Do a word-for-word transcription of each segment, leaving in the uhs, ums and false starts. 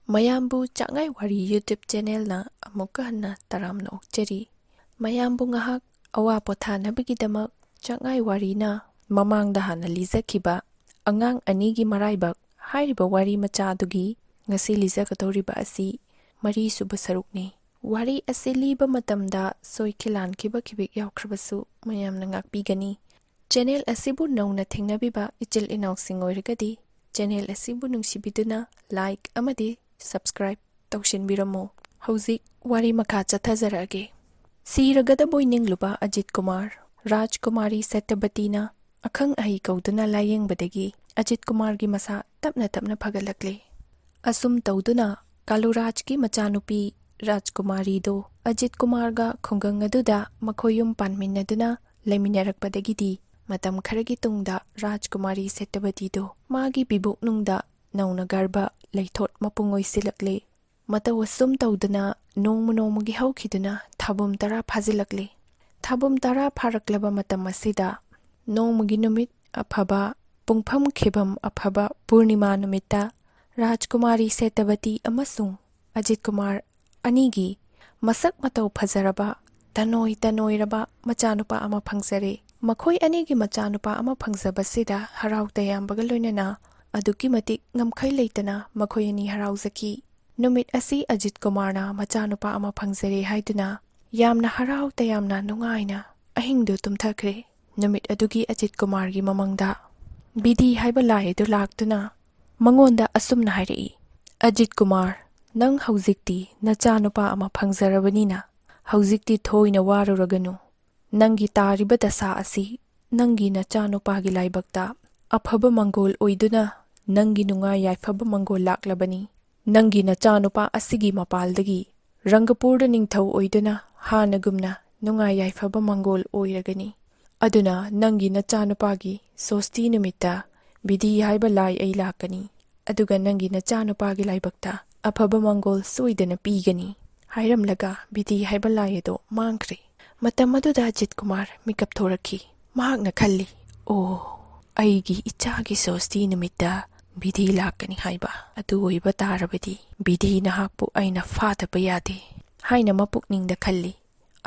ꯃꯌꯥꯝꯕꯨ ꯆꯥꯛꯉꯥꯏ ꯋꯥꯔꯤ YouTube ꯆꯦꯅꯦꯜꯅ ꯑꯃꯨꯛꯀ ꯍꯟꯅ ꯇꯔꯥꯝꯅ ꯑꯣꯛꯆꯔꯤ꯫ ꯃꯌꯥꯝꯕꯨ ꯉꯥꯏꯍꯥꯛ ꯑꯋꯥ ꯄꯣꯊꯥꯅꯕꯒꯤꯗꯃꯛ ꯆꯥꯛꯉꯥꯏ ꯋꯥꯔꯤꯅ ꯃꯃꯥꯡꯗ ꯍꯥꯟꯅ ꯂꯤꯖꯈꯤꯕ ꯑꯉꯥꯡ ꯑꯅꯤꯒꯤ ꯃꯔꯥꯏꯕꯛ ꯍꯥꯏꯔꯤꯕ ꯋꯥꯔꯤ ꯃꯆꯥ ꯑꯗꯨꯒꯤ ꯉꯁꯤ ꯂꯤꯖꯒꯗꯧꯔꯤꯕ ꯑꯁꯤ ꯃꯔꯤꯁꯨꯕ ꯁꯔꯨꯛꯅꯤ꯫ ꯋꯥꯔꯤ ꯑꯁꯤ ꯂꯤꯕ ꯃꯇꯝꯗ ꯁꯣꯏꯈꯤ ꯂꯥꯟꯈꯤꯕ ꯈꯤꯕꯤꯛ ꯌꯥꯎꯈ꯭ꯔꯕꯁꯨ ꯃꯌꯥꯝꯅ ꯉꯥꯛꯄꯤꯒꯅꯤ꯫ ꯆꯦꯅꯦꯜ ꯑꯁꯤꯕꯨ ꯅꯧꯅ ꯊꯦꯡꯅꯕꯤꯕ ꯏꯆꯤꯜ ꯏꯅꯥꯎꯁꯤꯡ ꯑꯣꯏꯔꯒꯗꯤ ꯆꯦꯅꯦꯜ ꯑꯁꯤꯕꯨ ꯅꯨꯡꯁꯤꯕꯤꯗꯨꯅ ꯂꯥꯏꯛ ꯑꯃꯗꯤ ꯁꯕꯁꯀ꯭ꯔꯥꯏꯕ ꯇꯧꯁꯤꯟꯕꯤꯔꯝꯃꯨ꯫ ꯍꯧꯖꯤꯛ ꯋꯥꯔꯤ ꯃꯈꯥ ꯆꯠꯊꯖꯔꯛꯑꯒꯦ꯫ ꯁꯤꯔꯒꯗꯕꯣꯏ ꯅꯤꯡꯂꯨꯕ ꯑꯖꯤꯠ ꯀꯨꯃꯥꯔ, ꯔꯥꯖꯀꯨꯃꯥꯔꯤ ꯁꯦꯇꯕꯇꯤꯅ ꯑꯈꯪ ꯑꯍꯩ ꯀꯧꯗꯨꯅ ꯂꯥꯌꯦꯡꯕꯗꯒꯤ ꯑꯖꯤꯠ ꯀꯨꯃꯥꯔꯒꯤ ꯃꯁꯥ ꯇꯞꯅ ꯇꯞꯅ ꯐꯒꯠꯂꯛꯂꯦ꯫ ꯑꯁꯨꯝ ꯇꯧꯗꯨꯅ ꯀꯥꯂꯨꯔꯥꯖꯀꯤ ꯃꯆꯥꯅꯨꯄꯤ ꯔꯥꯖꯀꯨꯃꯥꯔꯤꯗꯣ ꯑꯖꯤꯠ ꯀꯨꯃꯥꯔꯒ ꯈꯨꯡꯒꯪ ꯑꯗꯨꯗ ꯃꯈꯣꯏ ꯌꯨꯝ ꯄꯥꯟꯃꯤꯟꯅꯗꯨꯅ ꯂꯩꯃꯤꯟꯅꯔꯛꯄꯗꯒꯤꯗꯤ ꯃꯇꯝ ꯈꯔꯒꯤ ꯇꯨꯡꯗ ꯔꯥꯖꯀꯨꯃꯥꯔꯤ ꯁꯦꯇꯕꯇꯤꯗꯣ ꯃꯥꯒꯤ ꯄꯤꯕꯨꯛꯅꯨꯡꯗ ꯅꯧꯅ ꯒꯔꯚ ꯂꯩꯊꯣꯠ ꯃꯄꯨꯡ ꯑꯣꯏꯁꯤꯜꯂꯛꯂꯦ꯫ ꯃꯇꯧ ꯑꯁꯨꯝ ꯇꯧꯗꯅ ꯅꯣꯡꯃ ꯅꯣꯡꯃꯒꯤ ꯍꯧꯈꯤꯗꯨꯅ ꯊꯥꯕꯨꯝ ꯇꯔꯥ ꯐꯥꯖꯤꯜꯂꯛꯂꯦ꯫ ꯊꯥꯕꯨꯝ ꯇꯔꯥ ꯐꯥꯔꯛꯂꯕ ꯃꯇꯝ ꯑꯁꯤꯗ ꯅꯣꯡꯃꯒꯤ ꯅꯨꯃꯤꯠ ꯑꯐꯕ, ꯄꯨꯡꯐꯝ ꯈꯤꯕꯝ ꯑꯐꯕ ꯄꯨꯔꯅꯤꯃꯥ ꯅꯨꯃꯤꯠꯇ ꯔꯥꯖꯀꯨꯃꯥꯔꯤ ꯁꯦꯇꯕꯇꯤ ꯑꯃꯁꯨꯡ ꯑꯖꯤꯠ ꯀꯨꯃꯥꯔ ꯑꯅꯤꯒꯤ ꯃꯁꯛ ꯃꯇꯧ ꯐꯖꯔꯕ, ꯇꯅꯣꯏ ꯇꯅꯣꯏꯔꯕ ꯃꯆꯥꯅꯨꯄꯥ ꯑꯃ ꯐꯪꯖꯔꯦ꯫ ꯃꯈꯣꯏ ꯑꯅꯤꯒꯤ ꯃꯆꯥꯅꯨꯄꯥ ꯑꯃ ꯐꯪꯖꯕꯁꯤꯗ ꯍꯔꯥꯎ ꯇꯌꯥꯝꯕꯒ ꯂꯣꯏꯅꯅ ꯑꯗꯨꯛꯀꯤ ꯃꯇꯤꯛ ꯉꯝꯈꯩ ꯂꯩꯇꯅ ꯃꯈꯣꯏ ꯑꯅꯤ ꯍꯔꯥꯎꯖꯈꯤ꯫ ꯅꯨꯃꯤꯠ ꯑꯁꯤ ꯑꯖꯤꯠ ꯀꯨꯃꯥꯔꯅ ꯃꯆꯥꯅꯨꯄꯥ ꯑꯃ ꯐꯪꯖꯔꯦ ꯍꯥꯏꯗꯨꯅ ꯌꯥꯝꯅ ꯍꯔꯥꯎ ꯇꯌꯥꯝꯅ ꯅꯨꯡꯉꯥꯏꯅ ꯑꯍꯤꯡꯗꯨ ꯇꯨꯝꯊꯈ꯭ꯔꯦ꯫ ꯅꯨꯃꯤꯠ ꯑꯗꯨꯒꯤ ꯑꯖꯤꯠ ꯀꯨꯃꯥꯔꯒꯤ ꯃꯃꯪꯗ ꯕꯤꯙꯤ ꯍꯥꯏꯕ ꯂꯥꯏ ꯑꯗꯨ ꯂꯥꯛꯇꯨꯅ ꯃꯉꯣꯟꯗ ꯑꯁꯨꯝꯅ ꯍꯥꯏꯔꯛꯏ, "ꯑꯖꯤꯠ ꯀꯨꯃꯥꯔ, ꯅꯪ ꯍꯧꯖꯤꯛꯇꯤ ꯅꯆꯥꯅꯨꯄꯥ ꯑꯃ ꯐꯪꯖꯔꯕꯅꯤꯅ ꯍꯧꯖꯤꯛꯇꯤ ꯊꯣꯏꯅ ꯋꯥꯔꯨꯔꯒꯅꯨ꯫ ꯅꯪꯒꯤ ꯇꯥꯔꯤꯕ ꯗꯁꯥ ꯑꯁꯤ ꯅꯪꯒꯤ ꯅꯆꯥꯅꯨꯄꯥꯒꯤ ꯂꯥꯏꯕꯛꯇ ꯑꯐꯕ ꯃꯪꯒꯣꯜ ꯑꯣꯏꯗꯨꯅ ꯅꯪꯒꯤ ꯅꯨꯡꯉꯥꯏ ꯌꯥꯏꯐꯕ ꯃꯪꯒꯣꯜ ꯂꯥꯛꯂꯕꯅꯤ꯫ ꯅꯪꯒꯤ ꯅꯆꯥꯅꯨꯄꯥ ꯑꯁꯤꯒꯤ ꯃꯄꯥꯜꯗꯒꯤ ꯔꯪꯒꯄꯨꯔꯗ ꯅꯤꯡꯊꯧ ꯑꯣꯏꯗꯨꯅ ꯍꯥꯟꯅꯒꯨꯝꯅ ꯅꯨꯡꯉꯥꯏ ꯌꯥꯏꯐꯕ ꯃꯪꯒꯣꯜ ꯑꯣꯏꯔꯒꯅꯤ꯫ ꯑꯗꯨꯅ ꯅꯪꯒꯤ ꯅꯆꯥꯅꯨꯄꯥꯒꯤ ꯁꯣꯁꯇꯤ ꯅꯨꯃꯤꯠꯇ ꯕꯤꯙꯤ ꯍꯥꯏꯕ ꯂꯥꯏ ꯑꯩ ꯂꯥꯛꯀꯅꯤ, ꯑꯗꯨꯒ ꯅꯪꯒꯤ ꯅꯆꯥꯅꯨꯄꯥꯒꯤ ꯂꯥꯏꯕꯛꯇ ꯑꯐꯕ ꯃꯪꯒꯣꯜ ꯁꯣꯏꯗꯅ ꯄꯤꯒꯅꯤ" ꯍꯥꯏꯔꯝꯂꯒ ꯕꯤꯙꯤ ꯍꯥꯏꯕ ꯂꯥꯏ ꯑꯗꯣ ꯃꯥꯡꯈ꯭ꯔꯦ꯫ ꯃꯇꯝ ꯑꯗꯨꯗ ꯑꯖꯤꯠ ꯀꯨꯃꯥꯔ ꯃꯤꯀꯞ ꯊꯣꯔꯛꯈꯤ꯫ ꯃꯍꯥꯛꯅ ꯈꯜꯂꯤ, "ꯑꯣ, ꯑꯩꯒꯤ ꯏꯆꯥꯒꯤ ꯁꯣꯁꯇꯤ ꯅꯨꯃꯤꯠꯇ ꯕꯤꯙꯤ ꯂꯥꯛꯀꯅꯤ ꯍꯥꯏꯕ꯫ ꯑꯗꯨ ꯑꯣꯏꯕ ꯇꯥꯔꯕꯗꯤ ꯕꯤꯙꯤ ꯅꯍꯥꯛꯄꯨ ꯑꯩꯅ ꯐꯥꯗꯕ ꯌꯥꯗꯦ ꯍꯥꯏꯅ ꯃꯄꯨꯛꯅꯤꯡꯗ ꯈꯜꯂꯤ꯫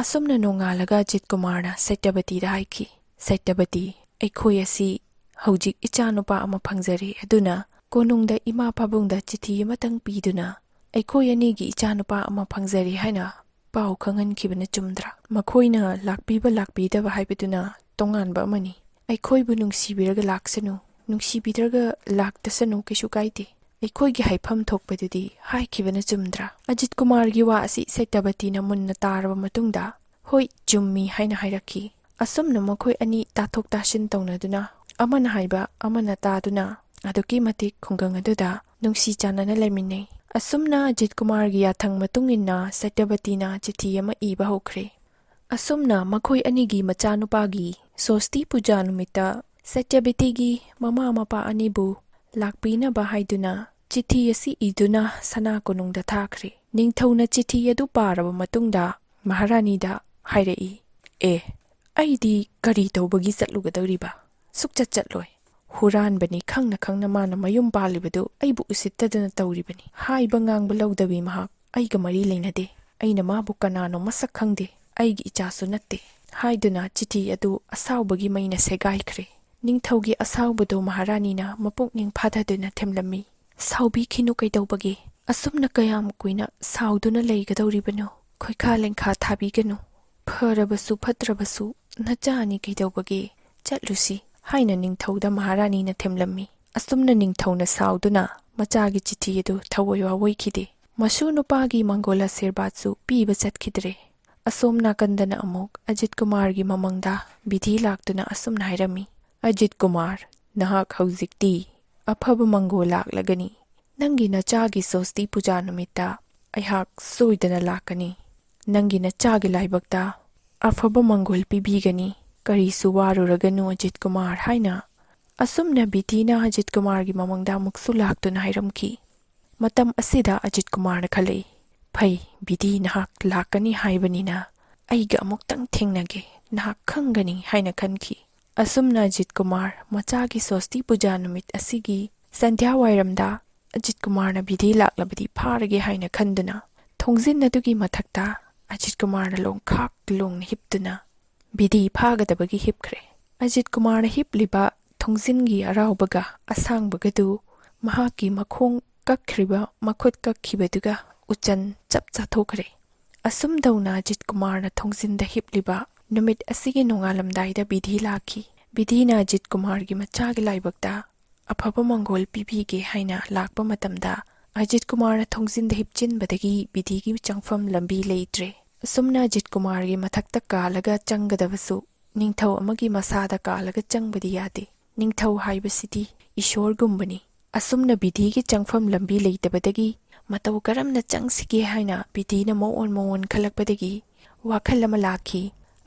ꯑꯁꯨꯝꯅ ꯅꯣꯡꯉꯥꯜꯂꯒ ꯑꯖꯤꯠ ꯀꯨꯃꯥꯔꯅ ꯁꯇ꯭ꯌꯕꯇꯤꯗ ꯍꯥꯏꯈꯤ, "ꯁꯇ꯭ꯌꯕꯇꯤ, ꯑꯩꯈꯣꯏ ꯑꯁꯤ ꯍꯧꯖꯤꯛ ꯏꯆꯥꯅꯨꯄꯥ ꯑꯃ ꯐꯪꯖꯔꯦ, ꯑꯗꯨꯅ ꯀꯣꯅꯨꯡꯗ ꯏꯃꯥ ꯄꯥꯕꯨꯡꯗ ꯆꯤꯊꯤ ꯑꯃꯇꯪ ꯄꯤꯗꯨꯅ ꯑꯩꯈꯣꯏ ꯑꯅꯤꯒꯤ ꯏꯆꯥꯅꯨꯄꯥ ꯑꯃ ꯐꯪꯖꯔꯦ ꯍꯥꯏꯅ ꯄꯥꯎ ꯈꯪꯍꯟꯈꯤꯕꯅ ꯆꯨꯝꯗ꯭ꯔꯥ? ꯃꯈꯣꯏꯅ ꯂꯥꯛꯄꯤꯕ ꯂꯥꯛꯄꯤꯗꯕ ꯍꯥꯏꯕꯗꯨꯅ ꯇꯣꯉꯥꯟꯕ ꯑꯃꯅꯤ꯫ ꯑꯩꯈꯣꯏꯕꯨ ꯅꯨꯡꯁꯤꯕꯤꯔꯒ ꯂꯥꯛꯁꯅꯨ, ꯅꯨꯡꯁꯤꯕꯤꯗ꯭ꯔꯒ ꯂꯥꯛꯇꯁꯅꯨ, ꯀꯩꯁꯨ ꯀꯥꯏꯗꯦ꯫ ꯑꯩꯈꯣꯏꯒꯤ ꯍꯥꯏꯐꯝ ꯊꯣꯛꯄꯗꯨꯗꯤ ꯍꯥꯏꯈꯤꯕꯅ ꯆꯨꯝꯗ꯭ꯔꯥ?" ꯑꯖꯤꯠ ꯀꯨꯃꯥꯔꯒꯤ ꯋꯥ ꯑꯁꯤ ꯁꯇ꯭ꯌꯕꯇꯤꯅ ꯃꯨꯟꯅ ꯇꯥꯔꯕ ꯃꯇꯨꯡꯗ, "ꯍꯣꯏ, ꯆꯨꯝꯃꯤ" ꯍꯥꯏꯅ ꯍꯥꯏꯔꯛꯈꯤ꯫ ꯑꯁꯨꯝꯅ ꯃꯈꯣꯏ ꯑꯅꯤ ꯇꯥꯊꯣꯛ ꯇꯥꯁꯤꯟ ꯇꯧꯅꯗꯨꯅ, ꯑꯃꯅ ꯍꯥꯏꯕ ꯑꯃꯅ ꯇꯥꯗꯨꯅ, ꯑꯗꯨꯛꯀꯤ ꯃꯇꯤꯛ ꯈꯨꯡꯒꯪ ꯑꯗꯨꯗ ꯅꯨꯡꯁꯤ ꯆꯥꯟꯅꯅ ꯂꯩꯃꯤꯟꯅꯩ꯫ ꯑꯁꯨꯝꯅ ꯑꯖꯤꯠ ꯀꯨꯃꯥꯔꯒꯤ ꯌꯥꯊꯪ ꯃꯇꯨꯡ ꯏꯟꯅ ꯁꯇ꯭ꯌꯕꯇꯤꯅ ꯆꯤꯊꯤ ꯑꯃ ꯏꯕ ꯍꯧꯈ꯭ꯔꯦ꯫ ꯑꯁꯨꯝꯅ ꯃꯈꯣꯏ ꯑꯅꯤꯒꯤ ꯃꯆꯥꯅꯨꯄꯥꯒꯤ ꯁꯣꯁꯇꯤ ꯄꯨꯖꯥ ꯅꯨꯃꯤꯠꯇ ꯁꯇ꯭ꯌꯕꯇꯤꯒꯤ ꯃꯃꯥ ꯃꯄꯥ ꯑꯅꯤꯕꯨ ꯂꯥꯛꯄꯤꯅꯕ ꯍꯥꯏꯗꯨꯅ ꯆꯤꯊꯤ ꯑꯁꯤ ꯏꯗꯨꯅ ꯁꯅꯥ ꯀꯣꯅꯨꯡꯗ ꯊꯥꯈ꯭ꯔꯦ꯫ ꯅꯤꯡꯊꯧꯅ ꯆꯤꯊꯤ ꯑꯗꯨ ꯄꯥꯔꯕ ꯃꯇꯨꯡꯗ ꯃꯍꯥꯔꯥꯅꯤꯗ ꯍꯥꯏꯔꯛꯏ, "ꯑꯦ, ꯑꯩꯗꯤ ꯀꯔꯤ ꯇꯧꯕꯒꯤ ꯆꯠꯂꯨꯒꯗꯧꯔꯤꯕ? ꯁꯨꯛꯆꯠ ꯆꯠꯂꯣꯏ꯫ ꯍꯨꯔꯥꯟꯕꯅꯤ ꯈꯪꯅ ꯈꯪꯅ ꯃꯥꯅ ꯃꯌꯨꯝ ꯄꯥꯜꯂꯤꯕꯗꯨ ꯑꯩꯕꯨ ꯎꯁꯤꯠꯇꯗꯅ ꯇꯧꯔꯤꯕꯅꯤ꯫ ꯍꯥꯏꯕ ꯉꯥꯡꯕ ꯂꯧꯗꯕꯤ ꯃꯍꯥꯛ ꯑꯩꯒ ꯃꯔꯤ ꯂꯩꯅꯗꯦ꯫ ꯑꯩꯅ ꯃꯥꯕꯨ ꯀꯅꯥꯅꯣ ꯃꯁꯛ ꯈꯪꯗꯦ꯫ ꯑꯩꯒꯤ ꯏꯆꯥꯁꯨ ꯅꯠꯇꯦ" ꯍꯥꯏꯗꯨꯅ ꯆꯤꯊꯤ ꯑꯗꯨ ꯑꯁꯥꯎꯕꯒꯤ ꯃꯩꯅ ꯁꯦꯒꯥꯏꯈ꯭ꯔꯦ꯫ ꯅꯤꯡꯊꯧꯒꯤ ꯑꯁꯥꯎꯕꯗꯨ ꯃꯍꯥꯔꯥꯅꯤꯅ ꯃꯄꯨꯛꯅꯤꯡ ꯐꯥꯊꯗꯨꯅ ꯊꯦꯝꯂꯝꯃꯤ꯫ "ꯁꯥꯎꯕꯤꯈꯤꯅꯨ ꯀꯩꯗꯧꯕꯒꯦ? ꯑꯁꯨꯝꯅ ꯀꯌꯥꯝ ꯀꯨꯏꯅ ꯁꯥꯎꯗꯨꯅ ꯂꯩꯒꯗꯧꯔꯤꯕꯅꯣ? ꯈꯣꯏꯈꯥ ꯂꯦꯡꯈꯥ ꯊꯥꯕꯤꯒꯅꯨ꯫ ꯐꯔꯕꯁꯨ ꯐꯠꯇ꯭ꯔꯕꯁꯨ ꯅꯆꯥꯅꯤ ꯀꯩꯗꯧꯕꯒꯦ? ꯆꯠꯂꯨꯁꯤ" ꯍꯥꯏꯅ ꯅꯤꯡꯊꯧꯗ ꯃꯍꯥꯔꯥꯅꯤꯅ ꯊꯦꯝꯂꯝꯃꯤ꯫ ꯑꯁꯨꯝꯅ ꯅꯤꯡꯊꯧꯅ ꯁꯥꯎꯗꯨꯅ ꯃꯆꯥꯒꯤ ꯆꯤꯊꯤ ꯑꯗꯨ ꯊꯋꯥꯏ ꯋꯥꯋꯣꯏꯈꯤꯗꯦ꯫ ꯃꯁꯨ ꯅꯨꯄꯥꯒꯤ ꯃꯪꯒꯣꯜ ꯑꯁꯤꯔꯕꯥꯗꯁꯨ ꯄꯤꯕ ꯆꯠꯈꯤꯗ꯭ꯔꯦ꯫ ꯑꯁꯣꯝ ꯅꯥꯀꯟꯗꯅ ꯑꯃꯨꯛ ꯑꯖꯤꯠ ꯀꯨꯃꯥꯔꯒꯤ ꯃꯃꯪꯗ ꯕꯤꯙꯤ ꯂꯥꯛꯇꯨꯅ ꯑꯁꯨꯝꯅ ꯍꯥꯏꯔꯝꯃꯤ, "ꯑꯖꯤꯠ ꯀꯨꯃꯥꯔ, ꯅꯍꯥꯛ ꯍꯧꯖꯤꯛꯇꯤ ꯑꯐꯕ ꯃꯪꯒꯣꯜ ꯂꯥꯛꯂꯒꯅꯤ꯫ ꯅꯪꯒꯤ ꯅꯆꯥꯒꯤ ꯁꯣꯁꯇꯤ ꯄꯨꯖꯥ ꯅꯨꯃꯤꯠꯇ ꯑꯩꯍꯥꯛ ꯁꯣꯏꯗꯅ ꯂꯥꯛꯀꯅꯤ꯫ ꯅꯪꯒꯤ ꯅꯆꯥꯒꯤ ꯂꯥꯏꯕꯛꯇ ꯑꯐꯕ ꯃꯪꯒꯣꯜ ꯄꯤꯕꯤꯒꯅꯤ꯫ ꯀꯔꯤꯁꯨ ꯋꯥꯔꯨꯔꯒꯅꯨ ꯑꯖꯤꯠ ꯀꯨꯃꯥꯔ" ꯍꯥꯏꯅ ꯑꯁꯨꯝꯅ ꯕꯤꯙꯤꯅ ꯑꯖꯤꯠ ꯀꯨꯃꯥꯔꯒꯤ ꯃꯃꯪꯗ ꯑꯃꯨꯛꯁꯨ ꯂꯥꯛꯇꯨꯅ ꯍꯥꯏꯔꯝꯈꯤ꯫ ꯃꯇꯝ ꯑꯁꯤꯗ ꯑꯖꯤꯠ ꯀꯨꯃꯥꯔꯅ ꯈꯜꯂꯛꯏ, "ꯐꯩ, ꯕꯤꯙꯤ ꯅꯍꯥꯛ ꯂꯥꯛꯀꯅꯤ ꯍꯥꯏꯕꯅꯤꯅ ꯑꯩꯒ ꯑꯃꯨꯛꯇꯪ ꯊꯦꯡꯅꯒꯦ, ꯅꯍꯥꯛ ꯈꯪꯒꯅꯤ" ꯍꯥꯏꯅ ꯈꯟꯈꯤ꯫ ꯑꯁꯨꯝꯅ ꯑꯖꯤꯠ ꯀꯨꯃꯥꯔ ꯃꯆꯥꯒꯤ ꯁꯣꯁꯇꯤ ꯄꯨꯖꯥ ꯅꯨꯃꯤꯠ ꯑꯁꯤꯒꯤ ꯁꯟꯙ꯭ꯌꯥ ꯋꯥꯏꯔꯝꯗ ꯑꯖꯤꯠ ꯀꯨꯃꯥꯔꯅ ꯕꯤꯙꯤ ꯂꯥꯛꯂꯕꯗꯤ ꯐꯥꯔꯒꯦ ꯍꯥꯏꯅ ꯈꯟꯗꯨꯅ ꯊꯣꯡꯖꯤꯟ ꯑꯗꯨꯒꯤ ꯃꯊꯛꯇ ꯑꯖꯤꯠ ꯀꯨꯃꯥꯔꯅ ꯂꯣꯡꯈꯥꯛ ꯂꯣꯡꯅ ꯍꯤꯞꯇꯨꯅ ꯕꯤꯙꯤ ꯐꯥꯒꯗꯕꯒꯤ ꯍꯤꯞꯈ꯭ꯔꯦ꯫ ꯑꯖꯤꯠ ꯀꯨꯃꯥꯔꯅ ꯍꯤꯞꯂꯤꯕ ꯊꯣꯡꯖꯤꯟꯒꯤ ꯑꯔꯥꯎꯕꯒ ꯑꯁꯥꯡꯕꯒꯗꯨ ꯃꯍꯥꯛꯀꯤ ꯃꯈꯣꯡ ꯀꯛꯈ꯭ꯔꯤꯕ ꯃꯈꯨꯠ ꯀꯛꯈꯤꯕꯗꯨꯒ ꯎꯆꯟ ꯆꯞ ꯆꯥꯊꯣꯛꯈ꯭ꯔꯦ꯫ ꯑꯁꯨꯝ ꯇꯧꯅ ꯑꯖꯤꯠ ꯀꯨꯃꯥꯔꯅ ꯊꯣꯡꯖꯤꯟꯗ ꯍꯤꯞꯂꯤꯕ ꯅꯨꯃꯤꯠ ꯑꯁꯤꯒꯤ ꯅꯣꯡꯉꯥꯜꯂꯝꯗꯥꯏꯗ ꯕꯤꯙꯤ ꯂꯥꯛꯈꯤ꯫ ꯕꯤꯙꯤꯅ ꯑꯖꯤꯠ ꯀꯨꯃꯥꯔꯒꯤ ꯃꯆꯥꯒꯤ ꯂꯥꯏꯕꯛꯇ ꯑꯐꯕ ꯃꯪꯒꯣꯜ ꯄꯤꯕꯤꯒꯦ ꯍꯥꯏꯅ ꯂꯥꯛꯄ ꯃꯇꯝꯗ ꯑꯖꯤꯠ ꯀꯨꯃꯥꯔꯅ ꯊꯣꯡꯖꯤꯟꯗ ꯍꯤꯞꯆꯤꯟꯕꯗꯒꯤ ꯕꯤꯙꯤꯒꯤ ꯆꯪꯐꯝ ꯂꯝꯕꯤ ꯂꯩꯇ꯭ꯔꯦ꯫ ꯑꯁꯨꯝꯅ ꯑꯖꯤꯠ ꯀꯨꯃꯥꯔꯒꯤ ꯃꯊꯛꯇ ꯀꯥꯜꯂꯒ ꯆꯪꯒꯗꯕꯁꯨ ꯅꯤꯡꯊꯧ ꯑꯃꯒꯤ ꯃꯁꯥꯗ ꯀꯥꯜꯂꯒ ꯆꯪꯕꯗꯤ ꯌꯥꯗꯦ꯫ ꯅꯤꯡꯊꯧ ꯍꯥꯏꯕꯁꯤꯗꯤ ꯏꯁꯣꯔꯒꯨꯝꯕꯅꯤ꯫ ꯑꯁꯨꯝꯅ ꯕꯤꯙꯤꯒꯤ ꯆꯪꯐꯝ ꯂꯝꯕꯤ ꯂꯩꯇꯕꯗꯒꯤ ꯃꯇꯧ ꯀꯔꯝꯅ ꯆꯪꯁꯤꯒꯦ ꯍꯥꯏꯅ ꯕꯤꯙꯤꯅ ꯃꯑꯣꯟ ꯃꯑꯣꯟ ꯈꯜꯂꯛꯄꯗꯒꯤ ꯋꯥꯈꯜ ꯑꯃ ꯂꯥꯛꯈꯤ꯫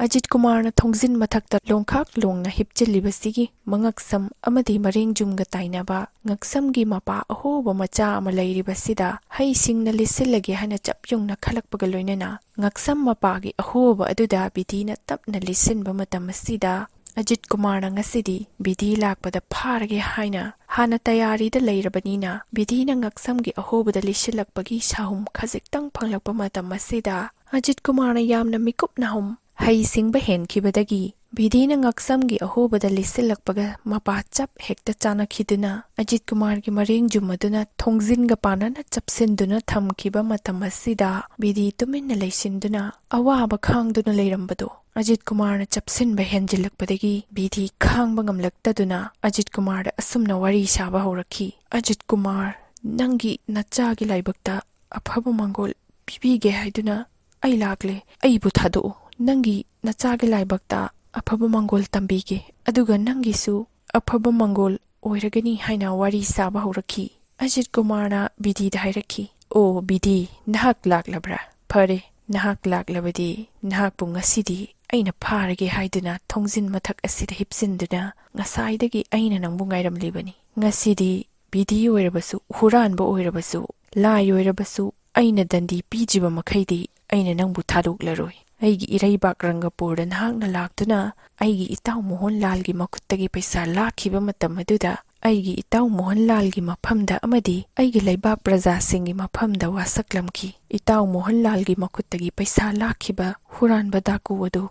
ꯑꯖꯤꯠ ꯀꯨꯃꯥꯔꯅ ꯊꯣꯡꯖꯤꯟ ꯃꯊꯛꯇ ꯂꯣꯡꯈꯥꯛ ꯂꯣꯡꯅ ꯍꯤꯞꯆꯤꯜꯂꯤꯕꯁꯤꯒꯤ ꯃꯉꯛꯁꯝ ꯑꯃꯗꯤ ꯃꯔꯦꯡꯖꯨꯝꯒ ꯇꯥꯏꯅꯕ ꯉꯛꯁꯝꯒꯤ ꯃꯄꯥ ꯑꯍꯣꯕ ꯃꯆꯥ ꯑꯃ ꯂꯩꯔꯤꯕꯁꯤꯗ ꯍꯩꯁꯤꯡꯅ ꯂꯤꯠꯁꯤꯜꯂꯒꯦ ꯍꯥꯏꯅ ꯆꯞ ꯌꯨꯡꯅ ꯈꯜꯂꯛꯄꯒ ꯂꯣꯏꯅꯅ ꯉꯛꯁꯝ ꯃꯄꯥꯒꯤ ꯑꯍꯣꯕ ꯑꯗꯨꯗ ꯕꯤꯙꯤꯅ ꯇꯞꯅ ꯂꯤꯠꯁꯤꯟꯕ ꯃꯇꯝ ꯑꯁꯤꯗ ꯑꯖꯤꯠ ꯀꯨꯃꯥꯔꯅ ꯉꯁꯤꯗꯤ ꯕꯤꯙꯤ ꯂꯥꯛꯄꯗ ꯐꯥꯔꯒꯦ ꯍꯥꯏꯅ ꯍꯥꯟꯅ ꯇꯌꯥꯔꯤꯗ ꯂꯩꯔꯕꯅꯤꯅ ꯕꯤꯙꯤꯅ ꯉꯛꯁꯝꯒꯤ ꯑꯍꯣꯕꯗ ꯂꯤꯠꯁꯤꯜꯂꯛꯄꯒꯤ ꯁꯥꯍꯨꯝ ꯈꯖꯤꯛꯇꯪ ꯐꯪꯂꯛꯄ ꯃꯇꯝ ꯑꯁꯤꯗ ꯑꯖꯤꯠ ꯀꯨꯃꯥꯔꯅ ꯌꯥꯝꯅ ꯃꯤꯀꯨꯞ ꯅꯥꯍꯨꯝ ꯍꯩ ꯁꯤꯡꯕ ꯍꯦꯟꯈꯤꯕꯗꯒꯤ ꯕꯤꯙꯤꯅ ꯉꯛꯁꯝꯒꯤ ꯑꯍꯣꯕꯗ ꯂꯤꯠꯁꯤꯜꯂꯛꯄꯒ ꯃꯄꯥ ꯆꯞ ꯍꯦꯛꯇ ꯆꯥꯅꯈꯤꯗꯨꯅ ꯑꯖꯤꯠ ꯀꯨꯃꯥꯔꯒꯤ ꯃꯔꯦꯡ ꯖꯨꯝ ꯑꯗꯨꯅ ꯊꯣꯡꯖꯤꯟꯒ ꯄꯥꯟꯅꯅ ꯆꯞꯁꯤꯟꯗꯨꯅ ꯊꯝꯈꯤꯕ ꯃꯇꯝ ꯑꯁꯤꯗ ꯕꯤꯙꯤ ꯇꯨꯃꯤꯟꯅ ꯂꯩꯁꯤꯟꯗꯨꯅ ꯑꯋꯥꯕ ꯈꯥꯡꯗꯨꯅ ꯂꯩꯔꯝꯕꯗꯣ ꯑꯖꯤꯠ ꯀꯨꯃꯥꯔꯅ ꯆꯞꯁꯤꯟꯕ ꯍꯦꯟꯖꯤꯜꯂꯛꯄꯗꯒꯤ ꯕꯤꯙꯤ ꯈꯥꯡꯕ ꯉꯝꯂꯛꯇꯗꯨꯅ ꯑꯖꯤꯠ ꯀꯨꯃꯥꯔꯗ ꯑꯁꯨꯝꯅ ꯋꯥꯔꯤ ꯁꯥꯕ ꯍꯧꯔꯛꯈꯤ꯫ "ꯑꯖꯤꯠ ꯀꯨꯃꯥꯔ, ꯅꯪꯒꯤ ꯅꯆꯥꯒꯤ ꯂꯥꯏꯕꯛꯇ ꯑꯐꯕ ꯃꯪꯒꯣꯜ ꯄꯤꯕꯤꯒꯦ ꯍꯥꯏꯗꯨꯅ ꯑꯩ ꯂꯥꯛꯂꯦ꯫ ꯑꯩꯕꯨ ꯊꯥꯗꯣꯛꯎ꯫ ꯅꯪꯒꯤ ꯅꯆꯥꯒꯤ ꯂꯥꯏꯕꯛꯇ ꯑꯐꯕ ꯃꯪꯒꯣꯜ ꯇꯝꯕꯤꯒꯦ꯫ ꯑꯗꯨꯒ ꯅꯪꯒꯤꯁꯨ ꯑꯐꯕ ꯃꯪꯒꯣꯜ ꯑꯣꯏꯔꯒꯅꯤ" ꯍꯥꯏꯅ ꯋꯥꯔꯤ ꯁꯥꯕ ꯍꯧꯔꯛꯈꯤ꯫ ꯑꯖꯤꯠ ꯀꯨꯃꯥꯔꯅ ꯕꯤꯙꯤꯗ ꯍꯥꯏꯔꯛꯈꯤ, "ꯑꯣ ꯕꯤꯙꯤ, ꯅꯍꯥꯛ ꯂꯥꯛꯂꯕ꯭ꯔꯥ? ꯐꯔꯦ, ꯅꯍꯥꯛ ꯂꯥꯛꯂꯕꯗꯤ ꯅꯍꯥꯛꯄꯨ ꯉꯁꯤꯗꯤ ꯑꯩꯅ ꯐꯥꯔꯒꯦ ꯍꯥꯏꯗꯨꯅ ꯊꯣꯡꯖꯤꯟ ꯃꯊꯛ ꯑꯁꯤꯗ ꯍꯤꯞꯆꯤꯟꯗꯨꯅ ꯉꯁꯥꯏꯗꯒꯤ ꯑꯩꯅ ꯅꯪꯕꯨ ꯉꯥꯏꯔꯝꯂꯤꯕꯅꯤ꯫ ꯉꯁꯤꯗꯤ ꯕꯤꯙꯤ ꯑꯣꯏꯔꯕꯁꯨ, ꯍꯨꯔꯥꯟꯕ ꯑꯣꯏꯔꯕꯁꯨ, ꯂꯥꯏ ꯑꯣꯏꯔꯕꯁꯨ, ꯑꯩꯅ ꯗꯟꯗꯤ ꯄꯤꯗ꯭ꯔꯤꯕ ꯃꯈꯩꯗꯤ ꯑꯩꯅ ꯅꯪꯕꯨ ꯊꯥꯗꯣꯛꯂꯔꯣꯏ꯫ ꯑꯩꯒꯤ ꯏꯔꯩꯕꯥꯛ ꯔꯪꯒꯄꯨꯔꯗ ꯅꯍꯥꯛꯅ ꯂꯥꯛꯇꯨꯅ ꯑꯩꯒꯤ ꯏꯇꯥꯎ ꯃꯣꯍꯟ ꯂꯥꯜꯒꯤ ꯃꯈꯨꯠꯇꯒꯤ ꯄꯩꯁꯥ ꯂꯥꯛꯈꯤꯕ ꯃꯇꯝ ꯑꯗꯨꯗ ꯑꯩꯒꯤ ꯏꯇꯥꯎ ꯃꯣꯍꯟꯂꯥꯜꯒꯤ ꯃꯐꯝꯗ ꯑꯃꯗꯤ ꯑꯩꯒꯤ ꯂꯩꯕꯥꯛ ꯄ꯭ꯔꯖꯥꯁꯤꯡꯒꯤ ꯃꯐꯝꯗ ꯋꯥꯁꯛꯂꯝꯈꯤ꯫ ꯏꯇꯥꯎ ꯃꯣꯍꯟꯂꯥꯜꯒꯤ ꯃꯈꯨꯠꯇꯒꯤ ꯄꯩꯁꯥ ꯂꯥꯛꯈꯤꯕ ꯍꯨꯔꯥꯟꯕ ꯗꯥꯀꯨ ꯑꯗꯨ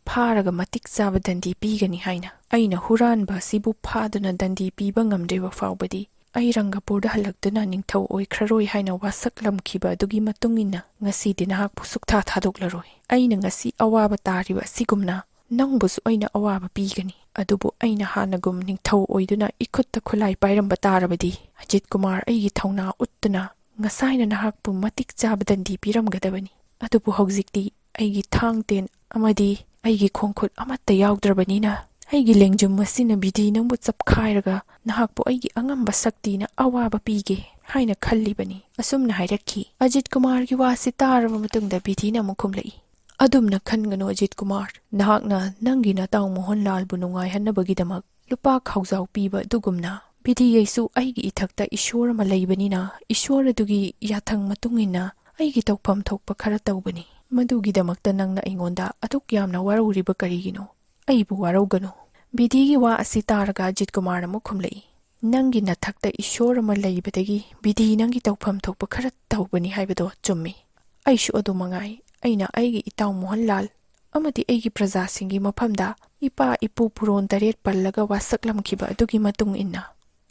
ꯐꯥꯔꯒ ꯃꯇꯤꯛ ꯆꯥꯕ ꯗꯟꯗꯤ ꯄꯤꯒꯅꯤ ꯍꯥꯏꯅ꯫ ꯑꯩꯅ ꯍꯨꯔꯥꯟꯕ ꯑꯁꯤꯕꯨ ꯐꯥꯗꯨꯅ ꯗꯟꯗꯤ ꯄꯤꯕ ꯉꯝꯗ꯭ꯔꯤꯕ ꯐꯥꯎꯕꯗꯤ ꯑꯩ ꯔꯪꯒꯄꯨꯔꯗ ꯍꯜꯂꯛꯇꯨꯅ ꯅꯤꯡꯊꯧ ꯑꯣꯏꯈ꯭ꯔꯔꯣꯏ ꯍꯥꯏꯅ ꯋꯥꯁꯛꯂꯝꯈꯤꯕ ꯑꯗꯨꯒꯤ ꯃꯇꯨꯡ ꯏꯟꯅ ꯉꯁꯤꯗꯤ ꯅꯍꯥꯛꯄꯨ ꯁꯨꯛꯊꯥ ꯊꯥꯗꯣꯛꯂꯔꯣꯏ꯫ ꯑꯩꯅ ꯉꯁꯤ ꯑꯋꯥꯕ ꯇꯥꯔꯤꯕ ꯑꯁꯤꯒꯨꯝꯅ ꯅꯪꯕꯨꯁꯨ ꯑꯩꯅ ꯑꯋꯥꯕ ꯄꯤꯒꯅꯤ, ꯑꯗꯨꯕꯨ ꯑꯩꯅ ꯍꯥꯟꯅꯒꯨꯝ ꯅꯤꯡꯊꯧ ꯑꯣꯏꯗꯨꯅ ꯏꯈꯨꯠꯇ ꯈꯨꯠꯂꯥꯏ ꯄꯥꯏꯔꯝꯕ ꯇꯥꯔꯕꯗꯤ ꯑꯖꯤꯠ ꯀꯨꯃꯥꯔ ꯑꯩꯒꯤ ꯊꯧꯅꯥ ꯎꯠꯇꯨꯅ ꯉꯁꯥꯏꯅ ꯅꯍꯥꯛꯄꯨ ꯃꯇꯤꯛ ꯆꯥꯕ ꯗꯟꯗꯤ ꯄꯤꯔꯝꯒꯗꯕꯅꯤ꯫ ꯑꯗꯨꯕꯨ ꯍꯧꯖꯤꯛꯇꯤ ꯑꯩꯒꯤ ꯊꯥꯡ ꯇꯦꯟ ꯑꯃꯗꯤ ꯑꯩꯒꯤ ꯈꯣꯡꯈꯨꯠ ꯑꯃꯠꯇ ꯌꯥꯎꯗ꯭ꯔꯕꯅꯤꯅ ꯑꯩꯒꯤ ꯂꯦꯡꯖꯨꯝ ꯑꯁꯤꯅ ꯕꯤꯙꯤ ꯅꯪꯕꯨ ꯆꯞꯈꯥꯏꯔꯒ ꯅꯍꯥꯛꯄꯨ ꯑꯩꯒꯤ ꯑꯉꯝꯕ ꯁꯛꯇꯤꯅ ꯑꯋꯥꯕ ꯄꯤꯒꯦ ꯍꯥꯏꯅ ꯈꯜꯂꯤꯕꯅꯤ꯫ ꯑꯁꯨꯝꯅ ꯍꯥꯏꯔꯛꯈꯤ꯫ ꯑꯖꯤꯠ ꯀꯨꯃꯥꯔꯒꯤ ꯋꯥꯁꯤ ꯇꯥꯔꯕ ꯃꯇꯨꯡꯗ ꯕꯤꯙꯤꯅ ꯑꯃꯨꯛ ꯈꯨꯝꯂꯛꯏ, "ꯑꯗꯨꯝꯅ ꯈꯟꯒꯅꯨ ꯑꯖꯤꯠ ꯀꯨꯃꯥꯔ, ꯅꯍꯥꯛꯅ ꯅꯪꯒꯤ ꯅꯇꯥꯎ ꯃꯣꯍꯟꯂꯥꯜꯕꯨ ꯅꯨꯡꯉꯥꯏꯍꯟꯅꯕꯒꯤꯗꯃꯛ ꯂꯨꯄꯥ ꯈꯥꯎꯖꯥꯎ ꯄꯤꯕ ꯑꯗꯨꯒꯨꯝꯅ ꯕꯤꯙꯤ ꯑꯩꯁꯨ ꯑꯩꯒꯤ ꯏꯊꯛꯇ ꯏꯁꯣꯔ ꯑꯃ ꯂꯩꯕꯅꯤꯅ ꯏꯁꯣꯔ ꯑꯗꯨꯒꯤ ꯌꯥꯊꯪ ꯃꯇꯨꯡ ꯏꯟꯅ ꯑꯩꯒꯤ ꯇꯧꯐꯝ ꯊꯣꯛꯄ ꯈꯔ ꯇꯧꯕꯅꯤ꯫ ꯃꯗꯨꯒꯤꯗꯃꯛꯇ ꯅꯪꯅ ꯑꯩꯉꯣꯟꯗ ꯑꯗꯨꯛ ꯌꯥꯝꯅ ꯋꯥꯔꯧꯔꯤꯕ ꯀꯔꯤꯒꯤꯅꯣ? ꯑꯩꯕꯨ ꯋꯥꯔꯧꯒꯅꯨ꯫" ꯕꯤꯙꯤꯒꯤ ꯋꯥ ꯑꯁꯤ ꯇꯥꯔꯒ ꯑꯖꯤꯠ ꯀꯨꯃꯥꯔ ꯑꯃꯨꯛ ꯈꯨꯝꯂꯛꯏ, "ꯅꯪꯒꯤ ꯅꯊꯛꯇ ꯏꯁꯣꯔ ꯑꯃ ꯂꯩꯕꯗꯒꯤ ꯕꯤꯙꯤ ꯅꯪꯒꯤ ꯇꯧꯐꯝ ꯊꯣꯛꯄ ꯈꯔ ꯇꯧꯕꯅꯤ ꯍꯥꯏꯕꯗꯣ ꯆꯨꯝꯃꯤ꯫ ꯑꯩꯁꯨ ꯑꯗꯨ ꯃꯉꯥꯏ꯫ ꯑꯩꯅ ꯑꯩꯒꯤ ꯏꯇꯥꯎ ꯃꯣꯍꯟꯂꯥꯜ ꯑꯃꯗꯤ ꯑꯩꯒꯤ ꯄ꯭ꯔꯖꯥꯁꯤꯡꯒꯤ ꯃꯐꯝꯗ ꯏꯄꯥ ꯏꯄꯨ ꯄꯨꯔꯣꯟ ꯇꯔꯦꯠ ꯄꯜꯂꯒ ꯋꯥꯁꯛꯂꯝꯈꯤꯕ ꯑꯗꯨꯒꯤ ꯃꯇꯨꯡ ꯏꯟꯅ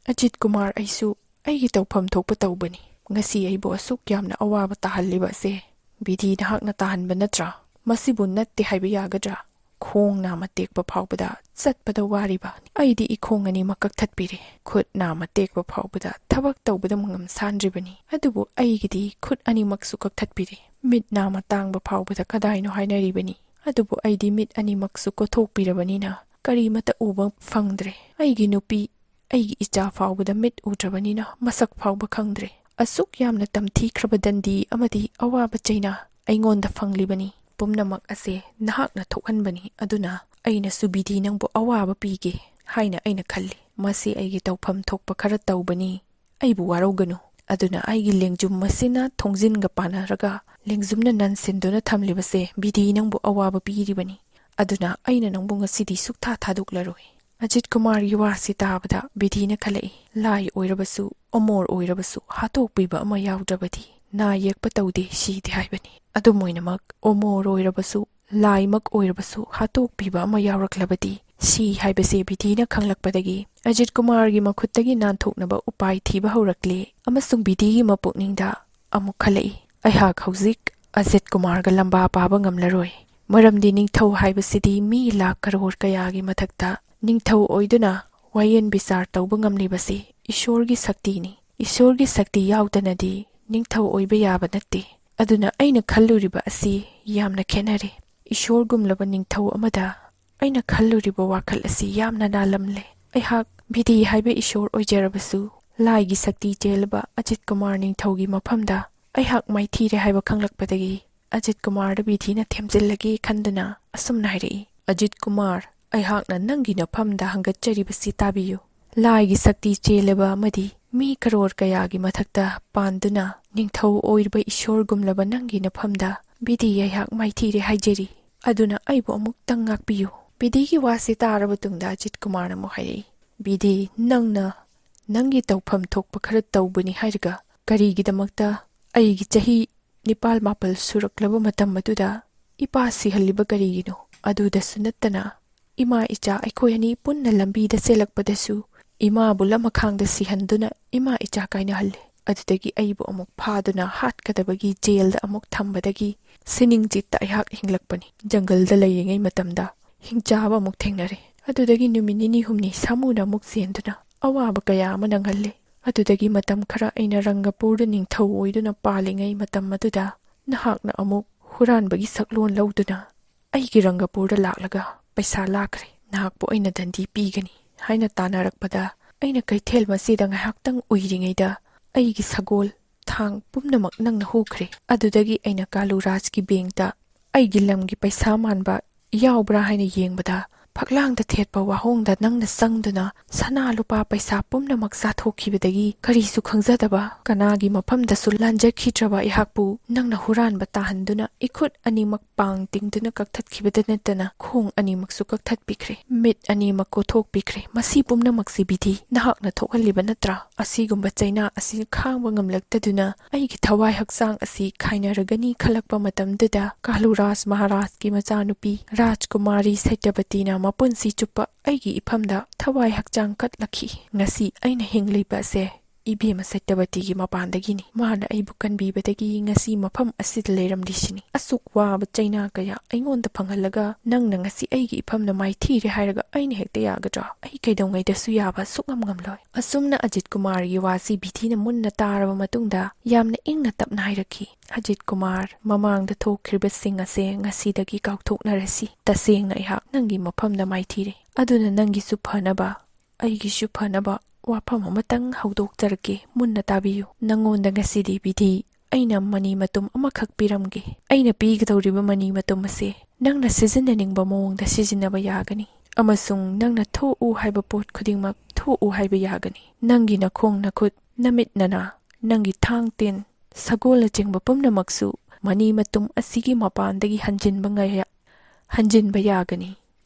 ꯑꯖꯤꯠ ꯀꯨꯃꯥꯔ ꯑꯩꯁꯨ ꯑꯩꯒꯤ ꯇꯧꯐꯝ ꯊꯣꯛꯄ ꯇꯧꯕꯅꯤ꯫ ꯉꯁꯤ ꯑꯩꯕꯨ ꯑꯁꯨꯛ ꯌꯥꯝꯅ ꯑꯋꯥꯕ ꯇꯥꯍꯜꯂꯤꯕ ꯑꯁꯦ ꯕꯤꯙꯤ ꯅꯍꯥꯛꯅ ꯇꯥꯍꯟꯕ ꯅꯠꯇ꯭ꯔꯥ? ꯃꯁꯤꯕꯨ ꯅꯠꯇꯦ ꯍꯥꯏꯕ ꯌꯥꯒꯗ꯭ꯔꯥ? ꯈꯣꯡ ꯅꯥꯝꯃ ꯇꯦꯛꯄ ꯐꯥꯎꯕꯗ ꯆꯠꯄꯗ ꯋꯥꯔꯤꯕ ꯑꯩꯗꯤ ꯏꯈꯣꯡ ꯑꯅꯤꯃꯛ ꯀꯛꯊꯠꯄꯤꯔꯦ꯫ ꯈꯨꯠ ꯅꯥꯝꯃ ꯇꯦꯛꯄ ꯐꯥꯎꯕꯗ ꯊꯕꯛ ꯇꯧꯕꯗ ꯃꯉꯝ ꯁꯥꯟꯗ꯭ꯔꯤꯕꯅꯤ꯫ ꯑꯗꯨꯕꯨ ꯑꯩꯒꯤꯗꯤ ꯈꯨꯠ ꯑꯅꯤꯃꯛꯁꯨ ꯀꯛꯊꯠꯄꯤꯔꯦ꯫ ꯃꯤꯠ ꯅꯥꯝꯃ ꯇꯥꯡꯕ ꯐꯥꯎꯕꯗ ꯀꯗꯥꯏꯅꯣ ꯍꯥꯏꯅꯔꯤꯕꯅꯤ꯫ ꯑꯗꯨꯕꯨ ꯑꯩꯗꯤ ꯃꯤꯠ ꯑꯅꯤꯃꯛꯁꯨ ꯀꯣꯊꯣꯛꯄꯤꯔꯕꯅꯤꯅ ꯀꯔꯤꯃꯠꯇ ꯎꯕ ꯐꯪꯗ꯭ꯔꯦ꯫ ꯑꯩꯒꯤ ꯅꯨꯄꯤ, ꯑꯩꯒꯤ ꯏꯆꯥ ꯐꯥꯎꯕꯗ ꯃꯤꯠ ꯎꯗ꯭ꯔꯕꯅꯤꯅ ꯃꯁꯛ ꯐꯥꯎꯕ ꯈꯪꯗ꯭ꯔꯦ꯫ ꯑꯁꯨꯛ ꯌꯥꯝꯅ ꯇꯝꯊꯤꯈ꯭ꯔꯕ ꯗꯟꯗꯤ ꯑꯃꯗꯤ ꯑꯋꯥꯕ ꯆꯩꯅꯥ ꯑꯩꯉꯣꯟꯗ ꯐꯪꯂꯤꯕꯅꯤ꯫ ꯄꯨꯝꯅꯃꯛ ꯑꯁꯦ ꯅꯍꯥꯛꯅ ꯊꯣꯛꯍꯟꯕꯅꯤ꯫ ꯑꯗꯨꯅ ꯑꯩꯅꯁꯨ ꯕꯤꯙꯤ ꯅꯪꯕꯨ ꯑꯋꯥꯕ ꯄꯤꯒꯦ ꯍꯥꯏꯅ ꯑꯩꯅ ꯈꯜꯂꯤ꯫ ꯃꯁꯤ ꯑꯩꯒꯤ ꯇꯧꯐꯝ ꯊꯣꯛꯄ ꯈꯔ ꯇꯧꯕꯅꯤ꯫ ꯑꯩꯕꯨ ꯋꯥꯔꯧꯒꯅꯨ꯫" ꯑꯗꯨꯅ ꯑꯩꯒꯤ ꯂꯦꯡꯖꯨꯝ ꯑꯁꯤꯅ ꯊꯣꯡꯖꯤꯟꯒ ꯄꯥꯟꯅꯔꯒ ꯂꯦꯡꯖꯨꯝꯅ ꯅꯟꯁꯤꯟꯗꯨꯅ ꯊꯝꯂꯤꯕꯁꯦ ꯕꯤꯙꯤ ꯅꯪꯕꯨ ꯑꯋꯥꯕ ꯄꯤꯔꯤꯕꯅꯤ꯫ ꯑꯗꯨꯅ ꯑꯩꯅ ꯅꯪꯕꯨ ꯉꯁꯤꯗꯤ ꯁꯨꯛꯊꯥ ꯊꯥꯗꯣꯛꯂꯔꯣꯏ꯫ ꯑꯖꯤꯠ ꯀꯨꯃꯥꯔꯒꯤ ꯋꯥꯁꯤ ꯇꯥꯕꯗ ꯕꯤꯙꯤꯅ ꯈꯜꯂꯛꯏ, ꯂꯥꯏ ꯑꯣꯏꯔꯕꯁꯨ, ꯑꯃꯣꯔ ꯑꯣꯏꯔꯕꯁꯨ, ꯍꯥꯠꯇꯣꯛꯄꯤꯕ ꯑꯃ ꯌꯥꯎꯗ꯭ꯔꯕꯗꯤ ꯅꯥ ꯌꯦꯛꯄ ꯇꯧꯗꯦ, ꯁꯤꯗꯦ ꯍꯥꯏꯕꯅꯤ꯫ ꯑꯗꯨꯝ ꯑꯣꯏꯅꯃꯛ, ꯑꯃꯣꯔ ꯑꯣꯏꯔꯕꯁꯨ, ꯂꯥꯏꯃꯛ ꯑꯣꯏꯔꯕꯁꯨ, ꯍꯥꯠꯇꯣꯛꯄꯤꯕ ꯑꯃ ꯌꯥꯎꯔꯛꯂꯕꯗꯤ ꯁꯤ ꯍꯥꯏꯕꯁꯦ ꯕꯤꯙꯤꯅ ꯈꯪꯂꯛꯄꯗꯒꯤ ꯑꯖꯤꯠ ꯀꯨꯃꯥꯔꯒꯤ ꯃꯈꯨꯠꯇꯒꯤ ꯅꯥꯟꯊꯣꯛꯅꯕ ꯎꯄꯥꯏ ꯊꯤꯕ ꯍꯧꯔꯛꯂꯦ꯫ ꯑꯃꯁꯨꯡ ꯕꯤꯙꯤꯒꯤ ꯃꯄꯨꯛꯅꯤꯡꯗ ꯑꯃꯨꯛ ꯈꯜꯂꯛꯏ, ꯑꯩꯍꯥꯛ ꯍꯧꯖꯤꯛ ꯑꯖꯤꯠ ꯀꯨꯃꯥꯔꯒ ꯂꯝꯕꯥ ꯄꯥꯕ ꯉꯝꯂꯔꯣꯏ꯫ ꯃꯔꯝꯗꯤ ꯅꯤꯡꯊꯧ ꯍꯥꯏꯕꯁꯤꯗꯤ ꯃꯤ ꯂꯥꯈ ꯀꯔꯣꯔ ꯀꯌꯥꯒꯤ ꯃꯊꯛꯇ ꯅꯤꯡꯊꯧ ꯑꯣꯏꯗꯨꯅ ꯋꯥꯌꯦꯟ ꯕꯤꯆꯥꯔ ꯇꯧꯕ ꯉꯝꯂꯤꯕꯁꯤ ꯏꯁꯣꯔꯒꯤ ꯁꯛꯇꯤꯅꯤ꯫ ꯏꯁꯣꯔꯒꯤ ꯁꯛꯇꯤ ꯌꯥꯎꯗꯅꯗꯤ ꯅꯤꯡꯊꯧ ꯑꯣꯏꯕ ꯌꯥꯕ ꯅꯠꯇꯦ꯫ ꯑꯗꯨꯅ ꯑꯩꯅ ꯈꯜꯂꯨꯔꯤꯕ ꯑꯁꯤ ꯌꯥꯝꯅ ꯈꯦꯠꯅꯔꯦ꯫ ꯏꯁꯣꯔꯒꯨꯝꯂꯕ ꯅꯤꯡꯊꯧ ꯑꯃꯗ ꯑꯩꯅ ꯈꯜꯂꯨꯔꯤꯕ ꯋꯥꯈꯜ ꯑꯁꯤ ꯌꯥꯝꯅ ꯂꯥꯜꯂꯝꯂꯦ꯫ ꯑꯩꯍꯥꯛ ꯕꯤꯙꯤ ꯍꯥꯏꯕ ꯏꯁꯣꯔ ꯑꯣꯏꯖꯔꯕꯁꯨ, ꯂꯥꯏꯒꯤ ꯁꯛꯇꯤ ꯆꯦꯜꯂꯕ ꯑꯖꯤꯠ ꯀꯨꯃꯥꯔ ꯅꯤꯡꯊꯧꯒꯤ ꯃꯐꯝꯗ ꯑꯩꯍꯥꯛ ꯃꯥꯏꯊꯤꯔꯦ ꯍꯥꯏꯕ ꯈꯪꯂꯛꯄꯗꯒꯤ ꯑꯖꯤꯠ ꯀꯨꯃꯥꯔꯗ ꯕꯤꯙꯤꯅ ꯊꯦꯝꯖꯤꯜꯂꯒꯦ ꯈꯟꯗꯨꯅ ꯑꯁꯨꯝꯅ ꯍꯥꯏꯔꯛꯏ, "ꯑꯖꯤꯠ ꯀꯨꯃꯥꯔ, ꯑꯩꯍꯥꯛꯅ ꯅꯪꯒꯤ ꯅꯐꯝꯗ ꯍꯪꯒꯠꯆꯔꯤꯕꯁꯤ ꯇꯥꯕꯤꯌꯨ꯫ ꯂꯥꯏꯒꯤ ꯁꯛꯇꯤ ꯆꯦꯜꯂꯕ ꯑꯃꯗꯤ ꯃꯤ ꯀꯔꯣꯔ ꯀꯌꯥꯒꯤ ꯃꯊꯛꯇ ꯄꯥꯟꯗꯨꯅ ꯅꯤꯡꯊꯧ ꯑꯣꯏꯔꯤꯕ ꯏꯁꯣꯔꯒꯨꯝꯂꯕ ꯅꯪꯒꯤ ꯅꯐꯝꯗ ꯕꯤꯙꯤ ꯑꯩꯍꯥꯛ ꯃꯥꯏꯊꯤꯔꯦ ꯍꯥꯏꯖꯔꯤ꯫ ꯑꯗꯨꯅ ꯑꯩꯕꯨ ꯑꯃꯨꯛꯇꯪ ꯉꯥꯛꯄꯤꯌꯨ꯫" ꯕꯤꯙꯤꯒꯤ ꯋꯥꯁꯤ ꯇꯥꯔꯕ ꯇꯨꯡꯗ ꯑꯖꯤꯠ ꯀꯨꯃꯥꯔꯅ ꯑꯃꯨꯛ ꯍꯥꯏꯔꯛꯏ, "ꯕꯤꯙꯤ, ꯅꯪꯅ ꯅꯪꯒꯤ ꯇꯧꯐꯝ ꯊꯣꯛꯄ ꯈꯔ ꯇꯧꯕꯅꯤ ꯍꯥꯏꯔꯒ ꯀꯔꯤꯒꯤꯗꯃꯛꯇ ꯑꯩꯒꯤ ꯆꯍꯤ ꯅꯤꯄꯥꯜ ꯃꯥꯄꯜ ꯁꯨꯔꯛꯂꯕ ꯃꯇꯝ ꯑꯗꯨꯗ ꯏꯄꯥ ꯁꯤꯍꯜꯂꯤꯕ ꯀꯔꯤꯒꯤꯅꯣ? ꯑꯗꯨꯗꯁꯨ ꯅꯠꯇꯅ ꯏꯃꯥ ꯏꯆꯥ ꯑꯩꯈꯣꯏ ꯑꯅꯤ ꯄꯨꯟꯅ ꯂꯝꯕꯤꯗ ꯆꯦꯜꯂꯛꯄꯗꯁꯨ ꯏꯃꯥꯕꯨ ꯂꯃꯈꯥꯡꯗ ꯁꯤꯍꯟꯗꯨꯅ ꯏꯃꯥ ꯏꯆꯥ ꯀꯥꯏꯅꯍꯜꯂꯦ꯫ ꯑꯗꯨꯗꯒꯤ ꯑꯩꯕꯨ ꯑꯃꯨꯛ ꯐꯥꯗꯨꯅ ꯍꯥꯠꯀꯗꯕꯒꯤ ꯖꯦꯜꯗ ꯑꯃꯨꯛ ꯊꯝꯕꯗꯒꯤ ꯁꯤꯅꯤꯡ ꯆꯤꯠꯇ ꯑꯩꯍꯥꯛ ꯍꯤꯡꯂꯛꯄꯅꯤ꯫ ꯖꯪꯒꯜꯗ ꯂꯩꯔꯤꯉꯩ ꯃꯇꯝꯗ ꯍꯤꯡꯆꯥꯕ ꯑꯃꯨꯛ ꯊꯦꯡꯅꯔꯦ꯫ ꯑꯗꯨꯗꯒꯤ ꯅꯨꯃꯤꯠ ꯅꯤꯅꯤ ꯍꯨꯝꯅꯤ ꯁꯥꯃꯨꯅ ꯑꯃꯨꯛ ꯆꯦꯟꯗꯨꯅ ꯑꯋꯥꯕ ꯀꯌꯥ ꯑꯃ ꯅꯪꯍꯜꯂꯦ꯫ ꯑꯗꯨꯗꯒꯤ ꯃꯇꯝ ꯈꯔ ꯑꯩꯅ ꯔꯪꯒꯄꯨꯔꯗ ꯅꯤꯡꯊꯧ ꯑꯣꯏꯗꯨꯅ ꯄꯥꯜꯂꯤꯉꯩ ꯃꯇꯝ ꯑꯗꯨꯗ ꯅꯍꯥꯛꯅ ꯑꯃꯨꯛ ꯍꯨꯔꯥꯟꯕꯒꯤ ꯁꯛꯂꯣꯟ ꯂꯧꯗꯨꯅ ꯑꯩꯒꯤ ꯔꯪꯒꯄꯨꯔꯗ ꯂꯥꯛꯂꯒ ꯄꯩꯁꯥ ꯂꯥꯛꯈ꯭ꯔꯦ꯫ ꯅꯍꯥꯛꯄꯨ ꯑꯩꯅ ꯗꯟꯗꯤ ꯄꯤꯒꯅꯤ ꯍꯥꯏꯅ ꯇꯥꯟꯅꯔꯛꯄꯗ ꯑꯩꯅ ꯀꯩꯊꯦꯜ ꯃꯁꯤꯗ ꯉꯥꯏꯍꯥꯛꯇꯪ ꯎꯏꯔꯤꯉꯩꯗ ꯑꯩꯒꯤ ꯁꯒꯣꯜ ꯊꯥꯡ ꯄꯨꯝꯅꯃꯛ ꯅꯪꯅ ꯍꯨꯈ꯭ꯔꯦ꯫ ꯑꯗꯨꯗꯒꯤ ꯑꯩꯅ ꯀꯥꯂꯨꯔꯥꯖꯀꯤ ꯕꯦꯡꯛꯇ ꯑꯩꯒꯤ ꯂꯝꯒꯤ ꯄꯩꯁꯥ ꯃꯥꯟꯕ ꯌꯥꯎꯕ꯭ꯔꯥ ꯍꯥꯏꯅ ꯌꯦꯡꯕꯗ ꯐꯛꯂꯥꯡꯗ ꯊꯦꯠꯄ ꯋꯥꯍꯣꯡꯗ ꯅꯪꯅ ꯆꯪꯗꯨꯅ ꯁꯅꯥ ꯂꯨꯄꯥ ꯄꯩꯁꯥ ꯄꯨꯝꯅꯃꯛ ꯆꯥꯊꯣꯛꯈꯤꯕꯗꯒꯤ ꯀꯔꯤꯁꯨ ꯈꯪꯖꯗꯕ, ꯀꯅꯥꯒꯤ ꯃꯐꯝꯗꯁꯨ ꯂꯥꯟꯖꯈꯤꯗ꯭ꯔꯕ ꯑꯩꯍꯥꯛꯄꯨ ꯅꯪꯅ ꯍꯨꯔꯥꯟꯕ ꯇꯥꯍꯟꯗꯨꯅ ꯏꯈꯨꯠ ꯑꯅꯤꯃꯛ ꯄꯥꯡ ꯇꯤꯡꯗꯨꯅ ꯀꯛꯊꯠꯈꯤꯕꯗ ꯅꯠꯇꯅ ꯈꯣꯡ ꯑꯅꯤꯃꯛꯁꯨ ꯀꯛꯊꯠꯄꯤꯈ꯭ꯔꯦ, ꯃꯤꯠ ꯑꯅꯤꯃꯛ ꯀꯣꯊꯣꯛꯄꯤꯈ꯭ꯔꯦ꯫ ꯃꯁꯤ ꯄꯨꯝꯅꯃꯛꯁꯤ ꯕꯤꯙꯤ ꯅꯍꯥꯛꯅ ꯊꯣꯛꯍꯜꯂꯤꯕ ꯅꯠꯇ꯭ꯔꯥ? ꯑꯁꯤꯒꯨꯝꯕ ꯆꯩꯅꯥ ꯑꯁꯤ ꯈꯥꯡꯕ ꯉꯝꯂꯛꯇꯗꯨꯅ ꯑꯩꯒꯤ ꯊꯋꯥꯏ ꯍꯛꯆꯥꯡ ꯑꯁꯤ ꯈꯥꯏꯅꯔꯒꯅꯤ ꯈꯜꯂꯛꯄ ꯃꯇꯝꯗꯨꯗ ꯀꯥꯂꯨꯔꯥꯖ ꯃꯍꯥꯔꯥꯖꯀꯤ ꯃꯆꯥꯅꯨꯄꯤ ꯔꯥꯖꯀꯨꯃꯥꯔꯤ ꯁꯇ꯭ꯌꯕꯇꯤꯅ ꯃꯄꯨꯟꯁꯤ ꯆꯨꯞꯄ ꯑꯩꯒꯤ ꯏꯐꯝꯗ ꯊꯋꯥꯏ ꯍꯛꯆꯥꯡ ꯀꯠꯂꯛꯈꯤ꯫ ꯉꯁꯤ ꯑꯩꯅ ꯍꯤꯡꯂꯤꯕ ꯑꯁꯦ ꯏꯕꯦꯝꯃ ꯁꯇ꯭ꯌꯕꯇꯤꯒꯤ ꯃꯄꯥꯟꯗꯒꯤꯅꯤ꯫ ꯃꯥꯅ ꯑꯩꯕꯨ ꯀꯟꯕꯤꯕꯗꯒꯤ ꯉꯁꯤ ꯃꯐꯝ ꯑꯁꯤꯗ ꯂꯩꯔꯝꯂꯤꯁꯤꯅꯤ꯫ ꯑꯁꯨꯛ ꯋꯥꯕ ꯆꯩꯅꯥ ꯀꯌꯥ ꯑꯩꯉꯣꯟꯗ ꯐꯪꯍꯜꯂꯒ ꯅꯪꯅ ꯉꯁꯤ ꯑꯩꯒꯤ ꯏꯐꯝꯗ ꯃꯥꯏꯊꯤꯔꯦ ꯍꯥꯏꯔꯒ ꯑꯩꯅ ꯍꯦꯛꯇ ꯌꯥꯒꯗ꯭ꯔꯥ? ꯑꯩ ꯀꯩꯗꯧꯉꯩꯗꯁꯨ ꯌꯥꯕ ꯁꯨꯛꯉꯝ ꯉꯝꯂꯣꯏ꯫ ꯑꯁꯨꯝꯅ ꯑꯖꯤꯠ ꯀꯨꯃꯥꯔꯒꯤ ꯋꯥꯁꯤ ꯕꯤꯙꯤꯅ ꯃꯨꯟꯅ ꯇꯥꯔꯕ ꯃꯇꯨꯡꯗ ꯌꯥꯝꯅ ꯏꯪꯅ ꯇꯞꯅ ꯍꯥꯏꯔꯛꯈꯤ, "ꯑꯖꯤꯠ ꯀꯨꯃꯥꯔ, ꯃꯃꯥꯡꯗ ꯊꯣꯛꯈ꯭ꯔꯤꯕꯁꯤꯡ ꯑꯁꯦ ꯉꯁꯤꯗꯒꯤ ꯀꯥꯎꯊꯣꯛꯅꯔꯁꯤ꯫ ꯇꯁꯦꯡꯅ ꯑꯩꯍꯥꯛ ꯅꯪꯒꯤ ꯃꯐꯝꯗ ꯃꯥꯏꯊꯤꯔꯦ꯫ ꯑꯗꯨꯅ ꯅꯪꯒꯤꯁꯨ ꯐꯅꯕ, ꯑꯩꯒꯤꯁꯨ ꯐꯅꯕ ꯋꯥꯐꯝ ꯑꯃꯇꯪ ꯍꯧꯗꯣꯛꯆꯔꯛꯀꯦ, ꯃꯨꯟꯅ ꯇꯥꯕꯤꯌꯨ꯫ ꯅꯪꯉꯣꯟꯗ ꯉꯁꯤꯗꯤ ꯕꯤꯙꯤ ꯑꯩꯅ ꯃꯅꯤ ꯃꯇꯨꯝ ꯑꯃꯈꯛ ꯄꯤꯔꯝꯒꯦ꯫ ꯑꯩꯅ ꯄꯤꯒꯗꯧꯔꯤꯕ ꯃꯅꯤ ꯃꯇꯨꯝ ꯑꯁꯦ ꯅꯪꯅ ꯁꯤꯖꯤꯟꯅꯅꯤꯡꯕ ꯃꯑꯣꯡꯗ ꯁꯤꯖꯤꯟꯅꯕ ꯌꯥꯒꯅꯤ, ꯑꯃꯁꯨꯡ ꯅꯪꯅ ꯊꯣꯛꯎ ꯍꯥꯏꯕ ꯄꯣꯠ ꯈꯨꯗꯤꯡꯃꯛ ꯊꯣꯛꯎ ꯍꯥꯏꯕ ꯌꯥꯒꯅꯤ꯫ ꯅꯪꯒꯤ ꯅꯈꯣꯡ ꯅꯈꯨꯠ, ꯅꯃꯤꯠ ꯅꯅꯥ, ꯅꯪꯒꯤ ꯊꯥꯡ ꯇꯤꯟ, ꯁꯒꯣꯜꯅꯆꯤꯡꯕ ꯄꯨꯝꯅꯃꯛꯁꯨ ꯃꯅꯤ ꯃꯇꯨꯝ ꯑꯁꯤꯒꯤ ꯃꯄꯥꯟꯗꯒꯤ ꯍꯟꯖꯤꯟꯕ ꯉꯥꯏ-, ꯍꯟꯖꯤꯟꯕ ꯌꯥꯒꯅꯤ꯫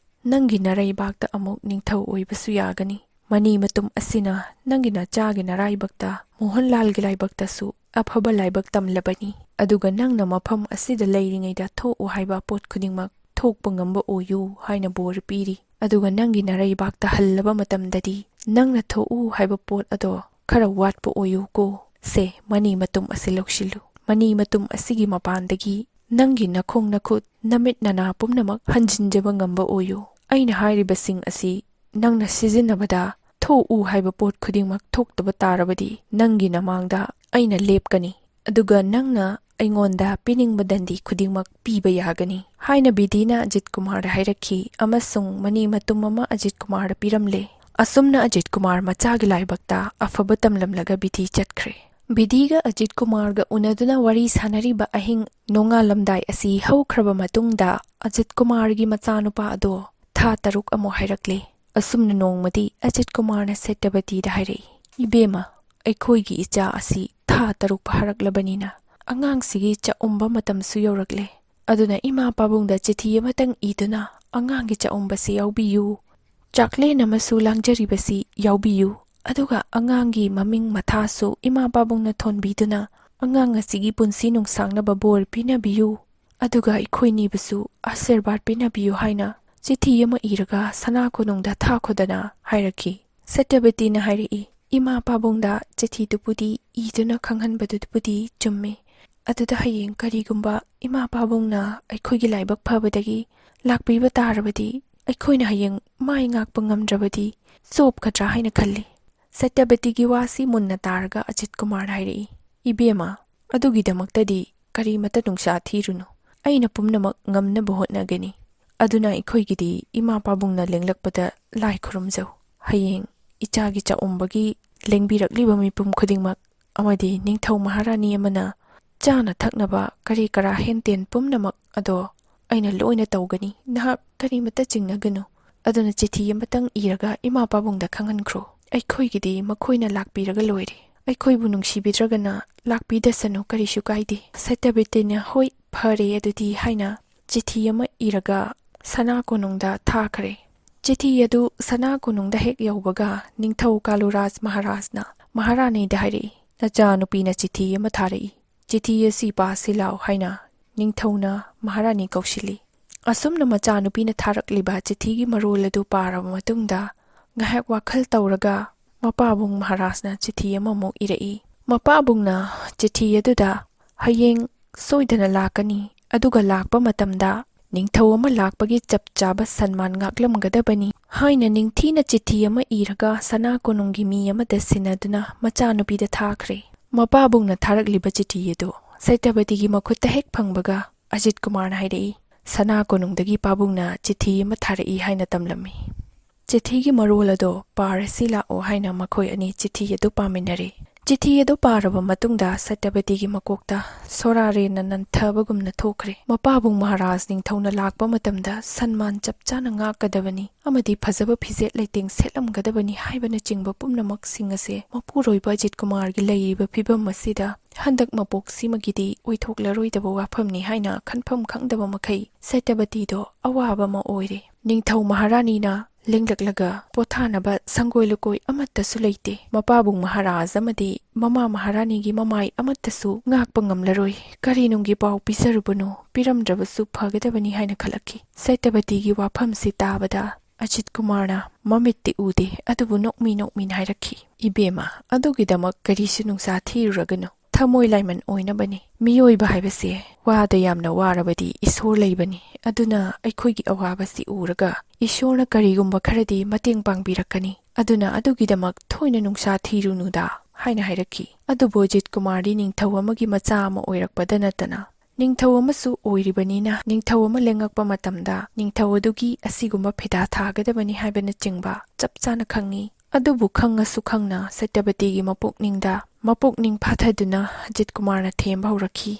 ꯅꯪꯒꯤ ꯅꯔꯩꯕꯥꯛꯇ ꯑꯃꯨꯛ ꯅꯤꯡꯊꯧ ꯑꯣꯏꯕꯁꯨ ꯌꯥꯒꯅꯤ꯫ ꯃꯅꯤ ꯃꯇꯨꯝ ꯑꯁꯤꯅ ꯅꯪꯒꯤ ꯅꯆꯥꯒꯤ ꯅꯔꯥꯏꯕꯛꯇ, ꯃꯣꯍꯟꯂꯥꯜꯒꯤ ꯂꯥꯏꯕꯛꯇꯁꯨ ꯑꯐꯕ ꯂꯥꯏꯕꯛ ꯇꯝꯂꯕꯅꯤ꯫ ꯑꯗꯨꯒ ꯅꯪꯅ ꯃꯐꯝ ꯑꯁꯤꯗ ꯂꯩꯔꯤꯉꯩꯗ ꯊꯣꯛꯎ ꯍꯥꯏꯕ ꯄꯣꯠ ꯈꯨꯗꯤꯡꯃꯛ ꯊꯣꯛꯄ ꯉꯝꯕ ꯑꯣꯏꯌꯨ ꯍꯥꯏꯅ ꯕꯣꯔ ꯄꯤꯔꯤ꯫ ꯑꯗꯨꯒ ꯅꯪꯒꯤ ꯅꯔꯩꯕꯥꯛꯇ ꯍꯜꯂꯕ ꯃꯇꯝꯗꯗꯤ ꯅꯪꯅ ꯊꯣꯛꯎ ꯍꯥꯏꯕ ꯄꯣꯠ ꯑꯗꯣ ꯈꯔ ꯋꯥꯠꯄ ꯑꯣꯏꯌꯨꯀꯣ꯫ ꯁꯦ, ꯃꯅꯤ ꯃꯇꯨꯝ ꯑꯁꯤ ꯂꯧꯁꯤꯜꯂꯨ꯫ ꯃꯅꯤ ꯃꯇꯨꯝ ꯑꯁꯤꯒꯤ ꯃꯄꯥꯟꯗꯒꯤ ꯅꯪꯒꯤ ꯅꯈꯣꯡ ꯅꯈꯨꯠ, ꯅꯃꯤꯠ ꯅꯅꯥ ꯄꯨꯝꯅꯃꯛ ꯍꯟꯖꯤꯟꯖꯕ ꯉꯝꯕ ꯑꯣꯏꯌꯨ꯫ ꯑꯩꯅ ꯍꯥꯏꯔꯤꯕꯁꯤꯡ ꯑꯁꯤ ꯅꯪꯅ ꯁꯤꯖꯤꯟꯅꯕꯗ ꯊꯣꯛꯎ ꯍꯥꯏꯕ ꯄꯣꯠ ꯈꯨꯗꯤꯡꯃꯛ ꯊꯣꯛꯇꯕ ꯇꯥꯔꯕꯗꯤ ꯅꯪꯒꯤ ꯅꯃꯥꯡꯗ ꯑꯩꯅ ꯂꯦꯞꯀꯅꯤ꯫ ꯑꯗꯨꯒ ꯅꯪꯅ ꯑꯩꯉꯣꯟꯗ ꯄꯤꯅꯤꯡꯕ ꯗꯟꯗꯤ ꯈꯨꯗꯤꯡꯃꯛ ꯄꯤꯕ ꯌꯥꯒꯅꯤ ꯍꯥꯏꯅ ꯕꯤꯙꯤꯅ ꯑꯖꯤꯠ ꯀꯨꯃꯥꯔꯗ ꯍꯥꯏꯔꯛꯈꯤ, ꯑꯃꯁꯨꯡ ꯃꯅꯤ ꯃꯇꯨꯝ ꯑꯃ ꯑꯖꯤꯠ ꯀꯨꯃꯥꯔꯗ ꯄꯤꯔꯝꯂꯦ꯫ ꯑꯁꯨꯝꯅ ꯑꯖꯤꯠ ꯀꯨꯃꯥꯔ ꯃꯆꯥꯒꯤ ꯂꯥꯏꯕꯛꯇ ꯑꯐꯕ ꯇꯝꯂꯝꯂꯒ ꯕꯤꯙꯤ ꯆꯠꯈ꯭ꯔꯦ꯫ ꯕꯤꯙꯤꯒ ꯑꯖꯤꯠ ꯀꯨꯃꯥꯔꯒ ꯎꯅꯗꯨꯅ ꯋꯥꯔꯤ ꯁꯥꯅꯔꯤꯕ ꯑꯍꯤꯡ ꯅꯣꯡꯉꯥꯜꯂꯝꯗꯥꯏ ꯑꯁꯤ ꯍꯧꯈ꯭ꯔꯕ ꯃꯇꯨꯡꯗ ꯑꯖꯤꯠ ꯀꯨꯃꯥꯔꯒꯤ ꯃꯆꯥꯅꯨꯄꯥ ꯑꯗꯣ ꯊꯥ ꯇꯔꯨꯛ ꯑꯃꯨꯛ ꯍꯥꯏꯔꯛꯂꯦ꯫ ꯑꯁꯨꯝꯅ ꯅꯣꯡꯃꯗꯤ ꯑꯖꯤꯠ ꯀꯨꯃꯥꯔꯅ ꯁꯇ꯭ꯌꯕꯇꯤꯗ ꯍꯥꯏꯔꯛꯏ, "ꯏꯕꯦꯝꯃ, ꯑꯩꯈꯣꯏꯒꯤ ꯏꯆꯥ ꯑꯁꯤ ꯊꯥ ꯇꯔꯨꯛ ꯐꯥꯔꯛꯂꯕꯅꯤꯅ ꯑꯉꯥꯡꯁꯤꯒꯤ ꯆꯥꯛꯎꯝꯕ ꯃꯇꯝꯁꯨ ꯌꯧꯔꯛꯂꯦ꯫ ꯑꯗꯨꯅ ꯏꯃꯥ ꯄꯥꯕꯨꯡꯗ ꯆꯤꯊꯤ ꯑꯃꯇꯪ ꯏꯗꯨꯅ ꯑꯉꯥꯡꯒꯤ ꯆꯥꯛꯎꯝꯕꯁꯤ ꯌꯥꯎꯕꯤꯌꯨ, ꯆꯥꯛꯂꯦꯟ ꯑꯃꯁꯨ ꯂꯥꯡꯖꯔꯤꯕꯁꯤ ꯌꯥꯎꯕꯤꯌꯨ, ꯑꯗꯨꯒ ꯑꯉꯥꯡꯒꯤ ꯃꯃꯤꯡ ꯃꯊꯥꯁꯨ ꯏꯃꯥ ꯄꯥꯕꯨꯡꯅ ꯊꯣꯟꯕꯤꯗꯨꯅ ꯑꯉꯥꯡ ꯑꯁꯤꯒꯤ ꯄꯨꯟꯁꯤ ꯅꯨꯡꯁꯥꯡꯅꯕ ꯕꯣꯔ ꯄꯤꯅꯕꯤꯌꯨ, ꯑꯗꯨꯒ ꯑꯩꯈꯣꯏꯅꯤꯕꯨꯁꯨ ꯑꯥꯁꯤꯔꯕꯥꯗ ꯄꯤꯅꯕꯤꯌꯨ" ꯍꯥꯏꯅ ꯆꯤꯊꯤ ꯑꯃ ꯏꯔꯒ ꯁꯅꯥ ꯀꯣꯅꯨꯡꯗ ꯊꯥꯈꯣꯗꯅ ꯍꯥꯏꯔꯛꯈꯤ꯫ ꯁꯇ꯭ꯌꯕꯇꯤꯅ ꯍꯥꯏꯔꯛꯏ, "ꯏꯃꯥ ꯄꯥꯕꯨꯡꯗ ꯆꯤꯊꯤꯗꯨꯕꯨꯗꯤ ꯏꯗꯨꯅ ꯈꯪꯍꯟꯕꯗꯨꯕꯨꯗꯤ ꯆꯨꯝꯃꯤ꯫ ꯑꯗꯨꯗ ꯍꯌꯦꯡ ꯀꯔꯤꯒꯨꯝꯕ ꯏꯃꯥ ꯄꯥꯕꯨꯡꯅ ꯑꯩꯈꯣꯏꯒꯤ ꯂꯥꯏꯕꯛ ꯐꯕꯗꯒꯤ ꯂꯥꯛꯄꯤꯕ ꯇꯥꯔꯕꯗꯤ, ꯑꯩꯈꯣꯏꯅ ꯍꯌꯦꯡ ꯃꯥꯏ ꯉꯥꯛꯄ ꯉꯝꯗ꯭ꯔꯕꯗꯤ ꯆꯣꯞꯀꯗ꯭ꯔꯥ ꯍꯥꯏꯅ ꯈꯜꯂꯤ꯫" ꯁꯇ꯭ꯌꯕꯇꯤꯒꯤ ꯋꯥꯁꯤ ꯃꯨꯟꯅ ꯇꯥꯔꯒ ꯑꯖꯤꯠ ꯀꯨꯃꯥꯔ ꯍꯥꯏꯔꯛꯏ, "ꯏꯕꯦꯝꯃ, ꯑꯗꯨꯒꯤꯗꯃꯛꯇꯗꯤ ꯀꯔꯤꯃꯇ ꯅꯨꯡꯁꯥ ꯊꯤꯔꯨꯅꯨ꯫ ꯑꯩꯅ ꯄꯨꯝꯅꯃꯛ ꯉꯝꯅꯕ ꯍꯣꯠꯅꯒꯅꯤ꯫ ꯑꯗꯨꯅ ꯑꯩꯈꯣꯏꯒꯤꯗꯤ ꯏꯃꯥ ꯄꯥꯕꯨꯡꯅ ꯂꯦꯡꯂꯛꯄꯗ ꯂꯥꯏ ꯈꯨꯔꯨꯝꯖꯧ꯫ ꯍꯌꯦꯡ ꯏꯆꯥꯒꯤ ꯆꯥꯛꯎꯝꯕꯒꯤ ꯂꯦꯡꯕꯤꯔꯛꯂꯤꯕ ꯃꯤꯄꯨꯝ ꯈꯨꯗꯤꯡꯃꯛ ꯑꯃꯗꯤ ꯅꯤꯡꯊꯧ ꯃꯍꯥꯔꯥꯅꯤ ꯑꯃꯅ ꯆꯥꯅ ꯊꯛꯅꯕ ꯀꯔꯤ ꯀꯔꯥ ꯍꯦꯟꯇꯦꯟ ꯄꯨꯝꯅꯃꯛ ꯑꯗꯣ ꯑꯩꯅ ꯂꯣꯏꯅ ꯇꯧꯒꯅꯤ꯫ ꯅꯍꯥꯛ ꯀꯔꯤꯃꯇ ꯆꯤꯡꯅꯒꯅꯨ꯫ ꯑꯗꯨꯅ ꯆꯤꯊꯤ ꯑꯃꯇꯪ ꯏꯔꯒ ꯏꯃꯥ ꯄꯥꯕꯨꯡꯗ ꯈꯪꯍꯟꯈ꯭ꯔꯣ꯫ ꯑꯩꯈꯣꯏꯒꯤꯗꯤ ꯃꯈꯣꯏꯅ ꯂꯥꯛꯄꯤꯔꯒ ꯂꯣꯏꯔꯦ꯫ ꯑꯩꯈꯣꯏꯕꯨ ꯅꯨꯡꯁꯤꯕꯤꯗ꯭ꯔꯒꯅ ꯂꯥꯛꯄꯤꯗꯁꯅꯨ, ꯀꯔꯤꯁꯨ ꯀꯥꯏꯗꯦ꯫" ꯁꯇ꯭ꯌꯕꯇꯤꯅ "ꯍꯣꯏ, ꯐꯔꯦ ꯑꯗꯨꯗꯤ" ꯍꯥꯏꯅ ꯆꯤꯊꯤ ꯑꯃ ꯏꯔꯒ ꯁꯅꯥ ꯀꯣꯅꯨꯡꯗ ꯊꯥꯈ꯭ꯔꯦ꯫ ꯆꯤꯊꯤ ꯑꯗꯨ ꯁꯅꯥ ꯀꯣꯅꯨꯡꯗ ꯍꯦꯛ ꯌꯧꯕꯒ ꯅꯤꯡꯊꯧ ꯀꯥꯂꯨꯔꯥꯖ ꯃꯍꯥꯔꯥꯖꯅ ꯃꯍꯥꯔꯥꯅꯤꯗ ꯍꯥꯏꯔꯛꯏ, "ꯅꯆꯥꯅꯨꯄꯤꯅ ꯆꯤꯊꯤ ꯑꯃ ꯊꯥꯔꯛꯏ꯫ ꯆꯤꯊꯤ ꯑꯁꯤ ꯄꯥꯁꯤ ꯂꯥꯎ" ꯍꯥꯏꯅ ꯅꯤꯡꯊꯧꯅ ꯃꯍꯥꯔꯥꯅꯤ ꯀꯧꯁꯤꯜꯂꯤ꯫ ꯑꯁꯨꯝꯅ ꯃꯆꯥꯅꯨꯄꯤꯅ ꯊꯥꯔꯛꯂꯤꯕ ꯆꯤꯊꯤꯒꯤ ꯃꯔꯣꯜ ꯑꯗꯨ ꯄꯥꯔꯕ ꯃꯇꯨꯡꯗ ꯉꯥꯏꯍꯥꯛ ꯋꯥꯈꯜ ꯇꯧꯔꯒ ꯃꯄꯥꯕꯨꯡ ꯃꯍꯥꯔꯥꯖꯅ ꯆꯤꯊꯤ ꯑꯃꯃꯨꯛ ꯏꯔꯛꯏ꯫ ꯃꯄꯥꯕꯨꯡꯅ ꯆꯤꯊꯤ ꯑꯗꯨꯗ "ꯍꯌꯦꯡ ꯁꯣꯏꯗꯅ ꯂꯥꯛꯀꯅꯤ, ꯑꯗꯨꯒ ꯂꯥꯛꯄ ꯃꯇꯝꯗ ꯅꯤꯡꯊꯧ ꯑꯃ ꯂꯥꯛꯄꯒꯤ ꯆꯞ ꯆꯥꯕ ꯁꯟꯃꯥꯟ ꯉꯥꯛꯂꯝꯒꯗꯕꯅꯤ" ꯍꯥꯏꯅ ꯅꯤꯡꯊꯤꯅ ꯆꯤꯊꯤ ꯑꯃ ꯏꯔꯒ ꯁꯅꯥ ꯀꯣꯅꯨꯡꯒꯤ ꯃꯤ ꯑꯃꯗ ꯁꯤꯟꯅꯗꯨꯅ ꯃꯆꯥꯅꯨꯄꯤꯗ ꯊꯥꯈ꯭ꯔꯦ꯫ ꯃꯄꯥꯕꯨꯡꯅ ꯊꯥꯔꯛꯂꯤꯕ ꯆꯤꯊꯤ ꯑꯗꯨ ꯁꯇ꯭ꯌꯕꯇꯤꯒꯤ ꯃꯈꯨꯠꯇ ꯍꯦꯛ ꯐꯪꯕꯒ ꯑꯖꯤꯠ ꯀꯨꯃꯥꯔꯅ ꯍꯥꯏꯔꯛꯏ, "ꯁꯅꯥ ꯀꯣꯅꯨꯡꯗꯒꯤ ꯄꯥꯕꯨꯡꯅ ꯆꯤꯊꯤ ꯑꯃ ꯊꯥꯔꯛꯏ" ꯍꯥꯏꯅ ꯇꯝꯂꯝꯃꯤ꯫ "ꯆꯤꯊꯤꯒꯤ ꯃꯔꯣꯜ ꯑꯗꯣ ꯄꯥꯔꯁꯤ ꯂꯥꯛꯑꯣ" ꯍꯥꯏꯅ ꯃꯈꯣꯏ ꯑꯅꯤ ꯆꯤꯊꯤ ꯑꯗꯨ ꯄꯥꯃꯤꯟꯅꯔꯦ꯫ ꯆꯤꯊꯤ ꯑꯗꯨ ꯄꯥꯔꯕ ꯃꯇꯨꯡꯗ ꯁꯇ꯭ꯌꯕꯇꯤꯒꯤ ꯃꯀꯣꯛꯇ ꯁꯣꯔꯥꯔꯦꯟꯅ ꯅꯟꯊꯕꯒꯨꯝꯅ ꯊꯣꯛꯈ꯭ꯔꯦ꯫ ꯃꯄꯥꯕꯨꯡ ꯃꯍꯥꯔꯥꯖ ꯅꯤꯡꯊꯧꯅ ꯂꯥꯛꯄ ꯃꯇꯝꯗ ꯁꯟꯃꯥꯟ ꯆꯞ ꯆꯥꯅ ꯉꯥꯛꯀꯗꯕꯅꯤ ꯑꯃꯗꯤ ꯐꯖꯕ ꯐꯤꯖꯦꯠ ꯂꯩꯇꯦꯡ ꯁꯦꯠꯂꯝꯒꯗꯕꯅꯤ ꯍꯥꯏꯕꯅꯆꯤꯡꯕ ꯄꯨꯝꯅꯃꯛꯁꯤꯡ ꯑꯁꯦ ꯃꯄꯨꯔꯣꯏꯕ ꯑꯖꯤꯠ ꯀꯨꯃꯥꯔꯒꯤ ꯂꯩꯔꯤꯕ ꯐꯤꯕꯝ ꯑꯁꯤꯗ ꯍꯟꯗꯛ ꯃꯄꯣꯛꯁꯤꯃꯒꯤꯗꯤ ꯑꯣꯏꯊꯣꯛꯂꯔꯣꯏꯗꯕ ꯋꯥꯐꯝꯅꯤ ꯍꯥꯏꯅ ꯈꯟꯐꯝ ꯈꯪꯗꯕ ꯃꯈꯩ ꯁꯇ꯭ꯌꯕꯇꯤꯗꯣ ꯑꯋꯥꯕ ꯑꯃ ꯑꯣꯏꯔꯦ꯫ ꯅꯤꯡꯊꯧ ꯃꯍꯥꯔꯥꯅꯤꯅ ꯂꯦꯡꯂꯛꯂꯒ ꯄꯣꯊꯥꯅꯕ ꯁꯪꯒꯣꯏ ꯂꯨꯀꯣꯏ ꯑꯃꯠꯇꯁꯨ ꯂꯩꯇꯦ꯫ ꯃꯄꯥꯕꯨꯡ ꯃꯍꯥꯔꯥꯖ ꯑꯃꯗꯤ ꯃꯃꯥ ꯃꯍꯥꯔꯥꯅꯤꯒꯤ ꯃꯃꯥꯏ ꯑꯃꯠꯇꯁꯨ ꯉꯥꯛꯄ ꯉꯝꯂꯔꯣꯏ꯫ ꯀꯔꯤꯅꯨꯡꯒꯤ ꯄꯥꯎ ꯄꯤꯖꯔꯨꯕꯅꯣ, ꯄꯤꯔꯝꯗ꯭ꯔꯕꯁꯨ ꯐꯒꯗꯕꯅꯤ ꯍꯥꯏꯅ ꯈꯜꯂꯛꯈꯤ꯫ ꯁꯇ꯭ꯌꯕꯇꯤꯒꯤ ꯋꯥꯐꯝꯁꯤ ꯇꯥꯕꯗ ꯑꯖꯤꯠ ꯀꯨꯃꯥꯔꯅ ꯃꯃꯤꯠꯇꯤ ꯎꯗꯦ, ꯑꯗꯨꯕꯨ ꯅꯣꯛꯃꯤ ꯅꯣꯛꯃꯤꯅ ꯍꯥꯏꯔꯛꯈꯤ, "ꯏꯕꯦꯝꯃ, ꯑꯗꯨꯒꯤꯗꯃꯛ ꯀꯔꯤꯁꯨ ꯅꯨꯡꯁꯥ ꯊꯤꯔꯨꯔꯒꯅꯨ꯫ ꯊꯃꯣꯏ ꯂꯥꯏꯃꯟ ꯑꯣꯏꯅꯕꯅꯤ꯫ ꯃꯤꯑꯣꯏꯕ ꯍꯥꯏꯕꯁꯦ ꯋꯥꯗ ꯌꯥꯝꯅ ꯋꯥꯔꯕꯗꯤ ꯏꯁꯣꯔ ꯂꯩꯕꯅꯤ꯫ ꯑꯗꯨꯅ ꯑꯩꯈꯣꯏꯒꯤ ꯑꯋꯥꯕꯁꯤ ꯎꯔꯒ ꯏꯁꯣꯔꯅ ꯀꯔꯤꯒꯨꯝꯕ ꯈꯔꯗꯤ ꯃꯇꯦꯡ ꯄꯥꯡꯕꯤꯔꯛꯀꯅꯤ꯫ ꯑꯗꯨꯅ ꯑꯗꯨꯒꯤꯗꯃꯛ ꯊꯣꯏꯅ ꯅꯨꯡꯁꯥ ꯊꯤꯔꯨꯅꯨꯗ" ꯍꯥꯏꯅ ꯍꯥꯏꯔꯛꯈꯤ꯫ ꯑꯗꯨꯕꯨ ꯑꯖꯤꯠ ꯀꯨꯃꯥꯔꯗꯤ ꯅꯤꯡꯊꯧ ꯑꯃꯒꯤ ꯃꯆꯥ ꯑꯃ ꯑꯣꯏꯔꯛꯄꯗ ꯅꯠꯇꯅ ꯅꯤꯡꯊꯧ ꯑꯃꯁꯨ ꯑꯣꯏꯔꯤꯕꯅꯤꯅ, ꯅꯤꯡꯊꯧ ꯑꯃ ꯂꯦꯡꯉꯛꯄ ꯃꯇꯝꯗ ꯅꯤꯡꯊꯧ ꯑꯗꯨꯒꯤ ꯑꯁꯤꯒꯨꯝꯕ ꯐꯤꯗꯥ ꯊꯥꯒꯗꯕꯅꯤ ꯍꯥꯏꯕꯅꯆꯤꯡꯕ ꯆꯞ ꯆꯥꯅ ꯈꯪꯉꯤ꯫ ꯑꯗꯨꯕꯨ ꯈꯪꯉꯁꯨ ꯈꯪꯅ ꯁꯇ꯭ꯌꯕꯇꯤꯒꯤ ꯃꯄꯨꯛꯅꯤꯡꯗ ꯃꯄꯨꯛꯅꯤꯡ ꯐꯥꯊꯗꯨꯅ ꯑꯖꯤꯠ ꯀꯨꯃꯥꯔꯅ ꯊꯦꯝꯕ ꯍꯧꯔꯛꯈꯤ,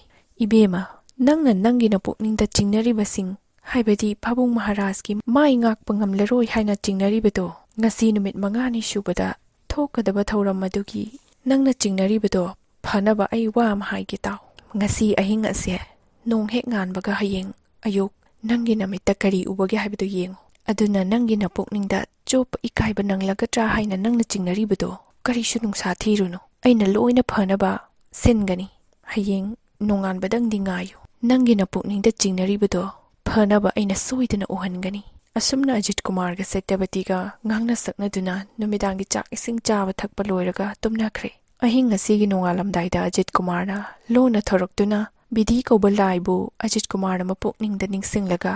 "ꯏꯕꯦꯝꯃ, ꯅꯪꯅ ꯅꯪꯒꯤ ꯅꯄꯨꯛꯅꯤꯡꯗ ꯆꯤꯡꯅꯔꯤꯕꯁꯤꯡ, ꯍꯥꯏꯕꯗꯤ ꯄꯥꯕꯨꯡ ꯃꯍꯥꯔꯥꯖꯀꯤ ꯃꯥꯏ ꯉꯥꯛꯄ ꯉꯝꯂꯔꯣꯏ ꯍꯥꯏꯅ ꯆꯤꯡꯅꯔꯤꯕꯗꯣ, ꯉꯁꯤ ꯅꯨꯃꯤꯠ ꯃꯉꯥꯅꯤ ꯁꯨꯕꯗ ꯊꯣꯛꯀꯗꯕ ꯊꯧꯔꯝ ꯑꯗꯨꯒꯤ ꯅꯪꯅ ꯆꯤꯡꯅꯔꯤꯕꯗꯣ ꯐꯅꯕ ꯑꯩ ꯋꯥ ꯑꯃ ꯍꯥꯏꯒꯦ ꯇꯥꯎ꯫ ꯉꯁꯤ ꯑꯍꯤꯡ ꯑꯁꯦ ꯅꯣꯡ ꯍꯦꯛ ꯉꯥꯟꯕꯒ ꯍꯌꯦꯡ ꯑꯌꯨꯛ ꯅꯪꯒꯤ ꯅꯃꯤꯠꯇ ꯀꯔꯤ ꯎꯕꯒꯦ ꯍꯥꯏꯕꯗꯨ ꯌꯦꯡꯉꯨ꯫ ꯑꯗꯨꯅ ꯅꯪꯒꯤ ꯅꯄꯨꯛꯅꯤꯡꯗ ꯆꯣꯞꯄ ꯏꯀꯥꯏꯕ ꯅꯪꯂꯒꯗ꯭ꯔꯥ ꯍꯥꯏꯅ ꯅꯪꯅ ꯆꯤꯡꯅꯔꯤꯕꯗꯣ ꯀꯔꯤꯁꯨ ꯅꯨꯡꯁꯥ ꯊꯤꯔꯨꯅꯨ꯫ ꯑꯩꯅ ꯂꯣꯏꯅ ꯐꯅꯕ ꯁꯤꯟꯒꯅꯤ꯫ ꯍꯌꯦꯡ ꯅꯣꯡꯉꯥꯟꯕꯗꯪꯗꯤ ꯉꯥꯏꯌꯨ꯫ ꯅꯪꯒꯤ ꯅꯄꯨꯛꯅꯤꯡꯗ ꯆꯤꯡꯅꯔꯤꯕꯗꯣ ꯐꯅꯕ ꯑꯩꯅ ꯁꯣꯏꯗꯅ ꯎꯍꯟꯒꯅꯤ"꯫ ꯑꯁꯨꯝꯅ ꯑꯖꯤꯠ ꯀꯨꯃꯥꯔꯒ ꯁꯇ꯭ꯌꯕꯇꯤꯒ ꯉꯥꯡꯅ ꯁꯛꯅꯗꯨꯅ ꯅꯨꯃꯤꯗꯥꯡꯒꯤ ꯆꯥꯛ ꯏꯁꯤꯡ ꯆꯥꯕ ꯊꯛꯄ ꯂꯣꯏꯔꯒ ꯇꯨꯝꯅꯈ꯭ꯔꯦ꯫ ꯑꯍꯤꯡ ꯑꯁꯤꯒꯤ ꯅꯣꯡꯉꯥꯜꯂꯝꯗꯥꯏꯗ ꯑꯖꯤꯠ ꯀꯨꯃꯥꯔꯅ ꯂꯣꯟꯅ ꯊꯣꯔꯛꯇꯨꯅ ꯕꯤꯙꯤ ꯀꯧꯕ ꯂꯥꯏꯕꯨ ꯑꯖꯤꯠ ꯀꯨꯃꯥꯔꯅ ꯃꯄꯨꯛꯅꯤꯡꯗ ꯅꯤꯡꯁꯤꯡꯂꯒ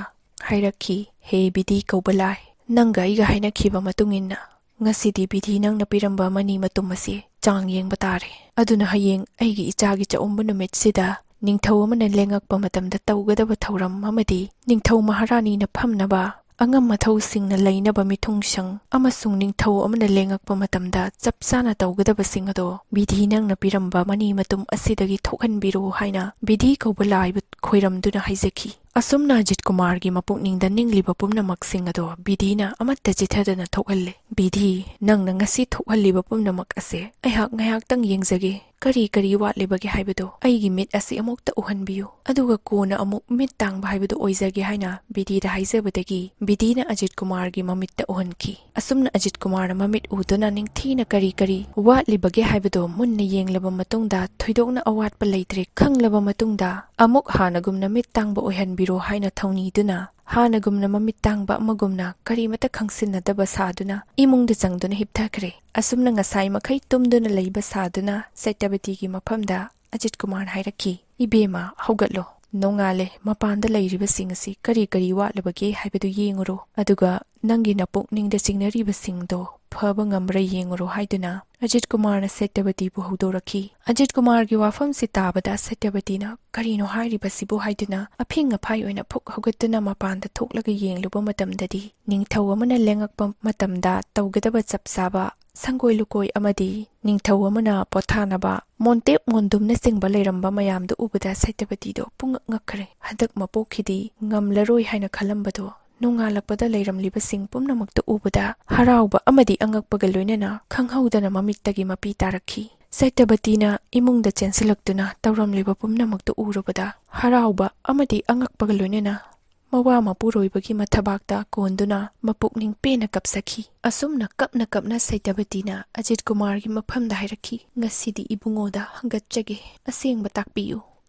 ꯍꯥꯏꯔꯛꯈꯤ, "ꯍꯦ ꯕꯤꯙꯤ ꯀꯧꯕ ꯂꯥꯏ, ꯅꯪꯒ ꯑꯩꯒ ꯍꯥꯏꯅꯈꯤꯕ ꯃꯇꯨꯡ ꯏꯟꯅ ꯉꯁꯤꯗꯤ ꯕꯤꯙꯤ ꯅꯪꯅ ꯄꯤꯔꯝꯕ ꯃꯅꯤ ꯃꯇꯨꯝ ꯑꯁꯤ ꯆꯥꯡ ꯌꯦꯡꯕ ꯇꯥꯔꯦ꯫ ꯑꯗꯨꯅ ꯍꯌꯦꯡ ꯑꯩꯒꯤ ꯏꯆꯥꯒꯤ ꯆꯥꯛꯎꯝꯕ ꯅꯨꯃꯤꯠꯁꯤꯗ ꯅꯤꯡꯊꯧ ꯑꯃꯅ ꯂꯦꯡꯉꯛꯄ ꯃꯇꯝꯗ ꯇꯧꯒꯗꯕ ꯊꯧꯔꯝ ꯑꯃꯗꯤ ꯅꯤꯡꯊꯧ ꯃꯍꯥꯔꯥꯅꯤꯅ ꯐꯝꯅꯕ ꯑꯉꯝ ꯑꯊꯧꯁꯤꯡꯅ ꯂꯩꯅꯕ ꯃꯤꯊꯨꯡꯁꯪ ꯑꯃꯁꯨꯡ ꯅꯤꯡꯊꯧ ꯑꯃꯅ ꯂꯦꯡꯉꯛꯄ ꯃꯇꯝꯗ ꯆꯞ ꯆꯥꯅ ꯇꯧꯒꯗꯕꯁꯤꯡ ꯑꯗꯣ ꯕꯤꯙꯤ ꯅꯪꯅ ꯄꯤꯔꯝꯕ ꯃꯅꯤ ꯃꯇꯨꯝ ꯑꯁꯤꯗꯒꯤ ꯊꯣꯛꯍꯟꯕꯤꯔꯣ ꯍꯥꯏꯅ ꯕꯤꯙꯤ ꯀꯧꯕ ꯂꯥꯏꯕꯨ ꯈꯣꯏꯔꯝꯗꯨꯅ ꯍꯥꯏꯖꯈꯤ꯫ ꯑꯁꯨꯝꯅ ꯑꯖꯤꯠ ꯀꯨꯃꯥꯔꯒꯤ ꯃꯄꯨꯛꯅꯤꯡꯗ ꯅꯤꯡꯂꯤꯕ ꯄꯨꯝꯅꯃꯛꯁꯤꯡ ꯑꯗꯣ ꯕꯤꯙꯤꯅ ꯑꯃꯠꯇ ꯆꯤꯊꯗꯅ ꯊꯣꯛꯍꯜꯂꯦ꯫ "ꯕꯤꯙꯤ, ꯅꯪꯅ ꯉꯁꯤ ꯊꯣꯛꯍꯜꯂꯤꯕ ꯄꯨꯝꯅꯃꯛ ꯑꯁꯦ ꯑꯩꯍꯥꯛ ꯉꯥꯏꯍꯥꯛꯇꯪ ꯌꯦꯡꯖꯒꯦ꯫ ꯀꯔꯤ ꯀꯔꯤ ꯋꯥꯠꯂꯤꯕꯒꯦ ꯍꯥꯏꯕꯗꯣ ꯑꯩꯒꯤ ꯃꯤꯠ ꯑꯁꯤ ꯑꯃꯨꯛꯇ ꯎꯍꯟꯕꯤꯌꯨ, ꯑꯗꯨꯒ ꯀꯣꯟꯅ ꯑꯃꯨꯛ ꯃꯤꯠ ꯇꯥꯡꯕ ꯍꯥꯏꯕꯗꯨ ꯑꯣꯏꯖꯒꯦ" ꯍꯥꯏꯅ ꯕꯤꯙꯤꯗ ꯍꯥꯏꯖꯕꯗꯒꯤ ꯕꯤꯙꯤꯅ ꯑꯖꯤꯠ ꯀꯨꯃꯥꯔꯒꯤ ꯃꯃꯤꯠꯇ ꯎꯍꯟꯈꯤ꯫ ꯑꯁꯨꯝꯅ ꯑꯖꯤꯠ ꯀꯨꯃꯥꯔꯅ ꯃꯃꯤꯠ ꯎꯗꯨꯅ ꯅꯤꯡꯊꯤꯅ ꯀꯔꯤ ꯀꯔꯤ ꯋꯥꯠꯂꯤꯕꯒꯦ ꯍꯥꯏꯕꯗꯣ ꯃꯨꯟꯅ ꯌꯦꯡꯂꯕ ꯃꯇꯨꯡꯗ, ꯊꯣꯏꯗꯣꯛꯅ ꯑꯋꯥꯠꯄ ꯂꯩꯇ꯭ꯔꯦ ꯈꯪꯂꯕ ꯃꯇꯨꯡꯗ, ꯑꯃꯨꯛ ꯍꯥꯟꯅꯒꯨꯝꯅ ꯃꯤꯠ ꯇꯥꯡꯕ ꯑꯣꯏꯍꯟꯕꯤꯔꯣ ꯍꯥꯏꯅ ꯊꯧꯅꯤꯗꯨꯅ, ꯍꯥꯟꯅꯒꯨꯝꯅ ꯃꯃꯤꯠ ꯇꯥꯡꯕ ꯑꯃꯒꯨꯝꯅ ꯀꯔꯤꯃꯠꯇ ꯈꯪꯁꯤꯟꯅꯗꯕ ꯁꯥꯗꯨꯅ ꯏꯃꯨꯡꯗ ꯆꯪꯗꯨꯅ ꯍꯤꯞꯊꯈ꯭ꯔꯦ꯫ ꯑꯁꯨꯝꯅ ꯉꯁꯥꯏ ꯃꯈꯩ ꯇꯨꯝꯗꯨꯅ ꯂꯩꯕ ꯁꯥꯗꯨꯅ ꯁꯇ꯭ꯌꯕꯇꯤꯒꯤ ꯃꯐꯝꯗ ꯑꯖꯤꯠ ꯀꯨꯃꯥꯔꯅ ꯍꯥꯏꯔꯛꯈꯤ, "ꯏꯕꯦꯝꯃ, ꯍꯧꯒꯠꯂꯣ꯫ ꯅꯣꯡꯉꯥꯜꯂꯦ꯫ ꯃꯄꯥꯟꯗ ꯂꯩꯔꯤꯕꯁꯤꯡ ꯑꯁꯤ ꯀꯔꯤ ꯀꯔꯤ ꯋꯥꯠꯂꯕꯒꯦ ꯍꯥꯏꯕꯗꯨ ꯌꯦꯡꯉꯨꯔꯣ꯫ ꯑꯗꯨꯒ ꯅꯪꯒꯤ ꯅꯄꯨꯛꯅꯤꯡꯗ ꯆꯤꯡꯅꯔꯤꯕꯁꯤꯡꯗꯣ ꯐꯕ ꯉꯝꯕ꯭ꯔꯥ ꯌꯦꯡꯉꯨꯔꯣ" ꯍꯥꯏꯗꯨꯅ ꯑꯖꯤꯠ ꯀꯨꯃꯥꯔꯅ ꯁꯇ꯭ꯌꯕꯇꯤꯕꯨ ꯍꯧꯗꯣꯔꯛꯈꯤ꯫ ꯑꯖꯤꯠ ꯀꯨꯃꯥꯔꯒꯤ ꯋꯥꯐꯝꯁꯤ ꯇꯥꯕꯗ ꯁꯇ꯭ꯌꯕꯇꯤꯅ "ꯀꯔꯤꯅꯣ ꯍꯥꯏꯔꯤꯕꯁꯤꯕꯨ?" ꯍꯥꯏꯗꯨꯅ ꯑꯐꯤꯡ ꯑꯐꯥꯏ ꯑꯣꯏꯅ ꯐꯨꯛ ꯍꯧꯒꯠꯇꯨꯅ ꯃꯄꯥꯟꯗ ꯊꯣꯛꯂꯒ ꯌꯦꯡꯂꯨꯕ ꯃꯇꯝꯗꯗꯤ, ꯅꯤꯡꯊꯧ ꯑꯃꯅ ꯂꯦꯡꯉꯛꯄ ꯃꯇꯝꯗ ꯇꯧꯒꯗꯕ ꯆꯞ ꯆꯥꯕ ꯁꯪꯒꯣꯏ ꯂꯨꯀꯣꯏ ꯑꯃꯗꯤ ꯅꯤꯡꯊꯧ ꯑꯃꯅ ꯄꯣꯊꯥꯅꯕ ꯃꯣꯟꯇꯦꯞ ꯃꯣꯟꯗꯨꯝꯅꯆꯤꯡꯕ ꯂꯩꯔꯝꯕ ꯃꯌꯥꯝꯗꯨ ꯎꯕꯗ ꯁꯇ꯭ꯌꯕꯇꯤꯗꯣ ꯄꯨꯡꯉꯛ ꯉꯛꯈ꯭ꯔꯦ꯫ ꯍꯟꯗꯛ ꯃꯄꯣꯛꯈꯤꯗꯤ ꯉꯝꯂꯔꯣꯏ ꯍꯥꯏꯅ ꯈꯜꯂꯝꯕꯗꯣ ꯅꯣꯡꯉꯥꯜꯂꯛꯄꯗ ꯂꯩꯔꯝꯂꯤꯕꯁꯤꯡ ꯄꯨꯝꯅꯃꯛꯇ ꯎꯕꯗ ꯍꯔꯥꯎꯕ ꯑꯃꯗꯤ ꯑꯉꯛꯄꯒ ꯂꯣꯏꯅꯅ ꯈꯪꯍꯧꯗꯅ ꯃꯃꯤꯠꯇꯒꯤ ꯃꯄꯤ ꯇꯥꯔꯛꯈꯤ꯫ ꯁꯇ꯭ꯌꯕꯇꯤꯅ ꯏꯃꯨꯡꯗ ꯆꯦꯟꯁꯤꯜꯂꯛꯇꯨꯅ ꯇꯧꯔꯝꯂꯤꯕ ꯄꯨꯝꯅꯃꯛꯇꯨ ꯎꯔꯨꯕꯗ ꯍꯔꯥꯎꯕ ꯑꯃꯗꯤ ꯑꯉꯛꯄꯒ ꯂꯣꯏꯅꯅ ꯃꯋꯥ ꯃꯄꯨꯔꯣꯏꯕꯒꯤ ꯃꯊꯕꯥꯛꯇ ꯀꯣꯟꯗꯨꯅ ꯃꯄꯨꯛꯅꯤꯡ ꯄꯦꯟꯅ ꯀꯞꯆꯈꯤ꯫ ꯑꯁꯨꯝꯅ ꯀꯞꯅ ꯀꯞꯅ ꯁꯇ꯭ꯌꯕꯇꯤꯅ ꯑꯖꯤꯠ ꯀꯨꯃꯥꯔꯒꯤ ꯃꯐꯝꯗ ꯍꯥꯏꯔꯛꯈꯤ, "ꯉꯁꯤꯗꯤ ꯏꯕꯨꯡꯉꯣꯗ ꯍꯪꯒꯠꯆꯒꯦ, ꯑꯁꯦꯡꯕ ꯇꯥꯛꯄꯤꯌꯨ꯫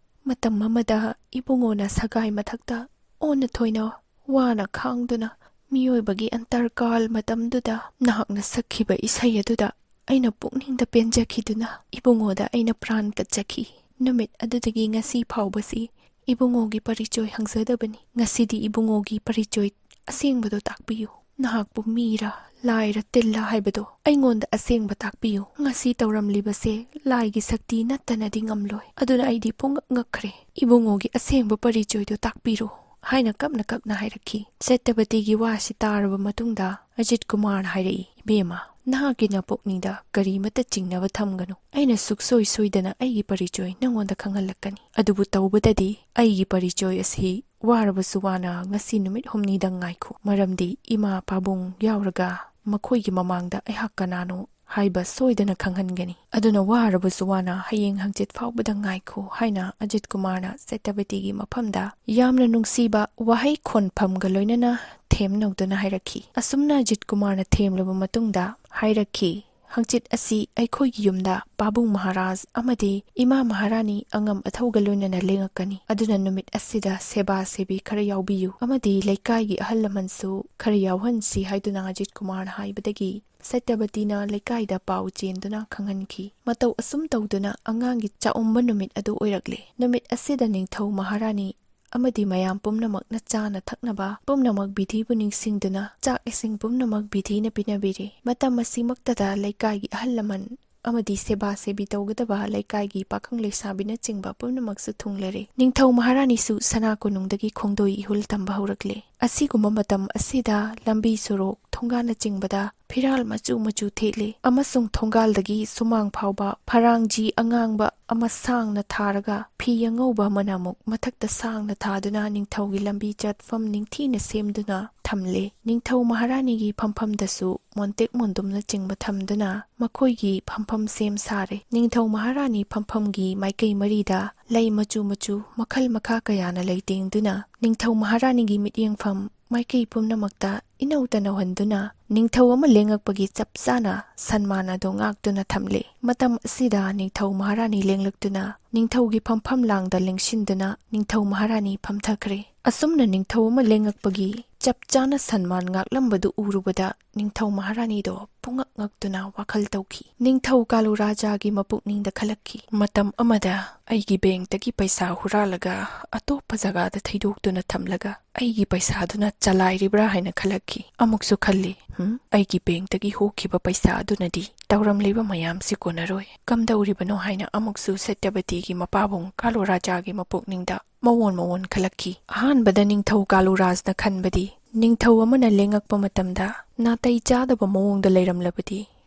ꯃꯇꯝ ꯑꯃꯗ ꯏꯕꯨꯡꯉꯣꯅ ꯁꯒꯥꯏ ꯃꯊꯛꯇ ꯑꯣꯟꯅ ꯊꯣꯏꯅ ꯋꯥꯅ ꯈꯥꯡꯗꯨꯅ ꯃꯤꯑꯣꯏꯕꯒꯤ ꯑꯟꯇꯔꯀꯥꯜ ꯃꯇꯝꯗꯨꯗ ꯅꯍꯥꯛꯅ ꯁꯛꯈꯤꯕ ꯏꯁꯩ ꯑꯗꯨꯗ ꯑꯩꯅ ꯄꯨꯛꯅꯤꯡꯗ ꯄꯦꯟꯖꯈꯤꯗꯨꯅ ꯏꯕꯨꯡꯉꯣꯗ ꯑꯩꯅ ꯄ꯭ꯔꯥꯟ ꯀꯠꯆꯈꯤ꯫ ꯅꯨꯃꯤꯠ ꯑꯗꯨꯗꯒꯤ ꯉꯁꯤ ꯐꯥꯎꯕꯁꯤ ꯏꯕꯨꯡꯉꯣꯒꯤ ꯄꯔꯤꯆꯣꯏ ꯍꯪꯖꯗꯕꯅꯤ꯫ ꯉꯁꯤꯗꯤ ꯏꯕꯨꯡꯉꯣꯒꯤ ꯄꯔꯤꯆꯣꯏ ꯑꯁꯦꯡꯕꯗꯣ ꯇꯥꯛꯄꯤꯌꯨ꯫ ꯅꯍꯥꯛꯄꯨ ꯃꯤꯔ, ꯂꯥꯏꯔ, ꯇꯤꯜꯂ ꯍꯥꯏꯕꯗꯣ ꯑꯩꯉꯣꯟꯗ ꯑꯁꯦꯡꯕ ꯇꯥꯛꯄꯤꯌꯨ꯫ ꯉꯁꯤ ꯇꯧꯔꯝꯂꯤꯕꯁꯦ ꯂꯥꯏꯒꯤ ꯁꯛꯇꯤ ꯅꯠꯇꯅꯗꯤ ꯉꯝꯂꯣꯏ꯫ ꯑꯗꯨꯅ ꯑꯩꯗꯤ ꯄꯨꯡꯉꯛ ꯉꯛꯈ꯭ꯔꯦ꯫ ꯏꯕꯨꯡꯉꯣꯒꯤ ꯑꯁꯦꯡꯕ ꯄꯔꯤꯆꯣꯏꯗꯣ ꯇꯥꯛꯄꯤꯔꯣ" ꯍꯥꯏꯅ ꯀꯞꯅ ꯀꯞꯅ ꯍꯥꯏꯔꯛꯈꯤ꯫ ꯁꯇ꯭ꯌꯕꯇꯤꯒꯤ ꯋꯥꯁꯤ ꯇꯥꯔꯕ ꯃꯇꯨꯡꯗ ꯑꯖꯤꯠ ꯀꯨꯃꯥꯔꯅ ꯍꯥꯏꯔꯛꯏ, "ꯏꯕꯦꯝꯃ, ꯅꯍꯥꯛꯀꯤ ꯅꯄꯨꯛꯅꯤꯡꯗ ꯀꯔꯤꯃꯠꯇ ꯆꯤꯡꯅꯕ ꯊꯝꯒꯅꯨ꯫ ꯑꯩꯅ ꯁꯨꯛꯁꯣꯏ ꯁꯣꯏꯗꯅ ꯑꯩꯒꯤ ꯄꯔꯤꯆꯣꯏ ꯅꯉꯣꯟꯗ ꯈꯪꯍꯜꯂꯛꯀꯅꯤ꯫ ꯑꯗꯨꯕꯨ ꯇꯧꯕꯗꯗꯤ ꯑꯩꯒꯤ ꯄꯔꯤꯆꯣꯏ ꯑꯁꯤ ꯋꯥꯔꯕꯁꯨ ꯋꯥꯅ ꯉꯁꯤ ꯅꯨꯃꯤꯠ ꯍꯨꯝꯅꯤꯗꯪ ꯉꯥꯏꯈꯣ, ꯃꯔꯝꯗꯤ ꯏꯃꯥ ꯄꯥꯕꯨꯡ ꯌꯥꯎꯔꯒ ꯃꯈꯣꯏꯒꯤ ꯃꯃꯥꯡꯗ ꯑꯩꯍꯥꯛ ꯀꯅꯥꯅꯣ ꯍꯥꯏꯕ ꯁꯣꯏꯗꯅ ꯈꯪꯍꯟꯒꯅꯤ꯫ ꯑꯗꯨꯅ ꯋꯥꯔꯕꯁꯨ ꯋꯥꯅ ꯍꯌꯦꯡ ꯍꯪꯆꯤꯠ ꯐꯥꯎꯕꯗ ꯉꯥꯏꯈꯣ" ꯍꯥꯏꯅ ꯑꯖꯤꯠ ꯀꯨꯃꯥꯔꯅ ꯁꯇ꯭ꯌꯕꯇꯤꯒꯤ ꯃꯐꯝꯗ ꯌꯥꯝꯅ ꯅꯨꯡꯁꯤꯕ ꯋꯥꯍꯩ ꯈꯣꯟꯐꯝꯒ ꯂꯣꯏꯅꯅ ꯊꯦꯝꯅꯧꯗꯨꯅ ꯍꯥꯏꯔꯛꯈꯤ꯫ ꯑꯁꯨꯝꯅ ꯑꯖꯤꯠ ꯀꯨꯃꯥꯔꯅ ꯊꯦꯝꯂꯕ ꯃꯇꯨꯡꯗ ꯍꯥꯏꯔꯛꯈꯤ, "ꯍꯪꯆꯤꯠ ꯑꯁꯤ ꯑꯩꯈꯣꯏꯒꯤ ꯌꯨꯝꯗ ꯄꯥꯕꯨꯡ ꯃꯍꯥꯔꯥꯖ ꯑꯃꯗꯤ ꯏꯃꯥ ꯃꯍꯥꯔꯥꯅꯤ ꯑꯉꯝ ꯑꯊꯧꯒ ꯂꯣꯏꯅꯅ ꯂꯦꯡꯉꯛꯀꯅꯤ꯫ ꯑꯗꯨꯅ ꯅꯨꯃꯤꯠ ꯑꯁꯤꯗ ꯁꯦꯕꯥ ꯁꯦꯕꯤ ꯈꯔ ꯌꯥꯎꯕꯤꯌꯨ ꯑꯃꯗꯤ ꯂꯩꯀꯥꯏꯒꯤ ꯑꯍꯜ ꯂꯃꯟꯁꯨ ꯈꯔ ꯌꯥꯎꯍꯟꯁꯤ" ꯍꯥꯏꯗꯨꯅ ꯑꯖꯤꯠ ꯀꯨꯃꯥꯔꯅ ꯍꯥꯏꯕꯗꯒꯤ ꯁꯇ꯭ꯌꯕꯇꯤꯅ ꯂꯩꯀꯥꯏꯗ ꯄꯥꯎ ꯆꯦꯟꯗꯨꯅ ꯈꯪꯍꯟꯈꯤ꯫ ꯃꯇꯧ ꯑꯁꯨꯝ ꯇꯧꯗꯨꯅ ꯑꯉꯥꯡꯒꯤ ꯆꯥꯛꯎꯝꯕ ꯅꯨꯃꯤꯠ ꯑꯗꯨ ꯑꯣꯏꯔꯛꯂꯦ꯫ ꯅꯨꯃꯤꯠ ꯑꯁꯤꯗ ꯅꯤꯡꯊꯧ ꯃꯍꯥꯔꯥꯅꯤ ꯑꯃꯗꯤ ꯃꯌꯥꯝ ꯄꯨꯝꯅꯃꯛꯅ ꯆꯥꯅ ꯊꯛꯅꯕ ꯄꯨꯝꯅꯃꯛ ꯕꯤꯙꯤꯕꯨ ꯅꯤꯡꯁꯤꯡꯗꯨꯅ ꯆꯥꯛ ꯏꯁꯤꯡ ꯄꯨꯝꯅꯃꯛ ꯕꯤꯙꯤꯅ ꯄꯤꯅꯕꯤꯔꯦ꯫ ꯃꯇꯝ ꯑꯁꯤꯃꯛꯇꯗ ꯂꯩꯀꯥꯏꯒꯤ ꯑꯍꯜ ꯂꯃꯟ ꯑꯃꯗꯤ ꯁꯦꯕꯥ ꯁꯦꯕꯤ ꯇꯧꯒꯗꯕ ꯂꯩꯀꯥꯏꯒꯤ ꯄꯥꯈꯪ ꯂꯩꯁꯥꯕꯤꯅꯆꯤꯡꯕ ꯄꯨꯝꯅꯃꯛꯁꯨ ꯊꯨꯡꯂꯔꯦ꯫ ꯅꯤꯡꯊꯧ ꯃꯍꯥꯔꯥꯅꯤꯁꯨ ꯁꯅꯥ ꯀꯣꯅꯨꯡꯗꯒꯤ ꯈꯣꯡꯗꯣꯏ ꯏꯍꯨꯜ ꯇꯝꯕ ꯍꯧꯔꯛꯂꯦ꯫ ꯑꯁꯤꯒꯨꯝꯕ ꯃꯇꯝ ꯑꯁꯤꯗ ꯂꯝꯕꯤ ꯁꯣꯔꯣꯛ ꯊꯣꯡꯒꯥꯟꯅꯆꯤꯡꯕꯗ ꯐꯤꯔꯥꯜ ꯃꯆꯨ ꯃꯆꯨ ꯊꯦꯠꯂꯤ ꯑꯃꯁꯨꯡ ꯊꯣꯡꯒꯥꯜꯗꯒꯤ ꯁꯨꯃꯥꯡ ꯐꯥꯎꯕ ꯐꯔꯥꯡꯖꯤ ꯑꯉꯥꯡꯕ ꯑꯃ ꯁꯥꯡꯅ ꯊꯥꯔꯒ ꯐꯤ ꯑꯉꯧꯕ ꯑꯃꯅ ꯑꯃꯨꯛ ꯃꯊꯛꯇ ꯁꯥꯡꯅ ꯊꯥꯗꯨꯅ ꯅꯤꯡꯊꯧꯒꯤ ꯂꯝꯕꯤ ꯆꯠꯐꯝ ꯅꯤꯡꯊꯤꯅ ꯁꯦꯝꯗꯨꯅ ꯊꯝꯂꯦ꯫ ꯅꯤꯡꯊꯧ ꯃꯍꯥꯔꯥꯅꯤꯒꯤ ꯐꯝꯐꯝꯗꯁꯨ ꯃꯣꯟꯇꯦꯛ ꯃꯣꯟꯗꯨꯝꯅꯆꯤꯡꯕ ꯊꯝꯗꯨꯅ ꯃꯈꯣꯏꯒꯤ ꯐꯝꯐꯝ ꯁꯦꯝ ꯁꯥꯔꯦ꯫ ꯅꯤꯡꯊꯧ ꯃꯍꯥꯔꯥꯅꯤ ꯐꯝꯐꯝꯒꯤ ꯃꯥꯏꯀꯩ ꯃꯔꯤꯗ ꯂꯩ ꯃꯆꯨ ꯃꯆꯨ ꯃꯈꯜ ꯃꯈꯥ ꯀꯌꯥꯅ ꯂꯩꯇꯦꯡꯗꯨꯅ ꯅꯤꯡꯊꯧ ꯃꯍꯥꯔꯥꯅꯤꯒꯤ ꯃꯤꯠꯌꯦꯡꯐꯝ ꯃꯥꯏꯀꯩ ꯄꯨꯝꯅꯃꯛꯇ ꯏꯅꯧ ꯇꯅꯧꯍꯟꯗꯨꯅ ꯅꯤꯡꯊꯧ ꯑꯃ ꯂꯦꯡꯉꯛꯄꯒꯤ ꯆꯞ ꯆꯥꯅ ꯁꯟꯃꯥꯟ ꯑꯗꯨ ꯉꯥꯛꯇꯨꯅ ꯊꯝꯂꯦ꯫ ꯃꯇꯝ ꯑꯁꯤꯗ ꯅꯤꯡꯊꯧ ꯃꯍꯥꯔꯥꯅꯤ ꯂꯦꯡꯂꯛꯇꯨꯅ ꯅꯤꯡꯊꯧꯒꯤ ꯐꯝꯐꯝ ꯂꯥꯡꯗ ꯂꯦꯡꯁꯤꯟꯗꯨꯅ ꯅꯤꯡꯊꯧ ꯃꯍꯥꯔꯥꯅꯤ ꯐꯝꯊꯈ꯭ꯔꯦ꯫ ꯑꯁꯨꯝꯅ ꯅꯤꯡꯊꯧ ꯑꯃ ꯂꯦꯡꯉꯛꯄꯒꯤ ꯆꯞ ꯆꯥꯅ ꯁꯟꯃꯥꯟ ꯉꯥꯛꯂꯝꯕꯗꯨ ꯎꯔꯨꯕꯗ ꯅꯤꯡꯊꯧ ꯃꯍꯥꯔꯥꯅꯤꯗꯣ ꯄꯨꯡꯉꯛ ꯉꯛꯇꯨꯅ ꯋꯥꯈꯜ ꯇꯧꯈꯤ꯫ ꯅꯤꯡꯊꯧ ꯀꯥꯂꯨ ꯔꯥꯖꯥꯒꯤ ꯃꯄꯨꯛꯅꯤꯡꯗ ꯈꯜꯂꯛꯈꯤ, "ꯃꯇꯝ ꯑꯃꯗ ꯑꯩꯒꯤ ꯕꯦꯡꯛꯇꯒꯤ ꯄꯩꯁꯥ ꯍꯨꯔꯥꯜꯂꯒ ꯑꯇꯣꯞꯄ ꯖꯒꯥꯗ ꯊꯩꯗꯣꯛꯇꯨꯅ ꯊꯝꯂꯒ ꯑꯩꯒꯤ ꯄꯩꯁꯥꯗꯨꯅ ꯆꯂꯥꯏꯔꯤꯕ꯭ꯔꯥ ꯍꯥꯏꯅ ꯈꯜꯂꯛꯈꯤ꯫ ꯑꯃꯨꯛꯁꯨ ꯈꯜꯂꯤ, ꯍꯝ, ꯑꯩꯒꯤ ꯕꯦꯡꯛꯇꯒꯤ ꯍꯨꯈꯤꯕ ꯄꯩꯁꯥ ꯑꯗꯨꯅꯗꯤ ꯇꯧꯔꯝꯂꯤꯕ ꯃꯌꯥꯝꯁꯤ ꯀꯣꯟꯅꯔꯣꯏ꯫ ꯀꯝꯗꯧꯔꯤꯕꯅꯣ ꯍꯥꯏꯅ ꯑꯃꯨꯛꯁꯨ ꯁꯇ꯭ꯌꯕꯇꯤꯒꯤ ꯃꯄꯥꯕꯨꯡ ꯀꯥꯂꯨ ꯔꯥꯖꯥꯒꯤ ꯃꯄꯨꯛꯅꯤꯡꯗ ꯃꯑꯣꯟ ꯃꯑꯣꯟ ꯈꯜꯂꯛꯈꯤ꯫ ꯑꯍꯥꯟꯕꯗ ꯅꯤꯡꯊꯧ ꯀꯥꯂꯨ ꯔꯥꯖꯅ ꯈꯟꯕꯗꯤ, ꯅꯤꯡꯊꯧ ꯑꯃꯅ ꯂꯦꯡꯉꯛꯄ ꯃꯇꯝꯗ ꯅꯥꯇꯩ ꯆꯥꯗꯕ ꯃꯑꯣꯡꯗ ꯂꯩꯔꯝꯂꯕꯗꯤ,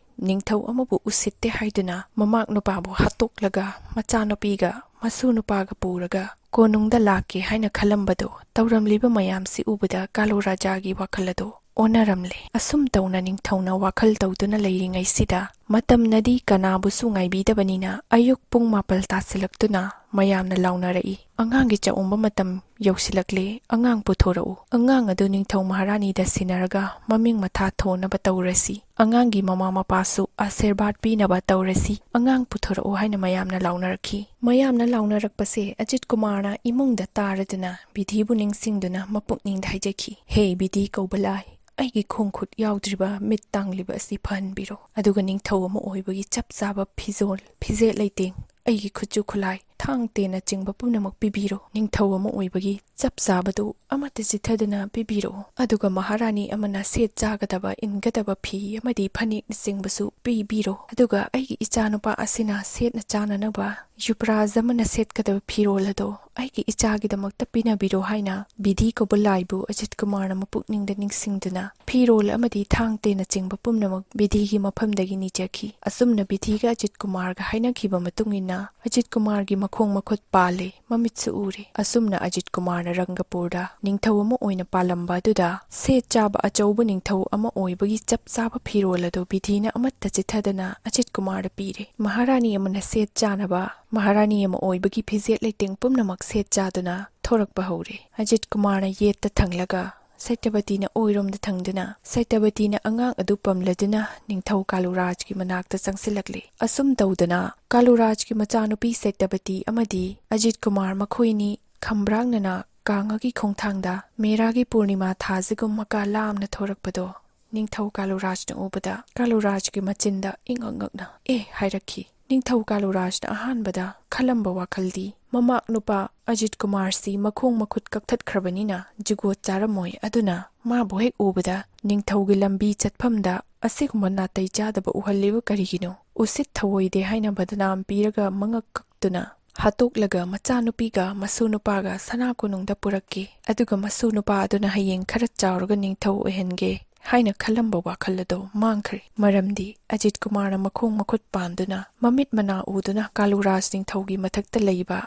ꯅꯤꯡꯊꯧ ꯑꯃꯕꯨ ꯎꯁꯤꯠꯇꯦ ꯍꯥꯏꯗꯨꯅ ꯃꯃꯥꯛ ꯅꯨꯄꯥꯕꯨ ꯍꯥꯠꯇꯣꯛꯂꯒ ꯃꯆꯥꯅꯨꯄꯤꯒ ꯃꯁꯨ ꯅꯨꯄꯥꯒ ꯄꯨꯔꯒ ꯀꯣꯅꯨꯡꯗ ꯂꯥꯛꯀꯦ ꯍꯥꯏꯅ ꯈꯜꯂꯝꯕꯗꯣ, ꯇꯧꯔꯝꯂꯤꯕ ꯃꯌꯥꯝꯁꯤ ꯎꯕꯗ ꯀꯥꯂꯨ ꯔꯥꯖꯥꯒꯤ ꯋꯥꯈꯜ ꯑꯗꯨ ꯑꯣꯟꯅꯔꯝꯂꯦ꯫ ꯑꯁꯨꯝ ꯇꯧꯅ ꯅꯤꯡꯊꯧꯅ ꯋꯥꯈꯜ ꯇꯧꯗꯨꯅ ꯂꯩꯔꯤꯉꯩꯁꯤꯗ, ꯃꯇꯝꯅꯗꯤ ꯀꯅꯥꯕꯨꯁꯨ ꯉꯥꯏꯕꯤꯗꯕꯅꯤꯅ ꯑꯌꯨꯛ ꯄꯨꯡ ꯃꯥꯄꯜ ꯇꯥꯁꯤꯜꯂꯛꯇꯨꯅ ꯃꯌꯥꯝꯅ ꯂꯥꯎꯅꯔꯛꯏ, "ꯑꯉꯥꯡꯒꯤ ꯆꯥꯛꯎꯝꯕ ꯃꯇꯝ ꯌꯧꯁꯤꯜꯂꯛꯂꯦ, ꯑꯉꯥꯡ ꯄꯨꯊꯣꯔꯛꯎ"꯫ ꯑꯉꯥꯡ ꯑꯗꯨ ꯅꯤꯡꯊꯧ ꯃꯍꯥꯔꯥꯅꯤꯗ ꯁꯤꯟꯅꯔꯒ ꯃꯃꯤꯡ ꯃꯊꯥ ꯊꯣꯟꯅꯕ ꯇꯧꯔꯁꯤ, ꯑꯉꯥꯡꯒꯤ ꯃꯃꯥ ꯃꯄꯥꯁꯨ ꯑꯥꯁꯤꯔꯕꯥꯗ ꯄꯤꯅꯕ ꯇꯧꯔꯁꯤ, ꯑꯉꯥꯡ ꯄꯨꯊꯣꯔꯛꯎ ꯍꯥꯏꯅ ꯃꯌꯥꯝꯅ ꯂꯥꯎꯅꯔꯛꯈꯤ꯫ ꯃꯌꯥꯝꯅ ꯂꯥꯎꯅꯔꯛꯄꯁꯦ ꯑꯖꯤꯠ ꯀꯨꯃꯥꯔꯅ ꯏꯃꯨꯡꯗ ꯇꯥꯔꯗꯨꯅ ꯕꯤꯙꯤꯕꯨ ꯅꯤꯡꯁꯤꯡꯗꯨꯅ ꯃꯄꯨꯛꯅꯤꯡꯗ ꯍꯥꯏꯖꯈꯤ, "ꯍꯦ ꯕꯤꯙꯤ ꯀꯧꯕ ꯂꯥꯏ, ꯑꯩꯒꯤ ꯈꯣꯡ ꯈꯨꯠ ꯌꯥꯎꯗ꯭ꯔꯤꯕ ꯃꯤꯠ ꯇꯥꯡꯂꯤꯕ ꯑꯁꯤ ꯐꯍꯟꯕꯤꯔꯣ, ꯑꯗꯨꯒ ꯅꯤꯡꯊꯧ ꯑꯃ ꯑꯣꯏꯕꯒꯤ ꯆꯞ ꯆꯥꯕ ꯐꯤꯖꯣꯜ, ꯐꯤꯖꯦꯠ ꯂꯩꯇꯦꯡ, ꯑꯩꯒꯤ ꯈꯨꯠꯁꯨ ꯈꯨꯠꯂꯥꯏ, ꯊꯥꯡ ꯇꯦꯟꯅꯆꯤꯡꯕ ꯄꯨꯝꯅꯃꯛ ꯄꯤꯕꯤꯔꯣ꯫ ꯅꯤꯡꯊꯧ ꯑꯃ ꯑꯣꯏꯕꯒꯤ ꯆꯞ ꯆꯥꯕꯗꯨ ꯑꯃꯠꯇ ꯆꯤꯠꯊꯗꯅ ꯄꯤꯕꯤꯔꯛꯎ꯫ ꯑꯗꯨꯒ ꯃꯍꯥꯔꯥꯅꯤ ꯑꯃꯅ ꯁꯦꯠ ꯆꯥꯒꯗꯕ, ꯏꯟꯒꯗꯕ ꯐꯤ ꯑꯃꯗꯤ ꯐꯅꯦꯛꯅꯆꯤꯡꯕꯁꯨ ꯄꯤꯕꯤꯔꯣ꯫ ꯑꯗꯨꯒ ꯑꯩꯒꯤ ꯏꯆꯥꯅꯨꯄꯥ ꯑꯁꯤꯅ ꯁꯦꯠꯅ ꯆꯥꯅꯅꯕ ꯌꯨꯕꯔꯥꯖ ꯑꯃꯅ ꯁꯦꯠꯀꯗꯕ ꯐꯤꯔꯣꯜ ꯑꯗꯣ ꯑꯩꯒꯤ ꯏꯆꯥꯒꯤꯗꯃꯛꯇ ꯄꯤꯅꯕꯤꯔꯣ" ꯍꯥꯏꯅ ꯕꯤꯙꯤ ꯀꯧꯕ ꯂꯥꯏꯕꯨ ꯑꯖꯤꯠ ꯀꯨꯃꯥꯔꯅ ꯃꯄꯨꯛꯅꯤꯡꯗ ꯅꯤꯡꯁꯤꯡꯗꯨꯅ ꯐꯤꯔꯣꯜ ꯑꯃꯗꯤ ꯊꯥꯡ ꯇꯦꯟꯅꯆꯤꯡꯕ ꯄꯨꯝꯅꯃꯛ ꯕꯤꯙꯤꯒꯤ ꯃꯐꯝꯗꯒꯤ ꯅꯤꯖꯈꯤ꯫ ꯑꯁꯨꯝꯅ ꯕꯤꯙꯤꯒ ꯑꯖꯤꯠ ꯀꯨꯃꯥꯔꯒ ꯍꯥꯏꯅꯈꯤꯕ ꯃꯇꯨꯡ ꯏꯟꯅ ꯑꯖꯤꯠ ꯀꯨꯃꯥꯔꯒꯤ ꯃꯈꯣꯡ ꯃꯈꯨꯠ ꯄꯥꯜꯂꯦ, ꯃꯃꯤꯠꯁꯨ ꯎꯔꯦ꯫ ꯑꯁꯨꯝꯅ ꯑꯖꯤꯠ ꯀꯨꯃꯥꯔꯅ ꯔꯪꯒꯄꯨꯔꯗ ꯅꯤꯡꯊꯧ ꯑꯃ ꯑꯣꯏꯅ ꯄꯥꯜꯂꯝꯕ ꯑꯗꯨꯗ ꯁꯦꯠ ꯆꯥꯕ ꯑꯆꯧꯕ ꯅꯤꯡꯊꯧ ꯑꯃ ꯑꯣꯏꯕꯒꯤ ꯆꯞ ꯆꯥꯕ ꯐꯤꯔꯣꯜ ꯑꯗꯨ ꯕꯤꯙꯤꯅ ꯑꯃꯠꯇ ꯆꯤꯠꯊꯗꯅ ꯑꯖꯤꯠ ꯀꯨꯃꯥꯔꯗ ꯄꯤꯔꯦ꯫ ꯃꯍꯥꯔꯥꯅꯤ ꯑꯃꯅ ꯁꯦꯠ ꯆꯥꯅꯕ, ꯃꯍꯥꯔꯥꯅꯤ ꯑꯃ ꯑꯣꯏꯕꯒꯤ ꯐꯤꯖꯦꯠ ꯂꯩꯇꯦꯡ ꯄꯨꯝꯅꯃꯛ ꯁꯦꯠ ꯆꯥꯗꯨꯅ ꯊꯣꯔꯛꯄ ꯍꯧꯔꯦ꯫ ꯑꯖꯤꯠ ꯀꯨꯃꯥꯔꯅ ꯌꯦꯠꯇ ꯊꯪꯂꯒ ꯁꯇ꯭ꯌꯕꯇꯤꯅ ꯑꯣꯏꯔꯣꯝꯗ ꯊꯪꯗꯨꯅ, ꯁꯇ꯭ꯌꯕꯇꯤꯅ ꯑꯉꯥꯡ ꯑꯗꯨ ꯄꯝꯂꯗꯨꯅ ꯅꯤꯡꯊꯧ ꯀꯥꯂꯨ ꯔꯥꯖꯀꯤ ꯃꯅꯥꯛꯇ ꯆꯪꯁꯤꯜꯂꯛꯂꯦ꯫ ꯑꯁꯨꯝ ꯇꯧꯗꯅ ꯀꯥꯂꯨ ꯔꯥꯖꯀꯤ ꯃꯆꯥꯅꯨꯄꯤ ꯁꯇ꯭ꯌꯕꯇꯤ ꯑꯃꯗꯤ ꯑꯖꯤꯠ ꯀꯨꯃꯥꯔ ꯃꯈꯣꯏꯅꯤ ꯈꯝꯕ꯭ꯔꯥꯡꯅꯅ ꯀꯥꯡꯉꯒꯤ ꯈꯣꯡꯊꯥꯡꯗ ꯃꯦꯔꯥꯒꯤ ꯄꯨꯔꯅꯤꯃꯥ ꯊꯥꯁꯤꯒꯨꯝ ꯃꯀꯥ ꯂꯥꯝꯅ ꯊꯣꯔꯛꯄꯗꯣ ꯅꯤꯡꯊꯧ ꯀꯥꯂꯨ ꯔꯥꯖꯅ ꯎꯕꯗ ꯀꯥꯂꯨ ꯔꯥꯖꯀꯤ ꯃꯆꯤꯟꯗ ꯏꯉꯛ ꯉꯛꯅ "ꯑꯦ" ꯍꯥꯏꯔꯛꯈꯤ꯫ ꯅꯤꯡꯊꯧ ꯀꯥꯂꯨ ꯔꯥꯖꯅ ꯑꯍꯥꯟꯕꯗ ꯈꯜꯂꯝꯕ ꯋꯥꯈꯜꯗꯤ ꯃꯃꯥꯛ ꯅꯨꯄꯥ ꯑꯖꯤꯠ ꯀꯨꯃꯥꯔꯁꯤ ꯃꯈꯣꯡ ꯃꯈꯨꯠ ꯀꯛꯊꯠꯈ꯭ꯔꯕꯅꯤꯅ ꯖꯨꯒꯣꯠ ꯆꯥꯔꯝꯃꯣꯏ, ꯑꯗꯨꯅ ꯃꯥꯕꯨ ꯍꯦꯛ ꯎꯕꯗ ꯅꯤꯡꯊꯧꯒꯤ ꯂꯝꯕꯤ ꯆꯠꯐꯝꯗ ꯑꯁꯤꯒꯨꯝꯕ ꯅꯥꯇꯩ ꯆꯥꯗꯕ ꯎꯍꯜꯂꯤꯕ ꯀꯔꯤꯒꯤꯅꯣ? ꯎꯁꯤꯠ ꯊꯑꯣꯏꯗꯦ ꯍꯥꯏꯅ ꯕꯗꯅꯥꯝ ꯄꯤꯔꯒ ꯃꯉꯛ ꯀꯛꯇꯨꯅ ꯍꯥꯠꯇꯣꯛꯂꯒ ꯃꯆꯥꯅꯨꯄꯤꯒ ꯃꯁꯨ ꯅꯨꯄꯥꯒ ꯁꯅꯥ ꯀꯣꯅꯨꯡꯗ ꯄꯨꯔꯛꯀꯦ, ꯑꯗꯨꯒ ꯃꯁꯨ ꯅꯨꯄꯥ ꯑꯗꯨꯅ ꯍꯌꯦꯡ ꯈꯔ ꯆꯥꯎꯔꯒ ꯅꯤꯡꯊꯧ ꯑꯣꯏꯍꯟꯒꯦ ꯍꯥꯏꯅ ꯈꯜꯂꯝꯕ ꯋꯥꯈꯜ ꯑꯗꯣ ꯃꯥꯡꯈ꯭ꯔꯦ꯫ ꯃꯔꯝꯗꯤ ꯑꯖꯤꯠ ꯀꯨꯃꯥꯔꯅ ꯃꯈꯣꯡ ꯃꯈꯨꯠ ꯄꯥꯟꯗꯨꯅ, ꯃꯃꯤꯠ ꯃꯅꯥ ꯎꯗꯨꯅ ꯀꯥꯂꯨꯔꯥꯖ ꯅꯤꯡꯊꯧꯒꯤ ꯃꯊꯛꯇ ꯂꯩꯕ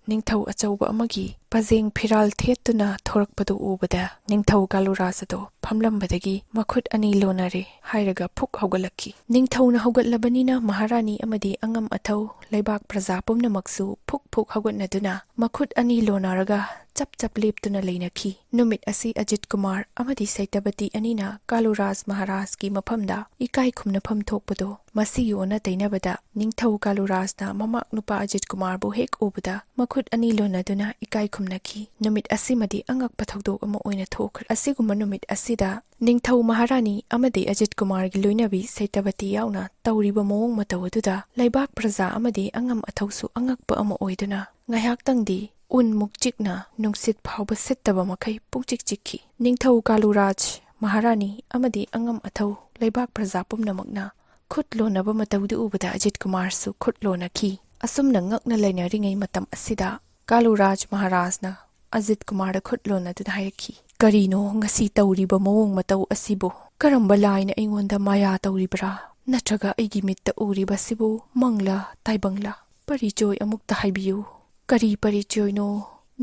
ꯅꯤꯡꯊꯧ ꯑꯆꯧꯕ ꯑꯃꯒꯤ ꯄꯖꯦꯡ ꯐꯤꯔꯥꯜ ꯊꯦꯠꯇꯨꯅ ꯊꯣꯔꯛꯄꯗꯨ ꯎꯕꯗ, ꯅꯤꯡꯊꯧ ꯀꯥꯂꯨꯔꯥꯖ ꯑꯗꯣ ꯐꯝꯂꯝꯕꯗꯒꯤ ꯃꯈꯨꯠ ꯑꯅꯤ ꯂꯣꯟꯅꯔꯦ ꯍꯥꯏꯔꯒ ꯐꯨꯛ ꯍꯧꯒꯠꯂꯛꯈꯤ꯫ ꯅꯤꯡꯊꯧꯅ ꯍꯧꯒꯠꯂꯕꯅꯤꯅ ꯃꯍꯥꯔꯥꯅꯤ ꯑꯃꯗꯤ ꯑꯉꯝ ꯑꯊꯧ, ꯂꯩꯕꯥꯛ ꯄ꯭ꯔꯖꯥ ꯄꯨꯝꯅꯃꯛꯁꯨ ꯐꯨꯛ ꯐꯨꯛ ꯍꯧꯒꯠꯅꯗꯨꯅ ꯃꯈꯨꯠ ꯑꯅꯤ ꯂꯣꯟꯅꯔꯒ ꯆꯞ ꯆꯞ ꯂꯦꯞꯇꯨꯅ ꯂꯩꯅꯈꯤ꯫ ꯅꯨꯃꯤꯠ ꯑꯁꯤ ꯑꯖꯤꯠ ꯀꯨꯃꯥꯔ ꯑꯃꯗꯤ ꯁꯩꯇꯕꯇꯤ ꯑꯅꯤꯅ ꯀꯥꯂꯨꯔꯥꯖ ꯃꯍꯥꯔꯥꯖꯀꯤ ꯃꯐꯝꯗ ꯏꯀꯥꯏ ꯈꯨꯝꯅꯐꯝ ꯊꯣꯛꯄꯗꯣ, ꯃꯁꯤꯒꯤ ꯑꯣꯟꯅ ꯇꯩꯅꯕꯗ ꯅꯤꯡꯊꯧ ꯀꯥꯂꯨꯔꯥꯖꯅ ꯃꯃꯥꯛ ꯅꯨꯄꯥ ꯑꯖꯤꯠ ꯀꯨꯃꯥꯔꯕꯨ ꯍꯦꯛ ꯎꯕꯗ ꯃꯈꯨꯠ ꯑꯅꯤ ꯂꯣꯟꯅꯗꯨꯅ ꯏꯀꯥꯏ ꯈꯨꯝꯅꯈꯤ꯫ ꯅꯨꯃꯤꯠ ꯑꯁꯤꯃꯗꯤ ꯑꯉꯛꯄ ꯊꯧꯗꯣꯛ ꯑꯃ ꯑꯣꯏꯅ ꯊꯣꯛꯈ꯭ꯔꯦ꯫ ꯑꯁꯤꯒꯨꯝꯕ ꯅꯨꯃꯤꯠ ꯑꯁꯤꯗ ꯅꯤꯡꯊꯧ ꯃꯍꯥꯔꯥꯅꯤ ꯑꯃꯗꯤ ꯑꯖꯤꯠ ꯀꯨꯃꯥꯔꯒꯤ ꯂꯣꯏꯅꯕꯤ ꯁꯩꯇꯕꯇꯤ ꯌꯥꯎꯅ ꯇꯧꯔꯤꯕ ꯃꯑꯣꯡ ꯃꯇꯧ ꯑꯗꯨꯗ ꯂꯩꯕꯥꯛ ꯄ꯭ꯔꯖꯥ ꯑꯃꯗꯤ ꯑꯉꯝ ꯑꯊꯧꯁꯨ ꯑꯉꯛꯄ ꯑꯃ ꯑꯣꯏꯗꯨꯅ ꯉꯥꯏꯍꯥꯛꯇꯪꯗꯤ ꯎꯟ ꯃꯨꯛꯆꯤꯛꯅ ꯅꯨꯡꯁꯤꯠ ꯐꯥꯎꯕ ꯁꯤꯠꯇꯕ ꯃꯈꯩ ꯄꯨꯡꯆꯤꯛ ꯆꯤꯛꯈꯤ꯫ ꯅꯤꯡꯊꯧ ꯀꯥꯂꯨꯔꯥꯖ, ꯃꯍꯥꯔꯥꯅꯤ ꯑꯃꯗꯤ ꯑꯉꯝ ꯑꯊꯧ ꯂꯩꯕꯥꯛ ꯄ꯭ꯔꯖꯥ ꯄꯨꯝꯅꯃꯛꯅ ꯈꯨꯠ ꯂꯣꯟꯅꯕ ꯃꯇꯧꯗꯨ ꯎꯕꯗ ꯑꯖꯤꯠ ꯀꯨꯃꯥꯔꯁꯨ ꯈꯨꯠ ꯂꯣꯟꯅꯈꯤ꯫ ꯑꯁꯨꯝꯅ ꯉꯛꯅ ꯂꯩꯅꯔꯤꯉꯩ ꯃꯇꯝ ꯑꯁꯤꯗ ꯀꯥꯂꯨꯔꯥꯖ ꯃꯍꯥꯔꯥꯖꯅ ꯑꯖꯤꯠ ꯀꯨꯃꯥꯔꯗ ꯈꯨꯠ ꯂꯣꯟꯅꯗꯨꯅ ꯍꯥꯏꯔꯛꯈꯤ, "ꯀꯔꯤꯅꯣ ꯉꯁꯤ ꯇꯧꯔꯤꯕ ꯃꯑꯣꯡ ꯃꯇꯧ ꯑꯁꯤꯕꯨ? ꯀꯔꯝꯕ ꯂꯥꯏꯅ ꯑꯩꯉꯣꯟꯗ ꯃꯥꯌꯥ ꯇꯧꯔꯤꯕ꯭ꯔꯥ? ꯅꯠꯇ꯭ꯔꯒ ꯑꯩꯒꯤ ꯃꯤꯠꯇ ꯎꯔꯤꯕꯁꯤꯕꯨ ꯃꯪꯂꯥ ꯇꯥꯏꯕꯪꯂꯥ? ꯄꯔꯤꯆꯣꯏ ꯑꯃꯨꯛꯇ ꯍꯥꯏꯕꯤꯌꯨ꯫ ꯀꯔꯤ ꯄꯔꯤꯆꯣꯏꯅꯣ?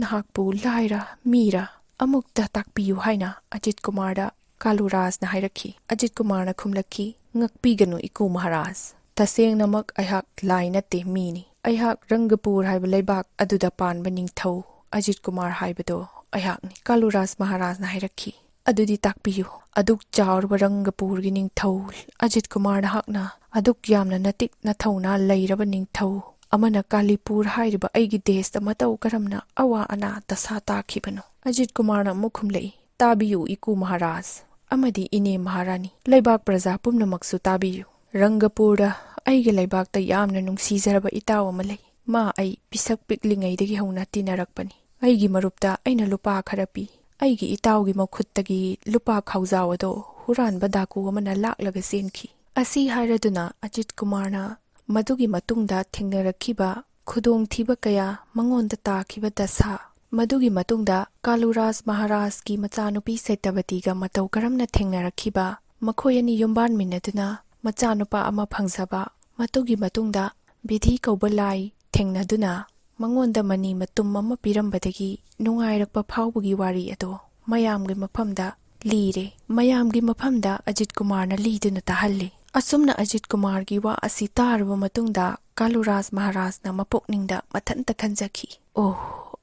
ꯅꯍꯥꯛꯄꯨ ꯂꯥꯏꯔ ꯃꯤꯔ? ꯑꯃꯨꯛꯇ ꯇꯥꯛꯄꯤꯌꯨ" ꯍꯥꯏꯅ ꯑꯖꯤꯠ ꯀꯨꯃꯥꯔꯗ ꯀꯥꯂꯨꯔꯥꯖꯅ ꯍꯥꯏꯔꯛꯈꯤ꯫ ꯑꯖꯤꯠ ꯀꯨꯃꯥꯔꯅ ꯈꯨꯝꯂꯛꯈꯤ, "ꯉꯛꯄꯤꯒꯅꯨ ꯏꯀꯨ ꯃꯍꯥꯔꯥꯖ, ꯇꯁꯦꯡꯅꯃꯛ ꯑꯩꯍꯥꯛ ꯂꯥꯏ ꯅꯠꯇꯦ, ꯃꯤꯅꯤ꯫ ꯑꯩꯍꯥꯛ ꯔꯪꯒꯄꯨꯔ ꯍꯥꯏꯕ ꯂꯩꯕꯥꯛ ꯑꯗꯨꯗ ꯄꯥꯟꯕ ꯅꯤꯡꯊꯧ ꯑꯖꯤꯠ ꯀꯨꯃꯥꯔ ꯍꯥꯏꯕꯗꯣ ꯑꯩꯍꯥꯛꯅꯤ"꯫ ꯀꯥꯂꯨꯔꯥꯖ ꯃꯍꯥꯔꯥꯖꯅ ꯍꯥꯏꯔꯛꯈꯤ, "ꯑꯗꯨꯗꯤ ꯇꯥꯛꯄꯤꯌꯨ, ꯑꯗꯨꯛ ꯆꯥꯎꯔꯕ ꯔꯪꯒꯄꯨꯔꯒꯤ ꯅꯤꯡꯊꯧ ꯑꯖꯤꯠ ꯀꯨꯃꯥꯔ ꯅꯍꯥꯛꯅ ꯑꯗꯨꯛ ꯌꯥꯝꯅ ꯅꯇꯤꯛ ꯅꯊꯧꯅꯥ ꯂꯩꯔꯕ ꯅꯤꯡꯊꯧ ꯑꯃꯅ ꯀꯥꯂꯤꯄꯨꯔ ꯍꯥꯏꯔꯤꯕ ꯑꯩꯒꯤ ꯗꯦꯁꯇ ꯃꯇꯧ ꯀꯔꯝꯅ ꯑꯋꯥ ꯑꯅꯥ ꯗꯁꯥ ꯇꯥꯈꯤꯕꯅꯣ?" ꯑꯖꯤꯠ ꯀꯨꯃꯥꯔꯅ ꯑꯃꯨꯛ ꯈꯨꯝꯂꯛꯏ, "ꯇꯥꯕꯤꯌꯨ ꯏꯀꯨ ꯃꯍꯥꯔꯥꯖ ꯑꯃꯗꯤ ꯏꯅꯦ ꯃꯍꯥꯔꯥꯅꯤ, ꯂꯩꯕꯥꯛ ꯄ꯭ꯔꯖꯥ ꯄꯨꯝꯅꯃꯛꯁꯨ ꯇꯥꯕꯤꯌꯨ꯫ ꯔꯪꯒꯄꯨꯔꯗ ꯑꯩꯒꯤ ꯂꯩꯕꯥꯛꯇ ꯌꯥꯝꯅ ꯅꯨꯡꯁꯤꯖꯔꯕ ꯏꯇꯥꯎ ꯑꯃ ꯂꯩ꯫ ꯃꯥ ꯑꯩ ꯄꯤꯁꯛ ꯄꯤꯛꯂꯤꯉꯩꯗꯒꯤ ꯍꯧꯅ ꯇꯤꯟꯅꯔꯛꯄꯅꯤ꯫ ꯑꯩꯒꯤ ꯃꯔꯨꯞꯇ ꯑꯩꯅ ꯂꯨꯄꯥ ꯈꯔ ꯄꯤ꯫ ꯑꯩꯒꯤ ꯏꯇꯥꯎꯒꯤ ꯃꯈꯨꯠꯇꯒꯤ ꯂꯨꯄꯥ ꯈꯥꯎꯖꯥꯎ ꯑꯗꯣ ꯍꯨꯔꯥꯟꯕ ꯗꯥꯀꯨ ꯑꯃꯅ ꯂꯥꯛꯂꯒ ꯆꯦꯟꯈꯤ꯫ ꯑꯁꯤ ꯍꯥꯏꯔꯗꯨꯅ ꯑꯖꯤꯠ ꯀꯨꯃꯥꯔꯅ ꯃꯗꯨꯒꯤ ꯃꯇꯨꯡꯗ ꯊꯦꯡꯅꯔꯛꯈꯤꯕ ꯈꯨꯗꯣꯡꯊꯤꯕ ꯀꯌꯥ, ꯃꯉꯣꯟꯗ ꯇꯥꯈꯤꯕ ꯗꯁꯥ, ꯃꯗꯨꯒꯤ ꯃꯇꯨꯡꯗ ꯀꯥꯂꯨꯔꯥꯖ ꯃꯍꯥꯔꯥꯖꯀꯤ ꯃꯆꯥꯅꯨꯄꯤ ꯁꯦꯇꯕꯇꯤꯒ ꯃꯇꯧ ꯀꯔꯝꯅ ꯊꯦꯡꯅꯔꯛꯈꯤꯕ, ꯃꯈꯣꯏ ꯑꯅꯤ ꯌꯨꯝꯕꯥꯟꯃꯤꯟꯅꯗꯨꯅ ꯃꯆꯥꯅꯨꯄꯥ ꯑꯃ ꯐꯪꯖꯕ, ꯃꯗꯨꯒꯤ ꯃꯇꯨꯡꯗ ꯕꯤꯙꯤ ꯀꯧꯕ ꯂꯥꯏ ꯊꯦꯡꯅꯗꯨꯅ ꯃꯉꯣꯟꯗ ꯃꯅꯤ ꯃꯇꯨꯝ ꯑꯃ ꯄꯤꯔꯝꯕꯗꯒꯤ ꯅꯨꯡꯉꯥꯏꯔꯛꯄ ꯐꯥꯎꯕꯒꯤ ꯋꯥꯔꯤ ꯑꯗꯣ ꯃꯌꯥꯝꯒꯤ ꯃꯐꯝꯗ ꯂꯤꯔꯦ꯫ ꯃꯌꯥꯝꯒꯤ ꯃꯐꯝꯗ ꯑꯖꯤꯠ ꯀꯨꯃꯥꯔꯅ ꯂꯤꯗꯨꯅ ꯇꯥꯍꯜꯂꯤ꯫ ꯑꯁꯨꯝꯅ ꯑꯖꯤꯠ ꯀꯨꯃꯥꯔꯒꯤ ꯋꯥ ꯑꯁꯤ ꯇꯥꯔꯕ ꯃꯇꯨꯡꯗ ꯀꯥꯂꯨꯔꯥꯖ ꯃꯍꯥꯔꯥꯖꯅ ꯃꯄꯨꯛꯅꯤꯡꯗ ꯃꯊꯟꯇ ꯈꯟꯖꯈꯤ, "ꯑꯣ,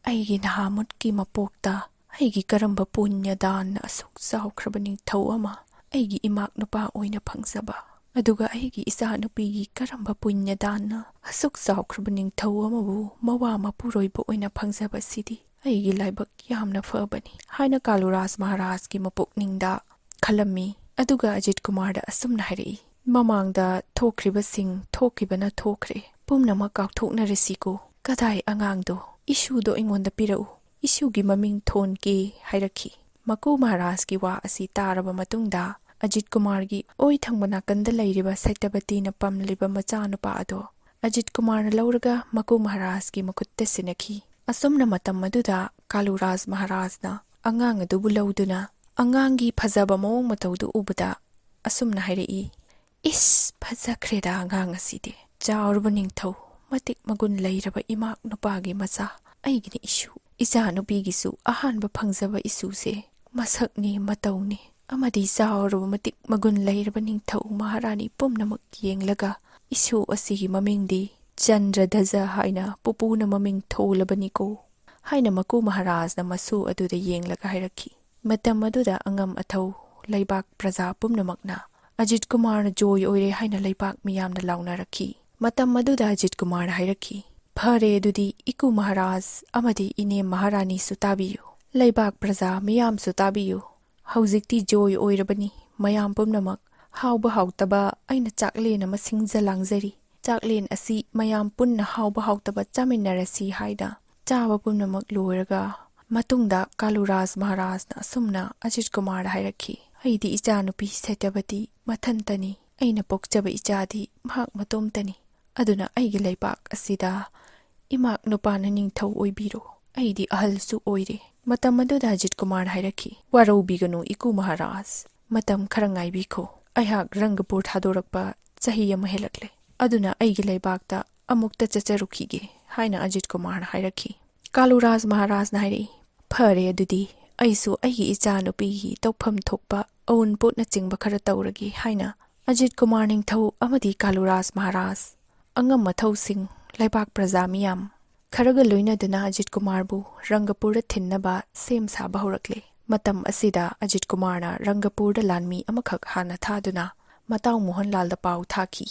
ꯑꯩꯒꯤ ꯅꯍꯥꯃꯨꯠꯀꯤ ꯃꯄꯣꯛꯇ ꯑꯩꯒꯤ ꯀꯔꯝꯕ ꯄꯨꯅ꯭ꯌ ꯗꯥꯟꯅ ꯑꯁꯨꯛ ꯆꯥꯎꯈ꯭ꯔꯕ ꯅꯤꯡꯊꯧ ꯑꯃ ꯑꯩꯒꯤ ꯏꯃꯥꯛ ꯅꯨꯄꯥ ꯑꯣꯏꯅ ꯐꯪꯖꯕ, ꯑꯗꯨꯒ ꯑꯩꯒꯤ ꯏꯆꯥ ꯅꯨꯄꯤꯒꯤ ꯀꯔꯝꯕ ꯄꯨꯅ꯭ꯌ ꯗꯥꯟꯅ ꯑꯁꯨꯛ ꯆꯥꯎꯈ꯭ꯔꯕ ꯅꯤꯡꯊꯧ ꯑꯃꯕꯨ ꯃꯋꯥ ꯃꯄꯨꯔꯣꯏꯕ ꯑꯣꯏꯅ ꯐꯪꯖꯕꯁꯤꯗꯤ ꯑꯩꯒꯤ ꯂꯥꯏꯕꯛ ꯌꯥꯝꯅ ꯐꯕꯅꯤ" ꯍꯥꯏꯅ ꯀꯥꯂꯨꯔꯥꯖ ꯃꯍꯥꯔꯥꯖꯀꯤ ꯃꯄꯨꯛꯅꯤꯡꯗ ꯈꯜꯂꯝꯃꯤ꯫ ꯑꯗꯨꯒ ꯑꯖꯤꯠ ꯀꯨꯃꯥꯔꯗ ꯑꯁꯨꯝꯅ ꯍꯥꯏꯔꯛꯏ, "ꯃꯃꯥꯡꯗ ꯊꯣꯛꯈ꯭ꯔꯤꯕꯁꯤꯡ ꯊꯣꯛꯈꯤꯕꯅ ꯊꯣꯛꯈ꯭ꯔꯦ, ꯄꯨꯝꯅꯃꯛ ꯀꯥꯎꯊꯣꯛꯅꯔꯁꯤꯀꯣ꯫ ꯀꯗꯥꯏ ꯑꯉꯥꯡꯗꯣ? ꯏꯁꯨꯗꯣ ꯑꯩꯉꯣꯟꯗ ꯄꯤꯔꯛꯎ, ꯏꯁꯨꯒꯤ ꯃꯃꯤꯡ ꯊꯣꯟꯒꯦ" ꯍꯥꯏꯔꯛꯈꯤ꯫ ꯃꯀꯨ ꯃꯍꯥꯔꯥꯖꯀꯤ ꯋꯥ ꯑꯁꯤ ꯇꯥꯔꯕ ꯃꯇꯨꯡꯗ ꯑꯖꯤꯠ ꯀꯨꯃꯥꯔꯒꯤ ꯑꯣꯏ ꯊꯪꯕ ꯅꯥꯀꯟꯗ ꯂꯩꯔꯤꯕ ꯁꯇꯄꯇꯤꯅ ꯄꯝꯂꯤꯕ ꯃꯆꯥꯅꯨꯄꯥ ꯑꯗꯣ ꯑꯖꯤꯠ ꯀꯨꯃꯥꯔꯅ ꯂꯧꯔꯒ ꯃꯀꯨ ꯃꯍꯥꯔꯥꯖꯀꯤ ꯃꯈꯨꯠꯇ ꯁꯤꯟꯅꯈꯤ꯫ ꯑꯁꯨꯝꯅ ꯃꯇꯝ ꯑꯗꯨꯗ ꯀꯥꯂꯨꯔꯥꯖ ꯃꯍꯥꯔꯥꯖꯅ ꯑꯉꯥꯡ ꯑꯗꯨꯕꯨ ꯂꯧꯗꯨꯅ ꯑꯉꯥꯡꯒꯤ ꯐꯖꯕ ꯃꯑꯣꯡ ꯃꯇꯧꯗꯨ ꯎꯕꯗ ꯑꯁꯨꯝꯅ ꯍꯥꯏꯔꯛꯏ, "ꯏꯁ, ꯐꯖꯈ꯭ꯔꯦꯗ ꯑꯉꯥꯡ ꯑꯁꯤꯗꯤ꯫ ꯆꯥꯎꯔꯕ ꯅꯤꯡꯊꯧ, ꯃꯇꯤꯛ ꯃꯒꯨꯟ ꯂꯩꯔꯕ ꯏꯃꯥꯛ ꯅꯨꯄꯥꯒꯤ ꯃꯆꯥ, ꯑꯩꯒꯤꯅ ꯏꯁꯨ, ꯏꯆꯥ ꯅꯨꯄꯤꯒꯤꯁꯨ ꯑꯍꯥꯟꯕ ꯐꯪꯖꯕ ꯏꯁꯨꯁꯦ꯫ ꯃꯁꯛꯅꯤ, ꯃꯇꯧꯅꯤ, ꯑꯃꯗꯤ ꯆꯥꯎꯔꯕ ꯃꯇꯤꯛ ꯃꯒꯨꯟ ꯂꯩꯔꯕ ꯅꯤꯡꯊꯧ ꯃꯍꯥꯔꯥꯅꯤ ꯄꯨꯝꯅꯃꯛ ꯌꯦꯡꯂꯒ ꯏꯁꯨ ꯑꯁꯤꯒꯤ ꯃꯃꯤꯡꯗꯤ ꯆꯟꯗ꯭ꯔꯙꯖ ꯍꯥꯏꯅ ꯄꯨꯄꯨꯅ ꯃꯃꯤꯡ ꯊꯣꯜꯂꯕꯅꯤꯀꯣ" ꯍꯥꯏꯅ ꯃꯀꯨ ꯃꯍꯥꯔꯥꯖꯅ ꯃꯁꯨ ꯑꯗꯨꯗ ꯌꯦꯡꯂꯒ ꯍꯥꯏꯔꯛꯈꯤ꯫ ꯃꯇꯝ ꯑꯗꯨꯗ ꯑꯉꯝ ꯑꯊꯧ, ꯂꯩꯕꯥꯛ ꯄ꯭ꯔꯖꯥ ꯄꯨꯝꯅꯃꯛꯅ "ꯑꯖꯤꯠ ꯀꯨꯃꯥꯔꯅ ꯖꯣꯏ ꯑꯣꯏꯔꯦ" ꯍꯥꯏꯅ ꯂꯩꯕꯥꯛ ꯃꯤꯌꯥꯝꯅ ꯂꯥꯎꯅꯔꯛꯈꯤ꯫ ꯃꯇꯝ ꯑꯗꯨꯗ ꯑꯖꯤꯠ ꯀꯨꯃꯥꯔꯅ ꯍꯥꯏꯔꯛꯈꯤ, "ꯐꯔꯦ, ꯑꯗꯨꯗꯤ ꯏꯀꯨ ꯃꯍꯥꯔꯥꯖ ꯑꯃꯗꯤ ꯏꯅꯦ ꯃꯍꯥꯔꯥꯅꯤꯁꯨ ꯇꯥꯕꯤꯌꯨ, ꯂꯩꯕꯥꯛ ꯄ꯭ꯔꯖꯥ ꯃꯤꯌꯥꯝꯁꯨ ꯇꯥꯕꯤꯌꯨ꯫ ꯍꯧꯖꯤꯛꯇꯤ ꯖꯣꯏ ꯑꯣꯏꯔꯕꯅꯤ꯫ ꯃꯌꯥꯝ ꯄꯨꯝꯅꯃꯛ ꯍꯥꯎꯕ ꯍꯥꯎꯇꯕ ꯑꯩꯅ ꯆꯥꯛꯂꯦꯟ ꯑꯃ ꯁꯤꯡꯖ ꯂꯥꯡꯖꯔꯤ꯫ ꯆꯥꯛꯂꯦꯟ ꯑꯁꯤ ꯃꯌꯥꯝ ꯄꯨꯟꯅ ꯍꯥꯎꯕ ꯍꯥꯎꯇꯕ ꯆꯥꯃꯤꯟꯅꯔꯁꯤ" ꯍꯥꯏꯅ ꯆꯥꯕ ꯄꯨꯝꯅꯃꯛ ꯂꯣꯏꯔꯒ ꯃꯇꯨꯡꯗ ꯀꯥꯂꯨꯔꯥꯖ ꯃꯍꯥꯔꯥꯖꯅ ꯑꯁꯨꯝꯅ ꯑꯖꯤꯠ ꯀꯨꯃꯥꯔꯗ ꯍꯥꯏꯔꯛꯈꯤ, ꯑꯩꯗꯤ ꯏꯆꯥꯅꯨꯄꯤ ꯁꯇ꯭ꯌꯕꯇꯤ ꯃꯊꯟꯇꯅꯤ꯫ ꯑꯩꯅ ꯄꯣꯛꯆꯕ ꯏꯆꯥꯗꯤ ꯃꯍꯥꯛ ꯃꯇꯣꯝꯇꯅꯤ꯫ ꯑꯗꯨꯅ ꯑꯩꯒꯤ ꯂꯩꯕꯥꯛ ꯑꯁꯤꯗ ꯏꯃꯥꯛ ꯅꯨꯄꯥꯅ ꯅꯤꯡꯊꯧ ꯑꯣꯏꯕꯤꯔꯣ꯫ ꯑꯩꯗꯤ ꯑꯍꯜꯁꯨ ꯑꯣꯏꯔꯦ꯫ ꯃꯇꯝ ꯑꯗꯨꯗ ꯑꯖꯤꯠ ꯀꯨꯃꯥꯔꯅ ꯍꯥꯏꯔꯛꯈꯤ, "ꯋꯥꯔꯧꯕꯤꯒꯅꯨ ꯏꯀꯨ ꯃꯍꯥꯔꯥꯖ, ꯃꯇꯝ ꯈꯔ ꯉꯥꯏꯕꯤꯈꯣ꯫ ꯑꯩꯍꯥꯛ ꯔꯪꯒꯄꯨꯔ ꯊꯥꯗꯣꯔꯛꯄ ꯆꯍꯤ ꯑꯃ ꯍꯦꯜꯂꯛꯂꯦ꯫ ꯑꯗꯨꯅ ꯑꯩꯒꯤ ꯂꯩꯕꯥꯛꯇ ꯑꯃꯨꯛꯇ ꯆꯠꯆꯔꯨꯈꯤꯒꯦ" ꯍꯥꯏꯅ ꯑꯖꯤꯠ ꯀꯨꯃꯥꯔꯅ ꯍꯥꯏꯔꯛꯈꯤ꯫ ꯀꯥꯂꯨꯔꯥꯖ ꯃꯍꯥꯔꯥꯖꯅ ꯍꯥꯏꯔꯛꯏ, "ꯐꯔꯦ, ꯑꯗꯨꯗꯤ ꯑꯩꯁꯨ ꯑꯩꯒꯤ ꯏꯆꯥꯅꯨꯄꯤꯒꯤ ꯇꯧꯐꯝ ꯊꯣꯛꯄ ꯑꯎꯟꯄꯣꯠꯅꯆꯤꯡꯕ ꯈꯔ ꯇꯧꯔꯒꯦ" ꯍꯥꯏꯅ ꯑꯖꯤꯠ ꯀꯨꯃꯥꯔ ꯅꯤꯡꯊꯧ ꯑꯃꯗꯤ ꯀꯥꯂꯨꯔꯥꯖ ꯃꯍꯥꯔꯥꯖ, ꯑꯉꯝ ꯑꯊꯧꯁꯤꯡ, ꯂꯩꯕꯥꯛ ꯄ꯭ꯔꯖꯥ ꯃꯤꯌꯥꯝ ꯈꯔꯒ ꯂꯣꯏꯅꯗꯨꯅ ꯑꯖꯤꯠ ꯀꯨꯃꯥꯔꯕꯨ ꯔꯪꯒꯄꯨꯔꯗ ꯊꯤꯟꯅꯕ ꯁꯦꯝ ꯁꯥꯕ ꯍꯧꯔꯛꯂꯦ꯫ ꯃꯇꯝ ꯑꯁꯤꯗ ꯑꯖꯤꯠ ꯀꯨꯃꯥꯔꯅ ꯔꯪꯒꯄꯨꯔꯗ ꯂꯥꯟꯃꯤ ꯑꯃꯈꯛ ꯍꯥꯟꯅ ꯊꯥꯗꯨꯅ ꯃꯇꯥꯎ ꯃꯣꯍꯟꯂꯥꯜꯗ ꯄꯥꯎ ꯊꯥꯈꯤ,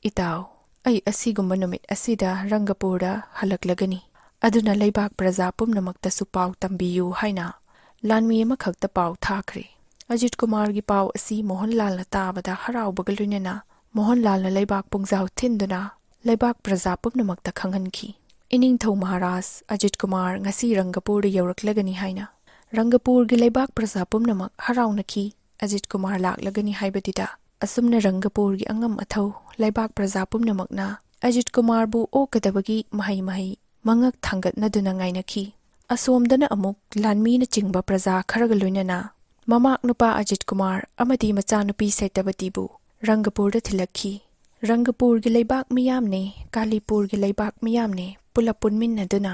"ꯏꯇꯥꯎ, ꯑꯩ ꯑꯁꯤꯒꯨꯝꯕ ꯅꯨꯃꯤꯠ ꯑꯁꯤꯗ ꯔꯪꯒꯄꯨꯔꯗ ꯍꯜꯂꯛꯂꯒꯅꯤ꯫ ꯑꯗꯨꯅ ꯂꯩꯕꯥꯛ ꯄ꯭ꯔꯖꯥ ꯄꯨꯝꯅꯃꯛꯇꯁꯨ ꯄꯥꯎ ꯇꯝꯕꯤꯌꯨ" ꯍꯥꯏꯅ ꯂꯥꯟꯃꯤ ꯑꯃꯈꯛꯇ ꯄꯥꯎ ꯊꯥꯈ꯭ꯔꯦ꯫ ꯑꯖꯤꯠ ꯀꯨꯃꯥꯔꯒꯤ ꯄꯥꯎ ꯑꯁꯤ ꯃꯣꯍꯟꯂꯥꯜꯅ ꯇꯥꯕꯗ ꯍꯔꯥꯎꯕꯒ ꯂꯣꯏꯅꯅ ꯃꯣꯍꯟꯂꯥꯜꯅ ꯂꯩꯕꯥꯛ ꯄꯨꯡꯖꯥꯎ ꯊꯤꯟꯗꯨꯅ ꯂꯩꯕꯥꯛ ꯄ꯭ꯔꯖꯥ ꯄꯨꯝꯅꯃꯛꯇ ꯈꯪꯍꯟꯈꯤ, "ꯏꯅꯤꯡꯊꯧ ꯃꯍꯥꯔꯥꯖ, ꯑꯖꯤꯠ ꯀꯨꯃꯥꯔ ꯉꯁꯤ ꯔꯪꯒꯄꯨꯔꯗ ꯌꯧꯔꯛꯂꯒꯅꯤ" ꯍꯥꯏꯅ꯫ ꯔꯪꯒꯄꯨꯔꯒꯤ ꯂꯩꯕꯥꯛ ꯄ꯭ꯔꯖꯥ ꯄꯨꯝꯅꯃꯛ ꯍꯔꯥꯎꯅꯈꯤ꯫ ꯑꯖꯤꯠ ꯀꯨꯃꯥꯔ ꯂꯥꯛꯂꯒꯅꯤ ꯍꯥꯏꯕꯗꯨꯗ꯫ ꯑꯁꯨꯝꯅ ꯔꯪꯒꯄꯨꯔꯒꯤ ꯑꯉꯝ ꯑꯊꯧ, ꯂꯩꯕꯥꯛ ꯄ꯭ꯔꯖꯥ ꯄꯨꯝꯅꯃꯛꯅ ꯑꯖꯤꯠ ꯀꯨꯃꯥꯔꯕꯨ ꯑꯣꯛꯀꯗꯕꯒꯤ ꯃꯍꯩ ꯃꯍꯩ ꯃꯉꯛ ꯊꯥꯡꯒꯠꯅꯗꯨꯅ ꯉꯥꯏꯅꯈꯤ꯫ ꯑꯁꯣꯝꯗꯅ ꯑꯃꯨꯛ ꯂꯥꯟꯃꯤꯅꯆꯤꯡꯕ ꯄ꯭ꯔꯖꯥ ꯈꯔꯒ ꯂꯣꯏꯅꯅ ꯃꯃꯥꯛ ꯅꯨꯄꯥ ꯑꯖꯤꯠ ꯀꯨꯃꯥꯔ ꯑꯃꯗꯤ ꯃꯆꯥꯅꯨꯄꯤ ꯁꯦꯇꯕꯇꯤꯕꯨ ꯔꯪꯒꯄꯨꯔꯗ ꯊꯤꯜꯂꯛꯈꯤ꯫ ꯔꯪꯒꯄꯨꯔꯒꯤ ꯂꯩꯕꯥꯛ ꯃꯤꯌꯥꯝꯅꯦ, ꯀꯥꯂꯤꯄꯨꯔꯒꯤ ꯂꯩꯕꯥꯛ ꯃꯤꯌꯥꯝꯅꯦ ꯄꯨꯂꯞ ꯄꯨꯟꯃꯤꯟꯅꯗꯨꯅ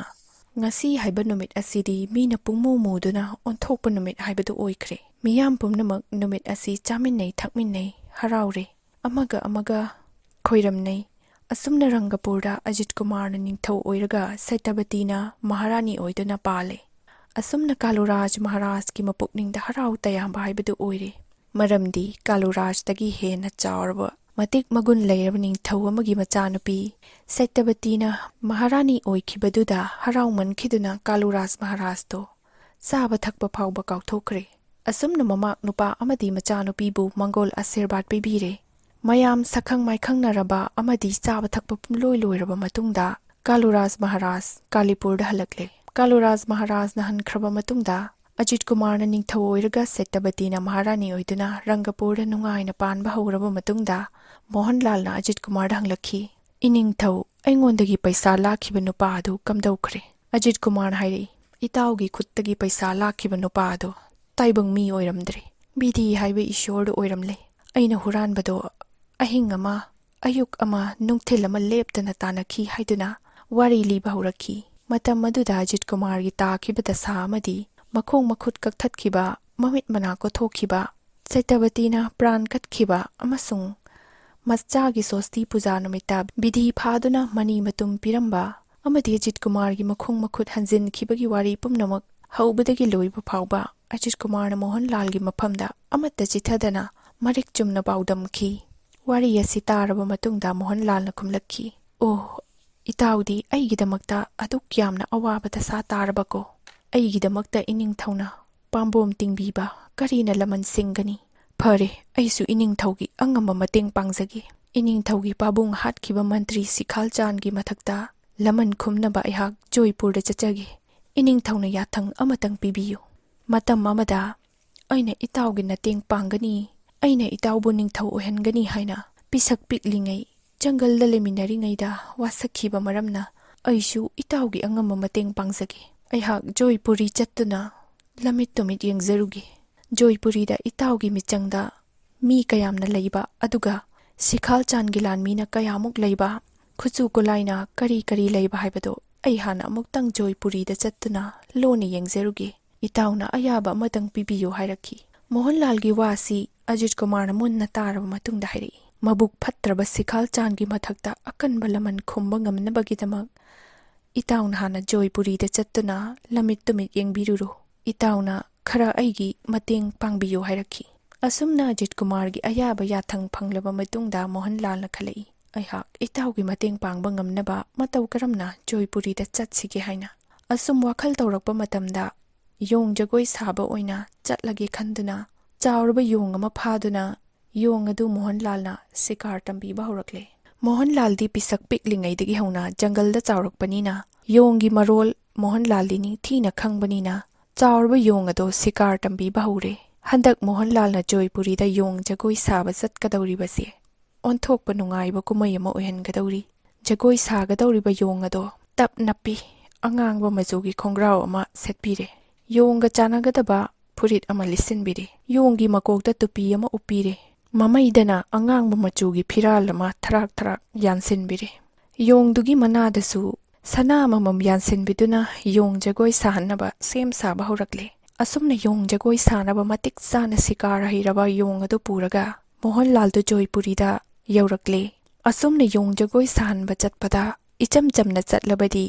ꯉꯁꯤ ꯍꯥꯏꯕ ꯅꯨꯃꯤꯠ ꯑꯁꯤꯗꯤ ꯃꯤꯅ ꯄꯨꯡꯃꯨ ꯃꯨꯗꯨꯅ ꯑꯣꯟꯊꯣꯛꯄ ꯅꯨꯃꯤꯠ ꯍꯥꯏꯕꯗꯨ ꯑꯣꯏꯈ꯭ꯔꯦ꯫ ꯃꯤꯌꯥꯝ ꯄꯨꯝꯅꯃꯛ ꯅꯨꯃꯤꯠ ꯑꯁꯤ ꯆꯥꯃꯤꯟꯅꯩ, ꯊꯛꯃꯤꯟꯅꯩ, ꯍꯔꯥꯎꯔꯦ꯫ ꯑꯃꯒ ꯑꯃꯒ ꯈꯣꯏꯔꯝꯅꯩ꯫ ꯑꯁꯨꯝꯅ ꯔꯪꯒꯄꯨꯔꯗ ꯑꯖꯤꯠ ꯀꯨꯃꯥꯔꯅ ꯅꯤꯡꯊꯧ ꯑꯣꯏꯔꯒ ꯁꯇꯕꯇꯤꯅ ꯃꯍꯥꯔꯥꯅꯤ ꯑꯣꯏꯗꯨꯅ ꯄꯥꯜꯂꯦ꯫ ꯑꯁꯨꯝꯅ ꯀꯥꯂꯨꯔꯥꯖ ꯃꯍꯥꯔꯥꯖꯀꯤ ꯃꯄꯨꯛꯅꯤꯡꯗ ꯍꯔꯥꯎ ꯇꯌꯥꯝꯕ ꯍꯥꯏꯕꯗꯨ ꯑꯣꯏꯔꯦ꯫ ꯃꯔꯝꯗꯤ ꯀꯥꯂꯨꯔꯥꯖꯇꯒꯤ ꯍꯦꯟꯅ ꯆꯥꯎꯔꯕ, ꯃꯇꯤꯛ ꯃꯒꯨꯟ ꯂꯩꯔꯕ ꯅꯤꯡꯊꯧ ꯑꯃꯒꯤ ꯃꯆꯥꯅꯨꯄꯤ ꯁꯇꯕꯇꯤꯅ ꯃꯍꯥꯔꯥꯅꯤ ꯑꯣꯏꯈꯤꯕꯗꯨꯗ ꯍꯔꯥꯎꯃꯟꯈꯤꯗꯨꯅ ꯀꯥꯂꯨꯔꯥꯖ ꯃꯍꯥꯔꯥꯖꯇꯣ ꯆꯥꯕ ꯊꯛꯄ ꯐꯥꯎꯕ ꯀꯥꯎꯊꯣꯛꯈ꯭ꯔꯦ꯫ ꯑꯁꯨꯝꯅ ꯃꯃꯥꯛ ꯅꯨꯄꯥ ꯑꯃꯗꯤ ꯃꯆꯥꯅꯨꯄꯤꯕꯨ ꯃꯪꯒꯣꯜ ꯑꯥꯁꯤꯔꯕꯥꯗ ꯄꯤꯕꯤꯔꯦ꯫ ꯃꯌꯥꯝ ꯁꯛꯈꯪ ꯃꯥꯏꯈꯪꯅꯔꯕ ꯑꯃꯗꯤ ꯆꯥꯕ ꯊꯛꯄ ꯄꯨꯝꯂꯣꯏ ꯂꯣꯏꯔꯕ ꯃꯇꯨꯡꯗ ꯀꯥꯂꯨꯔꯥꯖ ꯃꯍꯥꯔꯥꯖ ꯀꯥꯂꯤꯄꯨꯔꯗ ꯍꯜꯂꯛꯂꯦ꯫ ꯀꯥꯂꯨꯔꯥꯖ ꯃꯍꯥꯔꯥꯖꯅ ꯍꯟꯈ꯭ꯔꯕ ꯃꯇꯨꯡꯗ ꯑꯖꯤꯠ ꯀꯨꯃꯥꯔꯅ ꯅꯤꯡꯊꯧ ꯑꯣꯏꯔꯒ ꯁꯦꯇꯕꯇꯤꯅ ꯃꯍꯥꯔꯥꯅꯤ ꯑꯣꯏꯗꯨꯅ ꯔꯪꯒꯄꯨꯔꯗ ꯅꯨꯡꯉꯥꯏꯅ ꯄꯥꯟꯕ ꯍꯧꯔꯕ ꯃꯇꯨꯡꯗ, ꯃꯣꯍꯟꯂꯥꯜꯅ ꯑꯖꯤꯠ ꯀꯨꯃꯥꯔꯗ ꯍꯪꯂꯛꯈꯤ, "ꯏꯅꯤꯡꯊꯧ, ꯑꯩꯉꯣꯟꯗꯒꯤ ꯄꯩꯁꯥ ꯂꯥꯛꯈꯤꯕ ꯅꯨꯄꯥ ꯑꯗꯨ ꯀꯝꯗꯧꯈ꯭ꯔꯦ?" ꯑꯖꯤꯠ ꯀꯨꯃꯥꯔꯅ ꯍꯥꯏꯔꯛꯏ, "ꯏꯇꯥꯎꯒꯤ ꯈꯨꯠꯇꯒꯤ ꯄꯩꯁꯥ ꯂꯥꯛꯈꯤꯕ ꯅꯨꯄꯥ ꯑꯗꯨ ꯇꯥꯏꯕꯪ ꯃꯤ ꯑꯣꯏꯔꯝꯗ꯭ꯔꯦ, ꯕꯤꯙꯤ ꯍꯥꯏꯕ ꯏꯁꯣꯔꯗꯨ ꯑꯣꯏꯔꯝꯂꯦ꯫ ꯑꯩꯅ ꯍꯨꯔꯥꯟꯕꯗꯣ ꯑꯍꯤꯡ ꯑꯃ, ꯑꯌꯨꯛ ꯑꯃ, ꯅꯨꯡꯊꯤꯜ ꯑꯃ ꯂꯦꯞꯇꯅ ꯇꯥꯟꯅꯈꯤ" ꯍꯥꯏꯗꯨꯅ ꯋꯥꯔꯤ ꯂꯤꯕ ꯍꯧꯔꯛꯈꯤ꯫ ꯃꯇꯝ ꯑꯗꯨꯗ ꯑꯖꯤꯠ ꯀꯨꯃꯥꯔꯒꯤ ꯇꯥꯈꯤꯕ ꯗꯁꯥ ꯑꯃꯗꯤ ꯃꯈꯣꯡ ꯃꯈꯨꯠ ꯀꯛꯊꯠꯈꯤꯕ, ꯃꯃꯤꯠ ꯃꯅꯥ ꯀꯣꯊꯣꯛꯈꯤꯕ, ꯁꯦꯇꯕꯇꯤꯅ ꯄ꯭ꯔꯥꯟ ꯀꯠꯈꯤꯕ ꯑꯃꯁꯨꯡ ꯃꯆꯥꯒꯤ ꯁꯣꯁꯇꯤ ꯄꯨꯖꯥ ꯅꯨꯃꯤꯠꯇ ꯕꯤꯙꯤ ꯐꯥꯗꯨꯅ ꯃꯅꯤ ꯃꯇꯨꯝ ꯄꯤꯔꯝꯕ ꯑꯃꯗꯤ ꯑꯖꯤꯠ ꯀꯨꯃꯥꯔꯒꯤ ꯃꯈꯣꯡ ꯃꯈꯨꯠ ꯍꯟꯖꯤꯟꯈꯤꯕꯒꯤ ꯋꯥꯔꯤ ꯄꯨꯝꯅꯃꯛ ꯍꯧꯕꯗꯒꯤ ꯂꯣꯏꯕ ꯐꯥꯎꯕ ꯑꯖꯤꯠ ꯀꯨꯃꯥꯔꯅ ꯃꯣꯍꯟꯂꯥꯜꯒꯤ ꯃꯐꯝꯗ ꯑꯃꯠꯇ ꯆꯤꯊꯗꯅ ꯃꯔꯤꯛ ꯆꯨꯝꯅ ꯄꯥꯎꯗꯝꯈꯤ꯫ ꯋꯥꯔꯤ ꯑꯁꯤ ꯇꯥꯔꯕ ꯃꯇꯨꯡꯗ ꯃꯣꯍꯟꯂꯥꯜꯅ ꯈꯨꯝꯂꯛꯈꯤ, "ꯑꯣ, ꯏꯇꯥꯎꯗꯤ ꯑꯩꯒꯤꯗꯃꯛꯇ ꯑꯗꯨꯛ ꯌꯥꯝꯅ ꯑꯋꯥꯕ ꯗꯁꯥ ꯇꯥꯔꯕꯀꯣ? ꯑꯩꯒꯤꯗꯃꯛꯇ ꯏꯅꯤꯡꯊꯧꯅ ꯄꯥꯝꯕꯣꯝ ꯇꯤꯡꯕꯤꯕ ꯀꯔꯤꯅ ꯂꯃꯟ ꯁꯤꯡꯒꯅꯤ? ꯐꯔꯦ, ꯑꯩꯁꯨ ꯏꯅꯤꯡꯊꯧꯒꯤ ꯑꯉꯝꯕ ꯃꯇꯦꯡ ꯄꯥꯡꯖꯒꯦ꯫ ꯏꯅꯤꯡꯊꯧꯒꯤ ꯄꯥꯕꯨꯡ ꯍꯥꯠꯈꯤꯕ ꯃꯟꯇ꯭ꯔꯤ ꯁꯤꯈꯥꯜ ꯆꯥꯟꯒꯤ ꯃꯊꯛꯇ ꯂꯃꯟ ꯈꯨꯝꯅꯕ ꯑꯩꯍꯥꯛ ꯖꯣꯏꯄꯨꯔꯗ ꯆꯠꯆꯒꯦ꯫ ꯏꯅꯤꯡꯊꯧꯅ ꯌꯥꯊꯪ ꯑꯃꯇꯪ ꯄꯤꯕꯤꯌꯨ꯫ ꯃꯇꯝ ꯑꯃꯗ ꯑꯩꯅ ꯏꯇꯥꯎꯒꯤ ꯃꯇꯦꯡ ꯄꯥꯡꯒꯅꯤ, ꯑꯩꯅ ꯏꯇꯥꯎꯕꯨ ꯅꯤꯡꯊꯧ ꯑꯣꯏꯍꯟꯒꯅꯤ ꯍꯥꯏꯅ ꯄꯤꯁꯛ ꯄꯤꯛꯂꯤꯉꯩ ꯖꯪꯒꯜꯗ ꯂꯩꯃꯤꯟꯅꯔꯤꯉꯩꯗ ꯋꯥꯁꯛꯈꯤꯕ ꯃꯔꯝꯅ ꯑꯩꯁꯨ ꯏꯇꯥꯎꯒꯤ ꯑꯉꯝꯕ ꯃꯇꯦꯡ ꯄꯥꯡꯖꯒꯦ꯫ ꯑꯩꯍꯥꯛ ꯖꯣꯏꯄꯨꯔꯤ ꯆꯠꯇꯨꯅ ꯂꯝꯃꯤꯠ ꯇꯨꯃꯤꯠ ꯌꯦꯡꯖꯔꯨꯒꯦ꯫ ꯖꯣꯏꯄꯨꯔꯤꯗ ꯏꯇꯥꯎꯒꯤ ꯃꯤꯆꯪꯗ ꯃꯤ ꯀꯌꯥꯝꯅ ꯂꯩꯕ, ꯑꯗꯨꯒ ꯁꯤꯈꯥꯜ ꯆꯥꯟꯒꯤ ꯂꯥꯟꯃꯤꯅ ꯀꯌꯥꯃꯨꯛ ꯂꯩꯕ, ꯈꯨꯠꯁꯨ ꯈꯨꯠꯂꯥꯏꯅ ꯀꯔꯤ ꯀꯔꯤ ꯂꯩꯕ ꯍꯥꯏꯕꯗꯣ ꯑꯩ ꯍꯥꯟꯅ ꯑꯃꯨꯛꯇꯪ ꯖꯣꯏꯄꯨꯔꯤꯗ ꯆꯠꯇꯨꯅ ꯂꯣꯟꯅ ꯌꯦꯡꯖꯔꯨꯒꯦ꯫ ꯏꯇꯥꯎꯅ ꯑꯌꯥꯕ ꯑꯃꯇꯪ ꯄꯤꯕꯤꯌꯨ" ꯍꯥꯏꯔꯛꯈꯤ꯫ ꯃꯣꯍꯟꯂꯥꯜꯒꯤ ꯋꯥ ꯑꯁꯤ ꯑꯖꯤꯠ ꯀꯨꯃꯥꯔꯅ ꯃꯨꯟꯅ ꯇꯥꯔꯕ ꯃꯇꯨꯡꯗ ꯍꯥꯏꯔꯛꯏ, "ꯃꯕꯨꯛ ꯐꯠꯇ꯭ꯔꯕ ꯁꯤꯈꯥꯜ ꯆꯥꯟꯒꯤ ꯃꯊꯛꯇ ꯑꯀꯟꯕ ꯂꯃꯟ ꯈꯨꯝꯕ ꯉꯝꯅꯕꯒꯤꯗꯃꯛ ꯏꯇꯥꯎꯅ ꯍꯥꯟꯅ ꯖꯣꯏꯄꯨꯔꯤꯗ ꯆꯠꯇꯨꯅ ꯂꯝꯃꯤꯠ ꯇꯨꯃꯤꯠ ꯌꯦꯡꯕꯤꯔꯨꯔꯣ꯫ ꯏꯇꯥꯎꯅ ꯈꯔ ꯑꯩꯒꯤ ꯃꯇꯦꯡ ꯄꯥꯡꯕꯤꯌꯨ" ꯍꯥꯏꯔꯛꯈꯤ꯫ ꯑꯁꯨꯝꯅ ꯑꯖꯤꯠ ꯀꯨꯃꯥꯔꯒꯤ ꯑꯌꯥꯕ ꯌꯥꯊꯪ ꯐꯪꯂꯕ ꯃꯇꯨꯡꯗ ꯃꯣꯍꯟꯂꯥꯜꯅ ꯈꯜꯂꯛꯏ, "ꯑꯩꯍꯥꯛ ꯏꯇꯥꯎꯒꯤ ꯃꯇꯦꯡ ꯄꯥꯡꯕ ꯉꯝꯅꯕ ꯃꯇꯧ ꯀꯔꯝꯅ ꯖꯣꯏꯄꯨꯔꯤꯗ ꯆꯠꯁꯤꯒꯦ?" ꯍꯥꯏꯅ꯫ ꯑꯁꯨꯝ ꯋꯥꯈꯜ ꯇꯧꯔꯛꯄ ꯃꯇꯝꯗ ꯌꯣꯡ ꯖꯒꯣꯏ ꯁꯥꯕ ꯑꯣꯏꯅ ꯆꯠꯂꯒꯦ ꯈꯟꯗꯨꯅ ꯆꯥꯎꯔꯕ ꯌꯣꯡ ꯑꯃ ꯐꯥꯗꯨꯅ ꯌꯣꯡ ꯑꯗꯨ ꯃꯣꯍꯟꯂꯥꯜꯅ ꯁꯤꯀꯥꯔ ꯇꯝꯕꯤꯕ ꯍꯧꯔꯛꯂꯦ꯫ ꯃꯣꯍꯟꯂꯥꯜꯗꯤ ꯄꯤꯁꯛ ꯄꯤꯛꯂꯤꯉꯩꯗꯒꯤ ꯍꯧꯅ ꯖꯪꯒꯜꯗ ꯆꯥꯎꯔꯛꯄꯅꯤꯅ ꯌꯣꯡꯒꯤ ꯃꯔꯣꯜ ꯃꯣꯍꯟꯂꯥꯜꯗꯤ ꯅꯤꯡꯊꯤꯅ ꯈꯪꯕꯅꯤꯅ ꯆꯥꯎꯔꯕ ꯌꯣꯡ ꯑꯗꯣ ꯁꯤꯀꯥꯔ ꯇꯝꯕꯤꯕ ꯍꯧꯔꯦ꯫ ꯍꯟꯗꯛ ꯃꯣꯍꯟꯂꯥꯜꯅ ꯖꯣꯏꯄꯨꯔꯤꯗ ꯌꯣꯡ ꯖꯒꯣꯏ ꯁꯥꯕ ꯆꯠꯀꯗꯧꯔꯤꯕꯁꯦ ꯑꯣꯟꯊꯣꯛꯄ ꯅꯨꯡꯉꯥꯏꯕ ꯀꯨꯝꯍꯩ ꯑꯃ ꯑꯣꯏꯍꯟꯒꯗꯧꯔꯤ꯫ ꯖꯒꯣꯏ ꯁꯥꯒꯗꯧꯔꯤꯕ ꯌꯣꯡ ꯑꯗꯣ ꯇꯞ ꯅꯞꯄꯤ, ꯑꯉꯥꯡꯕ ꯃꯆꯨꯒꯤ ꯈꯣꯡꯒ꯭ꯔꯥꯎ ꯑꯃ ꯁꯦꯠꯄꯤꯔꯦ, ꯌꯣꯡꯒ ꯆꯥꯟꯅꯒꯗꯕ ꯐꯨꯔꯤꯠ ꯑꯃ ꯂꯤꯠꯁꯤꯟꯕꯤꯔꯦ, ꯌꯣꯡꯒꯤ ꯃꯀꯣꯛꯇ ꯇꯨꯄꯤ ꯑꯃ ꯎꯞꯄꯤꯔꯦ, ꯃꯃꯩꯗꯅ ꯑꯉꯥꯡꯕ ꯃꯆꯨꯒꯤ ꯐꯤꯔꯥꯜ ꯑꯃ ꯊꯔꯥꯛ ꯊꯔꯥꯛ ꯌꯥꯟꯁꯤꯟꯕꯤꯔꯦ꯫ ꯌꯣꯡꯗꯨꯒꯤ ꯃꯅꯥꯗꯁꯨ ꯁꯅꯥ ꯑꯃꯃꯝ ꯌꯥꯟꯁꯤꯟꯕꯤꯗꯨꯅ ꯌꯣꯡ ꯖꯒꯣꯏ ꯁꯥꯍꯟꯅꯕ ꯁꯦꯝ ꯁꯥꯕ ꯍꯧꯔꯛꯂꯦ꯫ ꯑꯁꯨꯝꯅ ꯌꯣꯡ ꯖꯒꯣꯏ ꯁꯥꯅꯕ ꯃꯇꯤꯛ ꯆꯥꯅ ꯁꯤꯀꯥꯔ ꯍꯩꯔꯕ ꯌꯣꯡ ꯑꯗꯨ ꯄꯨꯔꯒ ꯃꯣꯍꯟꯂꯥꯜꯗꯨ ꯖꯣꯏꯄꯨꯔꯤꯗ ꯌꯧꯔꯛꯂꯦ꯫ ꯑꯁꯨꯝꯅ ꯌꯣꯡ ꯖꯒꯣꯏ ꯁꯥꯍꯟꯕ ꯆꯠꯄꯗ ꯏꯆꯝ ꯆꯝꯅ ꯆꯠꯂꯕꯗꯤ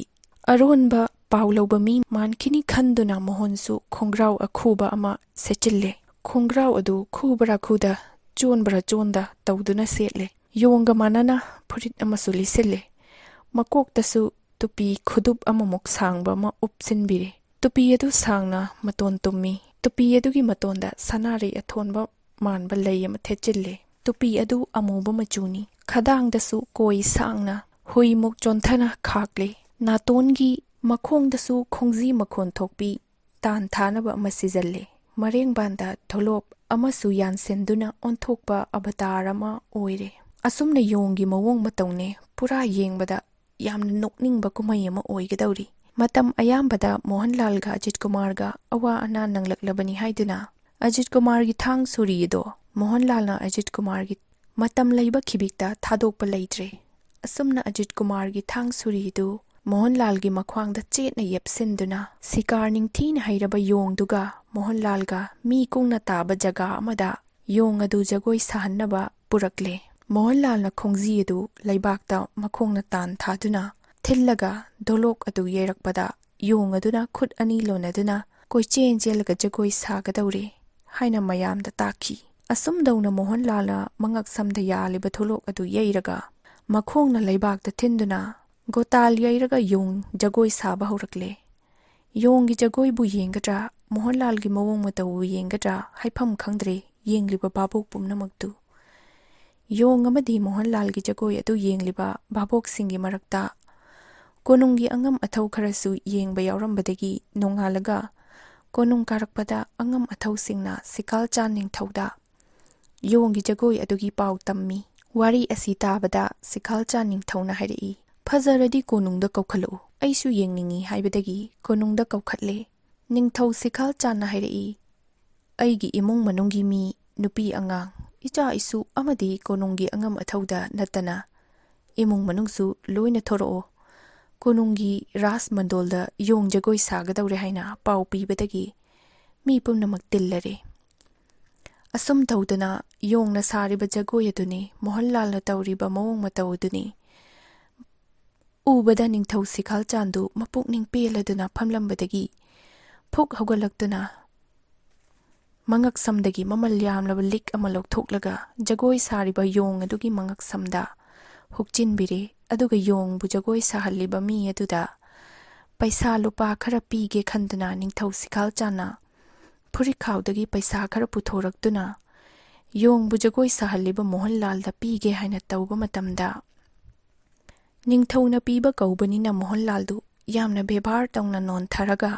ꯑꯔꯣꯟꯕ ꯄꯥꯎ ꯂꯧꯕ ꯃꯤ ꯃꯥꯟꯈꯤꯅꯤ ꯈꯟꯗꯨꯅ ꯃꯣꯍꯟꯁꯨ ꯈꯣꯡꯒ꯭ꯔꯥꯎ ꯑꯈꯨꯕ ꯑꯃ ꯁꯦꯠꯆꯤꯜꯂꯦ꯫ ꯈꯣꯡꯒ꯭ꯔꯥꯎ ꯑꯗꯨ ꯈꯨꯕ꯭ꯔꯥ ꯈꯨꯗ, ꯆꯣꯟꯕ꯭ꯔꯥ ꯆꯣꯟꯗ ꯇꯧꯗꯨꯅ ꯁꯦꯠꯂꯦ꯫ ꯌꯣꯡꯒ ꯃꯥꯟꯅꯅ ꯐꯨꯔꯤꯠ ꯑꯃꯁꯨ ꯂꯤꯠꯁꯤꯜꯂꯦ꯫ ꯃꯀꯣꯛꯇꯁꯨ ꯇꯨꯄꯤ ꯈꯨꯗꯨꯞ ꯑꯃꯃꯨꯛ ꯁꯥꯡꯕ ꯑꯃ ꯎꯞꯁꯤꯟꯕꯤꯔꯦ꯫ ꯇꯨꯄꯤ ꯑꯗꯨ ꯁꯥꯡꯅ ꯃꯇꯣꯟ ꯇꯨꯝꯃꯤ꯫ ꯇꯨꯄꯤ ꯑꯗꯨꯒꯤ ꯃꯇꯣꯟꯗ ꯁꯅꯥꯔꯩ ꯑꯊꯣꯟꯕ ꯃꯥꯟꯕ ꯂꯩ ꯑꯃ ꯊꯦꯠꯆꯤꯜꯂꯦ꯫ ꯇꯨꯄꯤ ꯑꯗꯨ ꯑꯃꯨꯕ ꯃꯆꯨꯅꯤ꯫ ꯈꯗꯥꯡꯗꯁꯨ ꯀꯣꯏ ꯁꯥꯡꯅ ꯍꯨꯏꯃꯨꯛ ꯆꯣꯟꯊꯅ ꯈꯥꯛꯂꯦ꯫ ꯅꯥꯇꯣꯟꯒꯤ ꯃꯈꯣꯡꯗꯁꯨ ꯈꯣꯡꯖꯤ ꯃꯈꯣꯟ ꯊꯣꯛꯄꯤ ꯇꯥꯟ ꯊꯥꯅꯕ ꯑꯃ ꯁꯤꯖꯜꯂꯦ꯫ ꯃꯔꯦꯡꯕꯥꯟꯗ ꯊꯣꯂꯣꯞ ꯑꯃꯁꯨ ꯌꯥꯟꯁꯤꯟꯗꯨꯅ ꯑꯣꯟꯊꯣꯛꯄ ꯑꯕꯇꯥꯔ ꯑꯃ ꯑꯣꯏꯔꯦ꯫ ꯑꯁꯨꯝꯅ ꯌꯣꯡꯒꯤ ꯃꯑꯣꯡ ꯃꯇꯧꯅꯦ ꯄꯨꯔꯥ ꯌꯦꯡꯕꯗ ꯌꯥꯝꯅ ꯅꯣꯛꯅꯤꯡꯕ ꯀꯨꯝꯍꯩ ꯑꯃ ꯑꯣꯏꯒꯗꯧꯔꯤ꯫ ꯃꯇꯝ ꯑꯌꯥꯝꯕꯗ ꯃꯣꯍꯟꯂꯥꯜꯒ ꯑꯖꯤꯠ ꯀꯨꯃꯥꯔꯒ ꯑꯋꯥ ꯑꯅꯥ ꯅꯪꯂꯛꯂꯕꯅꯤ ꯍꯥꯏꯗꯨꯅ ꯑꯖꯤꯠ ꯀꯨꯃꯥꯔꯒꯤ ꯊꯥꯡ ꯁꯨꯔꯤ ꯑꯗꯣ ꯃꯣꯍꯟꯂꯥꯜꯅ ꯑꯖꯤꯠ ꯀꯨꯃꯥꯔꯒꯤ ꯃꯇꯝ ꯂꯩꯕ ꯈꯤꯕꯤꯛꯇ ꯊꯥꯗꯣꯛꯄ ꯂꯩꯇ꯭ꯔꯦ꯫ ꯑꯁꯨꯝꯅ ꯑꯖꯤꯠ ꯀꯨꯃꯥꯔꯒꯤ ꯊꯥꯡ ꯁꯨꯔꯤꯗꯨ ꯃꯣꯍꯟꯂꯥꯜꯒꯤ ꯃꯈ꯭ꯋꯥꯡꯗ ꯆꯦꯠꯅ ꯌꯦꯞꯁꯤꯟꯗꯨꯅ ꯁꯤꯀꯥꯔ ꯅꯤꯡꯊꯤꯅ ꯍꯩꯔꯕ ꯌꯣꯡꯗꯨꯒ ꯃꯣꯍꯟꯂꯥꯜꯒ ꯃꯤ ꯀꯨꯡꯅ ꯇꯥꯕ ꯖꯒꯥ ꯑꯃꯗ ꯌꯣꯡ ꯑꯗꯨ ꯖꯒꯣꯏ ꯁꯥꯍꯟꯅꯕ ꯄꯨꯔꯛꯂꯦ꯫ ꯃꯣꯍꯟꯂꯥꯜꯅ ꯈꯣꯡꯖꯤ ꯑꯗꯨ ꯂꯩꯕꯥꯛꯇ ꯃꯈꯣꯡꯅ ꯇꯥꯟ ꯊꯥꯗꯨꯅ ꯊꯤꯜꯂꯒ ꯗꯣꯂꯣꯛ ꯑꯗꯨ ꯌꯩꯔꯛꯄꯗ ꯌꯣꯡ ꯑꯗꯨꯅ ꯈꯨꯠ ꯑꯅꯤ ꯂꯣꯟꯅꯗꯨꯅ ꯀꯣꯏꯆꯦꯟ ꯆꯦꯜꯂꯒ ꯖꯒꯣꯏ ꯁꯥꯒꯗꯧꯔꯦ ꯍꯥꯏꯅ ꯃꯌꯥꯝꯗ ꯇꯥꯛꯈꯤ꯫ ꯑꯁꯨꯝꯗꯧꯅ ꯃꯣꯍꯟꯂꯥꯜꯅ ꯃꯉꯛ ꯁꯝꯗ ꯌꯥꯜꯂꯤꯕ ꯊꯣꯂꯣꯛ ꯑꯗꯨ ꯌꯩꯔꯒ ꯃꯈꯣꯡꯅ ꯂꯩꯕꯥꯛꯇ ꯊꯤꯟꯗꯨꯅ ꯒꯣꯇꯥꯜ ꯌꯩꯔꯒ ꯌꯣꯡ ꯖꯒꯣꯏ ꯁꯥꯕ ꯍꯧꯔꯛꯂꯦ꯫ ꯌꯣꯡꯒꯤ ꯖꯒꯣꯏꯕꯨ ꯌꯦꯡꯒꯗ꯭ꯔꯥ, ꯃꯣꯍꯟꯂꯥꯜꯒꯤ ꯃꯑꯣꯡ ꯃꯇꯧꯕꯨ ꯌꯦꯡꯒꯗ꯭ꯔꯥ ꯍꯥꯏꯐꯝ ꯈꯪꯗ꯭ꯔꯦ ꯌꯦꯡꯂꯤꯕ ꯚꯥꯕꯣꯛ ꯄꯨꯝꯅꯃꯛꯇꯨ꯫ ꯌꯣꯡ ꯑꯃꯗꯤ ꯃꯣꯍꯟꯂꯥꯜꯒꯤ ꯖꯒꯣꯏ ꯑꯗꯨ ꯌꯦꯡꯂꯤꯕ ꯚꯥꯕꯣꯛꯁꯤꯡꯒꯤ ꯃꯔꯛꯇ ꯀꯣꯅꯨꯡꯒꯤ ꯑꯉꯝ ꯑꯊꯧ ꯈꯔꯁꯨ ꯌꯦꯡꯕ ꯌꯥꯎꯔꯝꯕꯗꯒꯤ ꯅꯣꯡꯉꯥꯜꯂꯒ ꯀꯣꯅꯨꯡ ꯀꯥꯔꯛꯄꯗ ꯑꯉꯝ ꯑꯊꯧꯁꯤꯡꯅ ꯁꯤꯈꯥꯜ ꯆꯥꯟ ꯅꯤꯡꯊꯧꯗ ꯌꯣꯡꯒꯤ ꯖꯒꯣꯏ ꯑꯗꯨꯒꯤ ꯄꯥꯎ ꯇꯝꯃꯤ꯫ ꯋꯥꯔꯤ ꯑꯁꯤ ꯇꯥꯕꯗ ꯁꯤꯈꯥꯜ ꯆꯥꯟ ꯅꯤꯡꯊꯧꯅ ꯍꯥꯏꯔꯛꯏ, "ꯐꯖꯔꯗꯤ ꯀꯣꯅꯨꯡꯗ ꯀꯧꯈꯠꯂꯛꯎ, ꯑꯩꯁꯨ ꯌꯦꯡꯅꯤꯡꯏ" ꯍꯥꯏꯕꯗꯒꯤ ꯀꯣꯅꯨꯡꯗ ꯀꯧꯈꯠꯂꯦ꯫ ꯅꯤꯡꯊꯧ ꯁꯤꯈꯥꯜ ꯆꯥꯟꯅ ꯍꯥꯏꯔꯛꯏ, "ꯑꯩꯒꯤ ꯏꯃꯨꯡ ꯃꯅꯨꯡꯒꯤ ꯃꯤ, ꯅꯨꯄꯤ ꯑꯉꯥꯡ, ꯏꯆꯥ ꯏꯁꯨ ꯑꯃꯗꯤ ꯀꯣꯅꯨꯡꯒꯤ ꯑꯉꯝ ꯑꯊꯧꯗ ꯅꯠꯇꯅ ꯏꯃꯨꯡ ꯃꯅꯨꯡꯁꯨ ꯂꯣꯏꯅ ꯊꯣꯔꯛꯑꯣ꯫ ꯀꯣꯅꯨꯡꯒꯤ ꯔꯥꯖ ꯃꯟꯗꯣꯜꯗ ꯌꯣꯡ ꯖꯒꯣꯏ ꯁꯥꯒꯗꯧꯔꯦ" ꯍꯥꯏꯅ ꯄꯥꯎ ꯄꯤꯕꯗꯒꯤ ꯃꯤ ꯄꯨꯝꯅꯃꯛ ꯇꯤꯜꯂꯔꯦ꯫ ꯑꯁꯨꯝ ꯇꯧꯗꯅ ꯌꯣꯡꯅ ꯁꯥꯔꯤꯕ ꯖꯒꯣꯏ ꯑꯗꯨꯅꯤ, ꯃꯣꯍꯟꯂꯥꯜꯅ ꯇꯧꯔꯤꯕ ꯃꯑꯣꯡ ꯃꯇꯧ ꯑꯗꯨꯅꯤ꯫ ꯎꯕꯗ ꯅꯤꯡꯊꯧ ꯁꯤꯈꯥꯜ ꯆꯥꯟꯗꯨ ꯃꯄꯨꯛꯅꯤꯡ ꯄꯦꯜꯂꯗꯨꯅ ꯐꯝꯂꯝꯕꯗꯒꯤ ꯐꯨꯛ ꯍꯧꯒꯠꯂꯛꯇꯨꯅ ꯃꯉꯛ ꯁꯝꯗꯒꯤ ꯃꯃꯜ ꯌꯥꯝꯂꯕ ꯂꯤꯛ ꯑꯃ ꯂꯧꯊꯣꯛꯂꯒ ꯖꯒꯣꯏ ꯁꯥꯔꯤꯕ ꯌꯣꯡ ꯑꯗꯨꯒꯤ ꯃꯉꯛ ꯁꯝꯗ ꯍꯨꯛꯆꯤꯟꯕꯤꯔꯦ꯫ ꯑꯗꯨꯒ ꯌꯣꯡꯕꯨ ꯖꯒꯣꯏ ꯁꯥꯍꯜꯂꯤꯕ ꯃꯤ ꯑꯗꯨꯗ ꯄꯩꯁꯥ ꯂꯨꯄꯥ ꯈꯔ ꯄꯤꯒꯦ ꯈꯟꯗꯨꯅ ꯅꯤꯡꯊꯧ ꯁꯤꯈꯥꯜ ꯆꯥꯟꯅ ꯐꯨꯔꯤꯠꯈꯥꯎꯗꯒꯤ ꯄꯩꯁꯥ ꯈꯔ ꯄꯨꯊꯣꯔꯛꯇꯨꯅ ꯌꯣꯡꯕꯨ ꯖꯒꯣꯏ ꯁꯥꯍꯜꯂꯤꯕ ꯃꯣꯍꯟꯂꯥꯜꯗ ꯄꯤꯒꯦ ꯍꯥꯏꯅ ꯇꯧꯕ ꯃꯇꯝꯗ, ꯅꯤꯡꯊꯧꯅ ꯄꯤꯕ ꯀꯧꯕꯅꯤꯅ ꯃꯣꯍꯟꯂꯥꯜꯗꯨ ꯌꯥꯝꯅ ꯕꯦꯕꯥꯔ ꯇꯧꯅ ꯅꯣꯟꯊꯔꯒ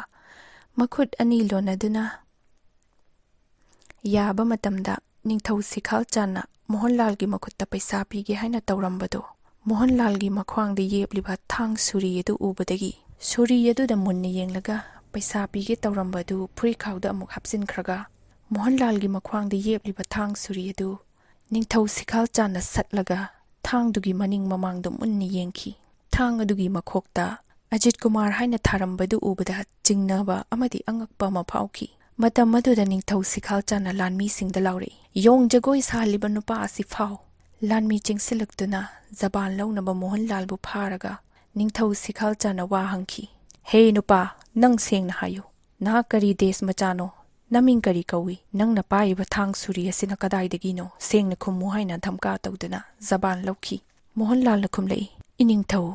ꯃꯈꯨꯠ ꯑꯅꯤ ꯂꯣꯟꯅꯗꯨꯅ ꯌꯥꯕ ꯃꯇꯝꯗ ꯅꯤꯡꯊꯧ ꯁꯤꯈꯥꯜ ꯆꯥꯟꯅ ꯃꯣꯍꯟꯂꯥꯜꯒꯤ ꯃꯈꯨꯠꯇ ꯄꯩꯁꯥ ꯄꯤꯒꯦ ꯍꯥꯏꯅ ꯇꯧꯔꯝꯕꯗꯨ, ꯃꯣꯍꯟꯂꯥꯜꯒꯤ ꯃꯈ꯭ꯋꯥꯡꯗ ꯌꯦꯞꯂꯤꯕ ꯊꯥꯡ ꯁꯨꯔꯤ ꯑꯗꯨ ꯎꯕꯗꯒꯤ, ꯁꯨꯔꯤ ꯑꯗꯨꯗ ꯃꯨꯟꯅ ꯌꯦꯡꯂꯒ ꯄꯩꯁꯥ ꯄꯤꯒꯦ ꯇꯧꯔꯝꯕ ꯑꯗꯨ ꯐꯨꯔꯤꯠꯈꯥꯎꯗ ꯑꯃꯨꯛ ꯍꯥꯞꯆꯤꯟꯈ꯭ꯔꯒ, ꯃꯣꯍꯟꯂꯥꯜꯒꯤ ꯃꯈ꯭ꯋꯥꯡꯗ ꯌꯦꯞꯂꯤꯕ ꯊꯥꯡ ꯁꯨꯔꯤ ꯑꯗꯨ ꯅꯤꯡꯊꯧ ꯁꯤꯈꯥꯜ ꯆꯥꯟꯅ ꯁꯠꯂꯒ ꯊꯥꯡꯗꯨꯒꯤ ꯃꯅꯤꯡ ꯃꯃꯥꯡꯗ ꯃꯨꯟꯅ ꯌꯦꯡꯈꯤ꯫ ꯊꯥꯡ ꯑꯗꯨꯒꯤ ꯃꯈꯣꯛꯇ ꯑꯖꯤꯠ ꯀꯨꯃꯥꯔ ꯍꯥꯏꯅ ꯊꯥꯔꯝꯕꯗꯨ ꯎꯕꯗ ꯆꯤꯡꯅꯕ ꯑꯃꯗꯤ ꯑꯉꯛꯄ ꯑꯃ ꯐꯥꯎꯈꯤ꯫ ꯃꯇꯝ ꯑꯗꯨꯗ ꯅꯤꯡꯊꯧ ꯁꯤꯈꯥꯜ ꯆꯥꯟꯅ ꯂꯥꯟꯃꯤꯁꯤꯡꯗ ꯂꯥꯎꯔꯛꯏ, "ꯌꯣꯡ ꯖꯒꯣꯏ ꯁꯥꯍꯜꯂꯤꯕ ꯅꯨꯄꯥ ꯑꯁꯤ ꯐꯥꯎ!" ꯂꯥꯟꯃꯤ ꯆꯦꯟꯁꯤꯜꯂꯛꯇꯨꯅ ꯖꯕꯥꯟ ꯂꯧꯅꯕ ꯃꯣꯍꯟꯂꯥꯜꯕꯨ ꯐꯥꯔꯒ ꯅꯤꯡꯊꯧ ꯁꯤꯈꯥꯜ ꯆꯥꯟꯅ ꯋꯥ ꯍꯪꯈꯤ, "ꯍꯦ ꯅꯨꯄꯥ, ꯅꯪ ꯁꯦꯡꯅ ꯍꯥꯏꯌꯨ, ꯅꯍꯥꯛ ꯀꯔꯤ ꯗꯦꯁ ꯃꯆꯥꯅꯣ? ꯅꯃꯤꯡ ꯀꯔꯤ ꯀꯧꯏ? ꯅꯪꯅ ꯄꯥꯏꯔꯤꯕ ꯊꯥꯡ ꯁꯨꯔꯤ ꯑꯁꯤꯅ ꯀꯗꯥꯏꯗꯒꯤꯅꯣ? ꯁꯦꯡꯅ ꯈꯨꯝꯃꯨ" ꯍꯥꯏꯅ ꯙꯝꯀꯥ ꯇꯧꯗꯨꯅ ꯖꯕꯥꯟ ꯂꯧꯈꯤ꯫ ꯃꯣꯍꯟꯂꯥꯜꯅ ꯈꯨꯝꯂꯛꯏ, "ꯏꯅꯤꯡꯊꯧ,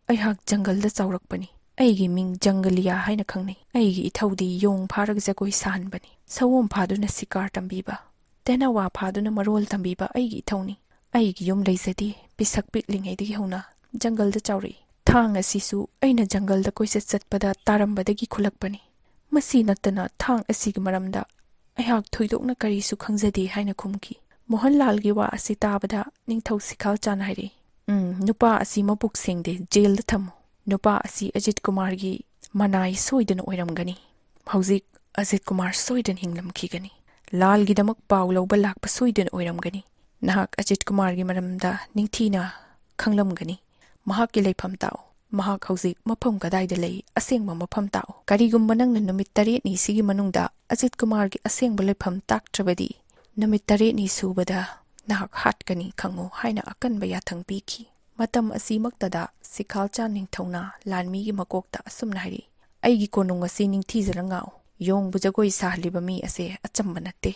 ꯑꯩꯍꯥꯛ ꯖꯪꯒꯜꯗ ꯆꯥꯎꯔꯛꯄꯅꯤ꯫ ꯑꯩꯒꯤ ꯃꯤꯡ ꯖꯪꯒꯂꯤꯌꯥ ꯍꯥꯏꯅ ꯈꯪꯅꯩ꯫ ꯑꯩꯒꯤ ꯏꯊꯧꯗꯤ ꯌꯣꯡ ꯐꯥꯔꯒ ꯖꯒꯣꯏ ꯁꯥꯍꯟꯕꯅꯤ꯫ ꯁꯑꯣꯝ ꯐꯥꯗꯨꯅ ꯁꯤꯀꯥꯔ ꯇꯝꯕꯤꯕ, ꯇꯦꯅꯋꯥ ꯐꯥꯗꯨꯅ ꯃꯔꯣꯜ ꯇꯝꯕꯤꯕ ꯑꯩꯒꯤ ꯏꯊꯧꯅꯤ꯫ ꯑꯩꯒꯤ ꯌꯨꯝ ꯂꯩꯖꯗꯦ꯫ ꯄꯤꯁꯛ ꯄꯤꯛꯂꯤꯉꯩꯗꯒꯤ ꯍꯧꯅ ꯖꯪꯒꯜꯗ ꯆꯥꯎꯔꯛꯏ꯫ ꯊꯥꯡ ꯑꯁꯤꯁꯨ ꯑꯩꯅ ꯖꯪꯒꯜꯗ ꯀꯣꯏꯆꯠ ꯆꯠꯄꯗ ꯇꯥꯔꯝꯕꯗꯒꯤ ꯈꯨꯠꯂꯛꯄꯅꯤ꯫ "ꯃꯁꯤ ꯅꯠꯇꯅ ꯊꯥꯡ ꯑꯁꯤꯒꯤ ꯃꯔꯝꯗ ꯑꯩꯍꯥꯛ ꯊꯣꯏꯗꯣꯛꯅ ꯀꯔꯤꯁꯨ ꯈꯪꯖꯗꯦ" ꯍꯥꯏꯅ ꯈꯨꯝꯈꯤ꯫ ꯃꯣꯍꯟꯂꯥꯜꯒꯤ ꯋꯥ ꯑꯁꯤ ꯇꯥꯕꯗ ꯅꯤꯡꯊꯧ ꯁꯤꯈꯥꯜꯆꯥꯟ ꯍꯥꯏꯔꯛꯏ, "ꯎꯝ, ꯅꯨꯄꯥ ꯑꯁꯤ ꯃꯕꯨꯛ ꯁꯦꯡꯗꯦ, ꯖꯦꯜꯗ ꯊꯝꯃꯨ꯫ ꯅꯨꯄꯥ ꯑꯁꯤ ꯑꯖꯤꯠ ꯀꯨꯃꯥꯔꯒꯤ ꯃꯅꯥꯏ ꯁꯣꯏꯗꯅ ꯑꯣꯏꯔꯝꯒꯅꯤ꯫ ꯍꯧꯖꯤꯛ ꯑꯖꯤꯠ ꯀꯨꯃꯥꯔ ꯁꯣꯏꯗꯅ ꯍꯤꯡꯂꯝꯈꯤꯒꯅꯤ꯫ ꯂꯥꯜꯒꯤꯗꯃꯛ ꯄꯥꯎ ꯂꯧꯕ ꯂꯥꯛꯄ ꯁꯣꯏꯗꯅ ꯑꯣꯏꯔꯝꯒꯅꯤ꯫ ꯅꯍꯥꯛ ꯑꯖꯤꯠ ꯀꯨꯃꯥꯔꯒꯤ ꯃꯔꯝꯗ ꯅꯤꯡꯊꯤꯅ ꯈꯪꯂꯝꯒꯅꯤ꯫ ꯃꯍꯥꯛꯀꯤ ꯂꯩꯐꯝ ꯇꯥꯛꯎ꯫ ꯃꯍꯥꯛ ꯍꯧꯖꯤꯛ ꯃꯐꯝ ꯀꯗꯥꯏꯗ ꯂꯩ? ꯑꯁꯦꯡꯕ ꯃꯐꯝ ꯇꯥꯛꯎ꯫ ꯀꯔꯤꯒꯨꯝꯕ ꯅꯪꯅ ꯅꯨꯃꯤꯠ ꯇꯔꯦꯠꯅꯤ ꯁꯤꯒꯤ ꯃꯅꯨꯡꯗ ꯑꯖꯤꯠ ꯀꯨꯃꯥꯔꯒꯤ ꯑꯁꯦꯡꯕ ꯂꯩꯐꯝ ꯇꯥꯛꯇ꯭ꯔꯕꯗꯤ, ꯅꯨꯃꯤꯠ ꯇꯔꯦꯠꯅꯤ ꯁꯨꯕꯗ ꯅꯍꯥꯛ ꯍꯥꯠꯀꯅꯤ ꯈꯪꯉꯨ" ꯍꯥꯏꯅ ꯑꯀꯟꯕ ꯌꯥꯊꯪ ꯄꯤꯈꯤ꯫ ꯃꯇꯝ ꯑꯁꯤꯃꯛꯇꯗ ꯁꯤꯈꯥꯜꯆꯥꯟ ꯅꯤꯡꯊꯧꯅ ꯂꯥꯟꯃꯤꯒꯤ ꯃꯀꯣꯛꯇ ꯑꯁꯨꯝꯅ ꯍꯥꯏꯔꯛꯏ, "ꯑꯩꯒꯤ ꯀꯣꯅꯨꯡ ꯑꯁꯤ ꯅꯤꯡꯊꯤꯖꯅ ꯉꯥꯛꯎ꯫ ꯌꯣꯡꯕꯨ ꯖꯒꯣꯏ ꯁꯥꯍꯜꯂꯤꯕ ꯃꯤ ꯑꯁꯦ ꯑꯆꯝꯕ ꯅꯠꯇꯦ꯫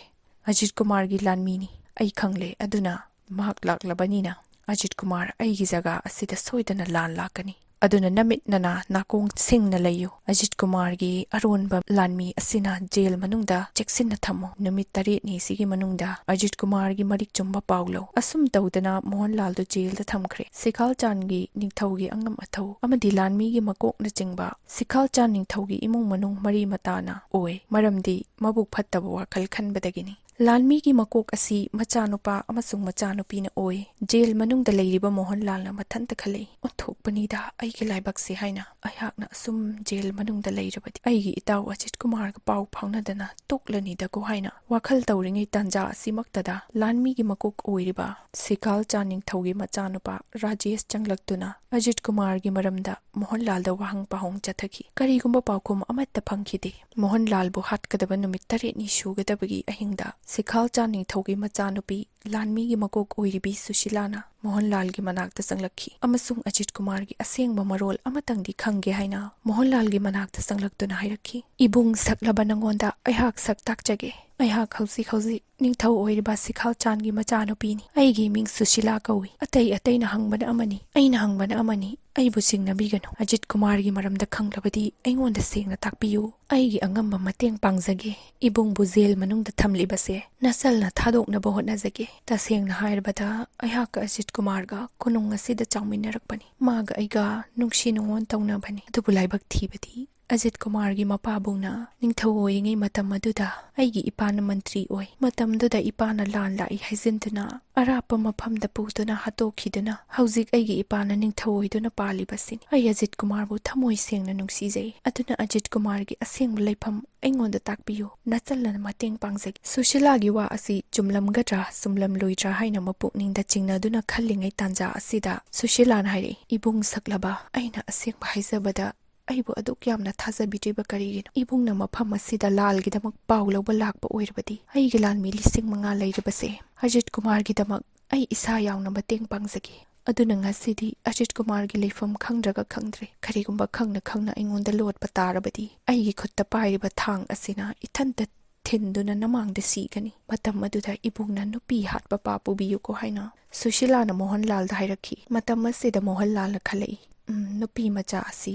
ꯑꯖꯤꯠ ꯀꯨꯃꯥꯔꯒꯤ ꯂꯥꯟꯃꯤꯅꯤ꯫ ꯑꯩ ꯈꯪꯂꯦ꯫ ꯑꯗꯨꯅ ꯃꯍꯥꯛ ꯂꯥꯛꯂꯕꯅꯤꯅ ꯑꯖꯤꯠ ꯀꯨꯃꯥꯔ ꯑꯩꯒꯤ ꯖꯒꯥ ꯑꯁꯤꯗ ꯁꯣꯏꯗꯅ ꯂꯥꯟ ꯂꯥꯛꯀꯅꯤ꯫ ꯑꯗꯨꯅ ꯅꯃꯤꯠ ꯅꯅꯥ ꯅꯥꯀꯣꯡ ꯁꯤꯡꯅ ꯂꯩꯌꯨ꯫ ꯑꯖꯤꯠ ꯀꯨꯃꯥꯔꯒꯤ ꯑꯔꯣꯟꯕ ꯂꯥꯟꯃꯤ ꯑꯁꯤꯅ ꯖꯦꯜ ꯃꯅꯨꯡꯗ ꯆꯦꯛꯁꯤꯟꯅ ꯊꯝꯃꯨ꯫ ꯅꯨꯃꯤꯠ ꯇꯔꯦꯠꯅꯤ ꯁꯤꯒꯤ ꯃꯅꯨꯡꯗ ꯑꯖꯤꯠ ꯀꯨꯃꯥꯔꯒꯤ ꯃꯔꯤꯛ ꯆꯨꯝꯕ ꯄꯥꯎ ꯂꯧ꯫" ꯑꯁꯨꯝ ꯇꯧꯗꯅ ꯃꯣꯍꯟꯂꯥꯜꯗꯨ ꯖꯦꯜꯗ ꯊꯝꯈ꯭ꯔꯦ꯫ ꯁꯤꯈꯥꯜꯆꯥꯟꯒꯤ ꯅꯤꯡꯊꯧꯒꯤ ꯑꯉꯝ ꯑꯊꯧ ꯑꯃꯗꯤ ꯂꯥꯟꯃꯤꯒꯤ ꯃꯀꯣꯛꯅꯆꯤꯡꯕ ꯁꯤꯈꯥꯜꯆꯥꯟ ꯅꯤꯡꯊꯧꯒꯤ ꯏꯃꯨꯡ ꯃꯅꯨꯡ ꯃꯔꯤ ꯃꯇꯥꯅ ꯑꯣꯏ, ꯃꯔꯝꯗꯤ ꯃꯕꯨꯛ ꯐꯠꯇꯕ ꯋꯥꯈꯜ ꯈꯟꯕꯗꯒꯤꯅꯤ꯫ ꯂꯥꯟꯃꯤꯒꯤ ꯃꯀꯣꯛ ꯑꯁꯤ ꯃꯆꯥꯅꯨꯄꯥ ꯑꯃꯁꯨꯡ ꯃꯆꯥꯅꯨꯄꯤꯅ ꯑꯣꯏ꯫ ꯖꯦꯜ ꯃꯅꯨꯡꯗ ꯂꯩꯔꯤꯕ ꯃꯣꯍꯟꯂꯥꯜꯅ ꯃꯊꯟꯇ ꯈꯜꯂꯛꯏ, "ꯑꯣꯟꯊꯣꯛꯄꯅꯤꯗ ꯑꯩꯒꯤ ꯂꯥꯏꯕꯛꯁꯦ" ꯍꯥꯏꯅ꯫ "ꯑꯩꯍꯥꯛꯅ ꯑꯁꯨꯝ ꯖꯦꯜ ꯃꯅꯨꯡꯗ ꯂꯩꯔꯕꯗꯤ ꯑꯩꯒꯤ ꯏꯇꯥꯎ ꯑꯖꯤꯠ ꯀꯨꯃꯥꯔꯒ ꯄꯥꯎ ꯐꯥꯎꯅꯗꯅ ꯇꯣꯛꯂꯅꯤꯗꯀꯣ" ꯍꯥꯏꯅ ꯋꯥꯈꯜ ꯇꯧꯔꯤꯉꯩ ꯇꯥꯟꯖꯥ ꯑꯁꯤꯃꯛꯇꯗ ꯂꯥꯟꯃꯤꯒꯤ ꯃꯀꯣꯛ ꯑꯣꯏꯔꯤꯕ ꯁꯤꯈꯥꯜꯆꯥꯟ ꯅꯤꯡꯊꯧꯒꯤ ꯃꯆꯥꯅꯨꯄꯥ ꯔꯥꯖꯦꯁ ꯆꯪꯂꯛꯇꯨꯅ ꯑꯖꯤꯠ ꯀꯨꯃꯥꯔꯒꯤ ꯃꯔꯝꯗ ꯃꯣꯍꯟꯂꯥꯜꯗ ꯋꯥꯍꯪ ꯄꯥꯎꯍꯪ ꯆꯠꯊꯈꯤ꯫ ꯀꯔꯤꯒꯨꯝꯕ ꯄꯥꯎꯈꯨꯝ ꯑꯃꯠꯇ ꯐꯪꯈꯤꯗꯦ꯫ ꯃꯣꯍꯟꯂꯥꯜꯕꯨ ꯍꯥꯠꯀꯗꯕ ꯅꯨꯃꯤꯠ ꯇꯔꯦꯠꯅꯤ ꯁꯨꯒꯗꯕꯒꯤ ꯑꯍꯤꯡꯗ ꯁꯤꯈꯥꯜꯆꯥꯟ ꯅꯤꯡꯊꯧꯒꯤ ꯃꯆꯥꯅꯨꯄꯤ ꯂꯥꯟꯃꯤꯒꯤ ꯃꯀꯣꯛ ꯑꯣꯏꯔꯤꯕꯤ ꯁꯨꯁꯤꯂꯥꯅ ꯃꯣꯍꯟꯂꯥꯜꯒꯤ ꯃꯅꯥꯛꯇ ꯆꯪꯂꯛꯈꯤ ꯑꯃꯁꯨꯡ ꯑꯖꯤꯠ ꯀꯨꯃꯥꯔꯒꯤ ꯑꯁꯦꯡꯕ ꯃꯔꯣꯜ ꯑꯃꯇꯪꯗꯤ ꯈꯪꯒꯦ ꯍꯥꯏꯅ ꯃꯣꯍꯟꯂꯥꯜꯒꯤ ꯃꯅꯥꯛꯇ ꯆꯪꯂꯛꯇꯨꯅ ꯍꯥꯏꯔꯛꯈꯤ, "ꯏꯕꯨꯡ ꯁꯛꯂꯕ ꯅꯉꯣꯟꯗ ꯑꯩꯍꯥꯛ ꯁꯛ ꯇꯥꯛꯆꯒꯦ꯫ ꯑꯩꯍꯥꯛ ꯍꯧꯖꯤꯛ ꯍꯧꯖꯤꯛ ꯅꯤꯡꯊꯧ ꯑꯣꯏꯔꯤꯕ ꯁꯤꯈꯥꯜꯆꯥꯟꯒꯤ ꯃꯆꯥꯅꯨꯄꯤꯅꯤ꯫ ꯑꯩꯒꯤ ꯃꯤꯡ ꯁꯨꯁꯤꯂꯥ ꯀꯧꯏ꯫ ꯑꯇꯩ ꯑꯇꯩꯅ ꯍꯪꯕꯅ ꯑꯃꯅꯤ, ꯑꯩꯅ ꯍꯪꯕꯅ ꯑꯃꯅꯤ꯫ ꯑꯩꯕꯨ ꯆꯤꯡꯅꯕꯤꯒꯅꯨ꯫ ꯑꯖꯤꯠ ꯀꯨꯃꯥꯔꯒꯤ ꯃꯔꯝꯗ ꯈꯪꯂꯕꯗꯤ ꯑꯩꯉꯣꯟꯗ ꯁꯦꯡꯅ ꯇꯥꯛꯄꯤꯌꯨ꯫ ꯑꯩꯒꯤ ꯑꯉꯝꯕ ꯃꯇꯦꯡ ꯄꯥꯡꯖꯒꯦ꯫ ꯏꯕꯨꯡꯕꯨ ꯖꯦꯜ ꯃꯅꯨꯡꯗ ꯊꯝꯂꯤꯕꯁꯦ ꯅꯆꯜꯅ ꯊꯥꯗꯣꯛꯅꯕ ꯍꯣꯠꯅꯖꯒꯦ꯫ ꯇꯁꯦꯡꯅ ꯍꯥꯏꯔꯕꯗ ꯑꯩꯍꯥꯛꯀ ꯑꯖꯤꯠ ꯀꯨꯃꯥꯔꯒ ꯀꯣꯅꯨꯡ ꯑꯁꯤꯗ ꯆꯥꯎꯃꯤꯟꯅꯔꯛꯄꯅꯤ꯫ ꯃꯥꯒ ꯑꯩꯒ ꯅꯨꯡꯁꯤ ꯅꯨꯡꯉꯣꯟ ꯇꯧꯅꯕꯅꯤ꯫ ꯑꯗꯨꯕꯨ ꯂꯥꯏꯕꯛ ꯊꯤꯕꯗꯤ ꯑꯖꯤꯠ ꯀꯨꯃꯥꯔꯒꯤ ꯃꯄꯥꯕꯨꯡꯅ ꯅꯤꯡꯊꯧ ꯑꯣꯏꯔꯤꯉꯩ ꯃꯇꯝ ꯑꯗꯨꯗ ꯑꯩꯒꯤ ꯏꯄꯥꯅ ꯃꯟꯇ꯭ꯔꯤ ꯑꯣꯏ꯫ ꯃꯇꯝꯗꯨꯗ ꯏꯄꯥꯅ ꯂꯥꯟ ꯂꯥꯛꯏ ꯍꯥꯏꯖꯤꯟꯗꯨꯅ ꯑꯔꯥꯞꯄ ꯃꯐꯝꯗ ꯄꯨꯗꯨꯅ ꯍꯥꯠꯇꯣꯛꯈꯤꯗꯨꯅ ꯍꯧꯖꯤꯛ ꯑꯩꯒꯤ ꯏꯄꯥꯅ ꯅꯤꯡꯊꯧ ꯑꯣꯏꯗꯨꯅ ꯄꯥꯜꯂꯤꯕꯁꯤꯅꯤ꯫ ꯑꯩ ꯑꯖꯤꯠ ꯀꯨꯃꯥꯔꯕꯨ ꯊꯃꯣꯏ ꯁꯦꯡꯅ ꯅꯨꯡꯁꯤꯖꯩ꯫ ꯑꯗꯨꯅ ꯑꯖꯤꯠ ꯀꯨꯃꯥꯔꯒꯤ ꯑꯁꯦꯡꯕ ꯂꯩꯐꯝ ꯑꯩꯉꯣꯟꯗ ꯇꯥꯛꯄꯤꯌꯨ꯫ ꯅꯆꯜꯅ ꯃꯇꯦꯡ ꯄꯥꯡꯖꯒꯦ꯫ ꯁꯨꯁꯤꯂꯥꯒꯤ ꯋꯥ ꯑꯁꯤ ꯆꯨꯝꯂꯝꯒꯗ꯭ꯔꯥ ꯆꯨꯝꯂꯝꯂꯣꯏꯗ꯭ꯔꯥ ꯍꯥꯏꯅ ꯃꯄꯨꯛꯅꯤꯡꯗ ꯆꯤꯡꯅꯗꯨꯅ ꯈꯜꯂꯤꯉꯩ ꯇꯥꯟꯖꯥ ꯑꯁꯤꯗ ꯁꯨꯁꯤꯂꯥꯅ ꯍꯥꯏꯔꯛꯏ, "ꯏꯕꯨꯡ ꯁꯛꯂꯕ, ꯑꯩꯅ ꯑꯁꯦꯡꯕ ꯍꯥꯏꯖꯕꯗ ꯑꯩꯕꯨ ꯑꯗꯨꯛ ꯌꯥꯝꯅ ꯊꯥꯖꯕꯤꯗ꯭ꯔꯤꯕ ꯀꯔꯤꯒꯤꯅꯣ? ꯏꯕꯨꯡꯅ ꯃꯐꯝ ꯑꯁꯤꯗ ꯂꯥꯜꯒꯤꯗꯃꯛ ꯄꯥꯎ ꯂꯧꯕ ꯂꯥꯛꯄ ꯑꯣꯏꯔꯕꯗꯤ ꯑꯩꯒꯤ ꯂꯥꯟꯃꯤ ꯂꯤꯁꯤꯡ ꯃꯉꯥ ꯂꯩꯔꯤꯕꯁꯦ ꯑꯖꯤꯠ ꯀꯨꯃꯥꯔꯒꯤꯗꯃꯛ ꯑꯩ ꯏꯁꯥ ꯌꯥꯎꯅ ꯃꯇꯦꯡ ꯄꯥꯡꯖꯒꯦ꯫ ꯑꯗꯨꯅ ꯉꯁꯤꯗꯤ ꯑꯖꯤꯠ ꯀꯨꯃꯥꯔꯒꯤ ꯂꯩꯐꯝ ꯈꯪꯗ꯭ꯔꯒ ꯈꯪꯗ꯭ꯔꯦ꯫ ꯀꯔꯤꯒꯨꯝꯕ ꯈꯪꯅ ꯈꯪꯅ ꯑꯩꯉꯣꯟꯗ ꯂꯣꯠꯄ ꯇꯥꯔꯕꯗꯤ ꯑꯩꯒꯤ ꯈꯨꯠꯇ ꯄꯥꯏꯔꯤꯕ ꯊꯥꯡ ꯑꯁꯤꯅ ꯏꯊꯟꯇ ꯊꯤꯟꯗꯨꯅ ꯅꯃꯥꯡꯗ ꯁꯤꯒꯅꯤ꯫ ꯃꯇꯝ ꯑꯗꯨꯗ ꯏꯕꯨꯡꯅ ꯅꯨꯄꯤ ꯍꯥꯠꯄ ꯄꯥꯞ ꯄꯨꯕꯤꯌꯨꯀꯣ" ꯍꯥꯏꯅ ꯁꯨꯁꯤꯂꯥꯅ ꯃꯣꯍꯟꯂꯥꯜꯗ ꯍꯥꯏꯔꯛꯈꯤ꯫ ꯃꯇꯝ ꯑꯁꯤꯗ ꯃꯣꯍꯟꯂꯥꯜꯅ ꯈꯜꯂꯛꯏ, "ꯎꯝ, ꯅꯨꯄꯤ ꯃꯆꯥ ꯑꯁꯤ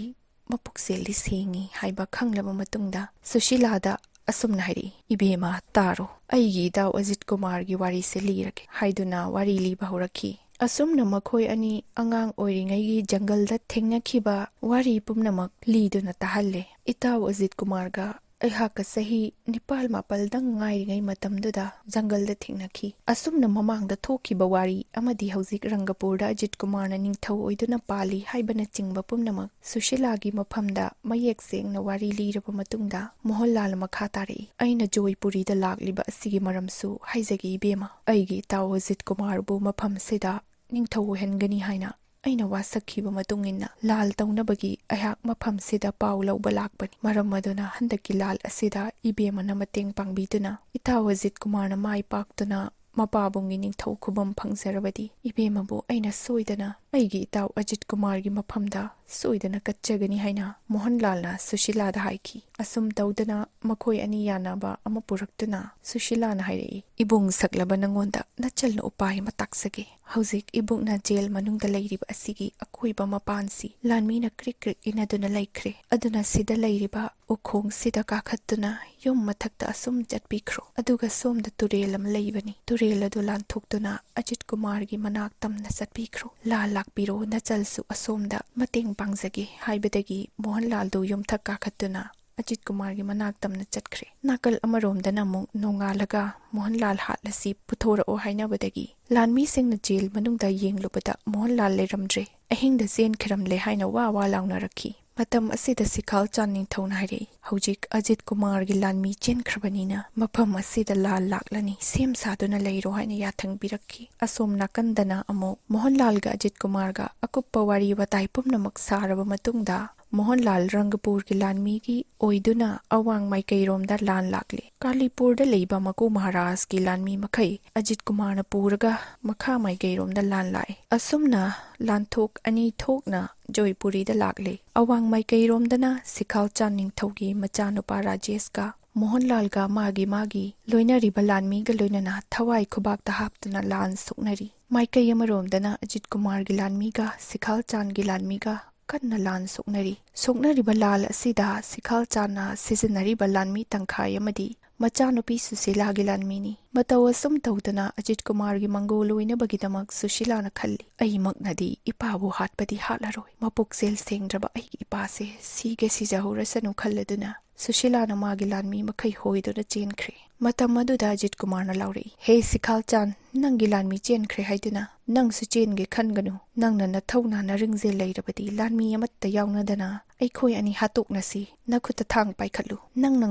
ꯃꯄꯨꯛꯆꯦꯜꯗꯤ ꯁꯦꯡꯉꯤ" ꯍꯥꯏꯕ ꯈꯪꯂꯕ ꯃꯇꯨꯡꯗ ꯁꯨꯁꯤꯂꯥꯗ ꯑꯁꯨꯝꯅ ꯍꯥꯏꯔꯛꯏ, "ꯏꯕꯦꯝꯃ, ꯇꯥꯔꯣ, ꯑꯩꯒꯤ ꯏꯇꯥꯎ ꯑꯖꯤꯠ ꯀꯨꯃꯥꯔꯒꯤ ꯋꯥꯔꯤꯁꯦ ꯂꯤꯔꯒꯦ" ꯍꯥꯏꯗꯨꯅ ꯋꯥꯔꯤ ꯂꯤꯕ ꯍꯧꯔꯛꯈꯤ꯫ ꯑꯁꯨꯝꯅ ꯃꯈꯣꯏ ꯑꯅꯤ ꯑꯉꯥꯡ ꯑꯣꯏꯔꯤꯉꯩꯒꯤ ꯖꯪꯒꯜꯗ ꯊꯦꯡꯅꯈꯤꯕ ꯋꯥꯔꯤ ꯄꯨꯝꯅꯃꯛ ꯂꯤꯗꯨꯅ ꯇꯥꯍꯜꯂꯦ꯫ ꯏꯇꯥꯎ ꯑꯖꯤꯠ ꯀꯨꯃꯥꯔꯒ ꯑꯩꯍꯥꯛꯀ ꯆꯍꯤ ꯅꯤꯄꯥꯜ ꯃꯥꯄꯜꯗꯪ ꯉꯥꯏꯔꯤꯉꯩ ꯃꯇꯝꯗꯨꯗ ꯖꯪꯒꯜꯗ ꯊꯦꯡꯅꯈꯤ꯫ ꯑꯁꯨꯝꯅ ꯃꯃꯥꯡꯗ ꯊꯣꯛꯈꯤꯕ ꯋꯥꯔꯤ ꯑꯃꯗꯤ ꯍꯧꯖꯤꯛ ꯔꯪꯒꯄꯨꯔꯗ ꯑꯖꯤꯠ ꯀꯨꯃꯥꯔꯅ ꯅꯤꯡꯊꯧ ꯑꯣꯏꯗꯨꯅ ꯄꯥꯜꯂꯤ ꯍꯥꯏꯕꯅꯆꯤꯡꯕ ꯄꯨꯝꯅꯃꯛ ꯁꯨꯁꯤꯂꯥꯒꯤ ꯃꯐꯝꯗ ꯃꯌꯦꯛ ꯁꯦꯡꯅ ꯋꯥꯔꯤ ꯂꯤꯔꯕ ꯃꯇꯨꯡꯗ ꯃꯣꯍꯟꯂꯥꯜ ꯃꯈꯥ ꯇꯥꯔꯛꯏ, "ꯑꯩꯅ ꯖꯣꯏꯄꯨꯔꯤꯗ ꯂꯥꯛꯂꯤꯕ ꯑꯁꯤꯒꯤ ꯃꯔꯝꯁꯨ ꯍꯥꯏꯖꯒꯦ ꯏꯕꯦꯝꯃ꯫ ꯑꯩꯒꯤ ꯏꯇꯥꯎ ꯑꯖꯤꯠ ꯀꯨꯃꯥꯔꯕꯨ ꯃꯐꯝꯁꯤꯗ ꯅꯤꯡꯊꯧ ꯑꯣꯏꯍꯟꯒꯅꯤ ꯍꯥꯏꯅ ꯑꯩꯅ ꯋꯥꯁꯛꯈꯤꯕ ꯃꯇꯨꯡ ꯏꯟꯅ ꯂꯥꯜ ꯇꯧꯅꯕꯒꯤ ꯑꯩꯍꯥꯛ ꯃꯐꯝꯁꯤꯗ ꯄꯥꯎ ꯂꯧꯕ ꯂꯥꯛꯄꯅꯤ꯫ ꯃꯔꯝ ꯑꯗꯨꯅ ꯍꯟꯗꯛꯀꯤ ꯂꯥꯜ ꯑꯁꯤꯗ ꯏꯕꯦꯝꯃꯅ ꯃꯇꯦꯡ ꯄꯥꯡꯕꯤꯗꯨꯅ ꯏꯇꯥꯎ ꯑꯖꯤꯠ ꯀꯨꯃꯥꯔꯅ ꯃꯥꯏ ꯄꯥꯛꯇꯨꯅ ꯃꯄꯥꯕꯨꯡꯒꯤ ꯅꯤꯡꯊꯧ ꯈꯨꯕꯝ ꯐꯪꯖꯔꯕꯗꯤ ꯏꯕꯦꯝꯃꯕꯨ ꯑꯩꯅ ꯁꯣꯏꯗꯅ ꯑꯩꯒꯤ ꯏꯇꯥꯎ ꯑꯖꯤꯠ ꯀꯨꯃꯥꯔꯒꯤ ꯃꯐꯝꯗ ꯁꯣꯏꯗꯅ ꯀꯠꯆꯒꯅꯤ" ꯍꯥꯏꯅ ꯃꯣꯍꯟꯂꯥꯜꯅ ꯁꯨꯁꯤꯂꯥꯗ ꯍꯥꯏꯈꯤ꯫ ꯑꯁꯨꯝ ꯇꯧꯗꯅ ꯃꯈꯣꯏ ꯑꯅꯤ ꯌꯥꯅꯕ ꯑꯃ ꯄꯨꯔꯛꯇꯨꯅ ꯁꯨꯁꯤꯂꯥꯅ ꯍꯥꯏꯔꯛꯏ, "ꯏꯕꯨꯡ ꯁꯛꯂꯕ ꯅꯉꯣꯟꯗ ꯅꯆꯜꯅ ꯎꯄꯥꯏ ꯑꯃ ꯇꯥꯛꯆꯒꯦ꯫ ꯍꯧꯖꯤꯛ ꯏꯕꯨꯡꯅ ꯖꯦꯜ ꯃꯅꯨꯡꯗ ꯂꯩꯔꯤꯕ ꯑꯁꯤꯒꯤ ꯑꯀꯣꯏꯕ ꯃꯄꯥꯟꯁꯤ ꯂꯥꯟꯃꯤꯅ ꯀ꯭ꯔꯤꯛ ꯀ꯭ꯔꯤꯛ ꯏꯟꯅꯗꯨꯅ ꯂꯩꯈ꯭ꯔꯦ꯫ ꯑꯗꯨꯅ ꯁꯤꯗ ꯂꯩꯔꯤꯕ ꯎꯈꯣꯡꯁꯤꯗ ꯀꯥꯈꯠꯇꯨꯅ ꯌꯨꯝ ꯃꯊꯛꯇ ꯑꯁꯨꯝ ꯆꯠꯄꯤꯈ꯭ꯔꯣ꯫ ꯑꯗꯨꯒ ꯁꯣꯝꯗ ꯇꯨꯔꯦꯜ ꯑꯃ ꯂꯩꯕꯅꯤ꯫ ꯇꯨꯔꯦꯜ ꯑꯗꯨ ꯂꯥꯟꯊꯣꯛꯇꯨꯅ ꯑꯖꯤꯠ ꯀꯨꯃꯥꯔꯒꯤ ꯃꯅꯥꯛ ꯇꯝꯅ ꯆꯠꯄꯤꯈ꯭ꯔꯣ꯫ ꯂꯥꯜ ꯂꯥꯛꯄꯤꯔꯣ, ꯅꯆꯜꯁꯨ ꯑꯁꯣꯝꯗ ꯃꯇꯦꯡ ꯄꯥꯡꯖꯒꯦ" ꯍꯥꯏꯕꯗꯒꯤ ꯃꯣꯍꯟꯂꯥꯜꯗꯨ ꯌꯨꯝꯊꯛ ꯀꯥꯈꯠꯇꯨꯅ ꯑꯖꯤꯠ ꯀꯨꯃꯥꯔꯒꯤ ꯃꯅꯥꯛ ꯇꯝꯅ ꯆꯠꯈ꯭ꯔꯦ꯫ ꯅꯥꯀꯜ ꯑꯃꯔꯣꯝꯗꯅ ꯑꯃꯨꯛ ꯅꯣꯡꯉꯥꯜꯂꯒ ꯃꯣꯍꯟꯂꯥꯜ ꯍꯥꯠꯂꯁꯤ, ꯄꯨꯊꯣꯔꯛꯑꯣ ꯍꯥꯏꯅꯕꯗꯒꯤ ꯂꯥꯟꯃꯤꯁꯤꯡꯅ ꯖꯦꯜ ꯃꯅꯨꯡꯗ ꯌꯦꯡꯂꯨꯕꯗ ꯃꯣꯍꯟꯂꯥꯜ ꯂꯩꯔꯝꯗ꯭ꯔꯦ꯫ "ꯑꯍꯤꯡꯗ ꯆꯦꯟꯈꯤꯔꯝꯂꯦ" ꯍꯥꯏꯅ ꯋꯥ ꯋꯥ ꯂꯥꯎꯅꯔꯛꯈꯤ꯫ ꯃꯇꯝ ꯑꯁꯤꯗ ꯁꯤꯈꯥꯜ ꯆꯥꯟ ꯅꯤꯡꯊꯧꯅ ꯍꯥꯏꯔꯛꯏ, "ꯍꯧꯖꯤꯛ ꯑꯖꯤꯠ ꯀꯨꯃꯥꯔꯒꯤ ꯂꯥꯟꯃꯤ ꯆꯦꯟꯈ꯭ꯔꯕꯅꯤꯅ ꯃꯐꯝ ꯑꯁꯤꯗ ꯂꯥꯟ ꯂꯥꯛꯂꯅꯤ, ꯁꯦꯝ ꯁꯥꯗꯨꯅ ꯂꯩꯔꯣ" ꯍꯥꯏꯅ ꯌꯥꯊꯪ ꯄꯤꯔꯛꯈꯤ꯫ ꯑꯁꯣꯝ ꯅꯥꯀꯟꯗꯅ ꯑꯃꯨꯛ ꯃꯣꯍꯟꯂꯥꯜꯒ ꯑꯖꯤꯠ ꯀꯨꯃꯥꯔꯒ ꯑꯀꯨꯞꯄ ꯋꯥꯔꯤ ꯋꯥꯇꯥꯏ ꯄꯨꯝꯅꯃꯛ ꯁꯥꯔꯕ ꯃꯇꯨꯡꯗ, ꯃꯣꯍꯟꯂꯥꯜ ꯔꯪꯒꯄꯨꯔꯒꯤ ꯂꯥꯟꯃꯤꯒꯤ ꯑꯣꯏꯗꯨꯅ ꯑꯋꯥꯡ ꯃꯥꯏꯀꯩꯔꯣꯝꯗ ꯂꯥꯟ ꯂꯥꯛꯂꯤ꯫ ꯀꯥꯂꯤꯄꯨꯔꯗ ꯂꯩꯕ ꯃꯀꯨ ꯃꯍꯥꯔꯥꯖꯀꯤ ꯂꯥꯟꯃꯤ ꯃꯈꯩ ꯑꯖꯤꯠ ꯀꯨꯃꯥꯔꯅ ꯄꯨꯔꯒ ꯃꯈꯥ ꯃꯥꯏꯀꯩꯔꯣꯝꯗ ꯂꯥꯟ ꯂꯥꯛꯏ꯫ ꯑꯁꯨꯝꯅ ꯂꯥꯟꯊꯣꯛ ꯑꯅꯤ ꯊꯣꯛꯅ ꯖꯣꯏꯄꯨꯔꯤꯗ ꯂꯥꯛꯂꯤ꯫ ꯑꯋꯥꯡ ꯃꯥꯏꯀꯩꯔꯣꯝꯗꯅ ꯁꯤꯈꯥꯜ ꯆꯥꯟ ꯅꯤꯡꯊꯧꯒꯤ ꯃꯆꯥꯅꯨꯄꯥ ꯔꯥꯖꯦꯁꯀ ꯃꯣꯍꯟꯂꯥꯜꯒ ꯃꯥꯒꯤ ꯃꯥꯒꯤ ꯂꯣꯏꯅꯔꯤꯕ ꯂꯥꯟꯃꯤꯒ ꯂꯣꯏꯅꯅ ꯊꯋꯥꯏ ꯈꯨꯕꯥꯛꯇ ꯍꯥꯞꯇꯨꯅ ꯂꯥꯟ ꯁꯣꯛꯅꯔꯤ꯫ ꯃꯥꯏꯀꯩ ꯑꯃꯔꯣꯝꯗꯅ ꯑꯖꯤꯠ ꯀꯨꯃꯥꯔꯒꯤ ꯂꯥꯟꯃꯤꯒ ꯁꯤꯈꯥꯜ ꯆꯥꯟꯒꯤ ꯂꯥꯟꯃꯤꯒ ꯀꯟꯅ ꯂꯥꯟ ꯁꯣꯛꯅꯔꯤ꯫ ꯁꯣꯛꯅꯔꯤꯕ ꯂꯥꯟ ꯑꯁꯤꯗ ꯁꯤꯈꯥꯜ ꯆꯥꯟꯅ ꯁꯤꯖꯤꯟꯅꯔꯤꯕ ꯂꯥꯟꯃꯤ ꯇꯪꯈꯥꯏ ꯑꯃꯗꯤ ꯃꯆꯥꯅꯨꯄꯤ ꯁꯨꯁꯤꯂꯥꯒꯤ ꯂꯥꯟꯃꯤꯅꯤ꯫ ꯃꯇꯧ ꯑꯁꯨꯝ ꯇꯧꯗꯅ ꯑꯖꯤꯠ ꯀꯨꯃꯥꯔꯒꯤ ꯃꯪꯒꯣꯜ ꯑꯣꯏꯅꯕꯒꯤꯗꯃꯛ ꯁꯨꯁꯤꯂꯥꯅ ꯈꯜꯂꯤ, "ꯑꯩꯃꯛꯅꯗꯤ ꯏꯄꯥꯕꯨ ꯍꯥꯠꯄꯗꯤ ꯍꯥꯠꯂꯔꯣꯏ꯫ ꯃꯄꯨꯛꯆꯦꯜ ꯁꯦꯡꯗ꯭ꯔꯕ ꯑꯩꯒꯤ ꯏꯄꯥꯁꯦ ꯁꯤꯒꯦ ꯁꯤꯖꯍꯧꯔꯁꯅꯨ" ꯈꯜꯂꯗꯨꯅ ꯁꯨꯁꯤꯂꯥꯅ ꯃꯥꯒꯤ ꯂꯥꯟꯃꯤ ꯃꯈꯩ ꯍꯣꯏꯗꯨꯅ ꯆꯦꯟꯈ꯭ꯔꯦ꯫ ꯃꯇꯝ ꯑꯗꯨꯗ ꯑꯖꯤꯠ ꯀꯨꯃꯥꯔꯅ ꯂꯥꯎꯔꯛꯏ, "ꯍꯦ ꯁꯤꯈꯥꯜ ꯆꯥꯟ, ꯅꯪꯒꯤ ꯂꯥꯟꯃꯤ ꯆꯦꯟꯈ꯭ꯔꯦ ꯍꯥꯏꯗꯨꯅ ꯅꯪꯁꯨ ꯆꯦꯟꯒꯦ ꯈꯟꯒꯅꯨ꯫ ꯅꯪꯅ ꯅꯊꯧꯅꯥ ꯅꯔꯤꯡꯖꯦꯜ ꯂꯩꯔꯕꯗꯤ ꯂꯥꯟꯃꯤ ꯑꯃꯠꯇ ꯌꯥꯎꯅꯗꯅ ꯑꯩꯈꯣꯏ ꯑꯅꯤ ꯍꯥꯠꯇꯣꯛꯅꯁꯤ꯫ ꯅꯈꯨꯠꯇ ꯊꯥꯡ ꯄꯥꯏꯈꯠꯂꯨ꯫ ꯅꯪꯅ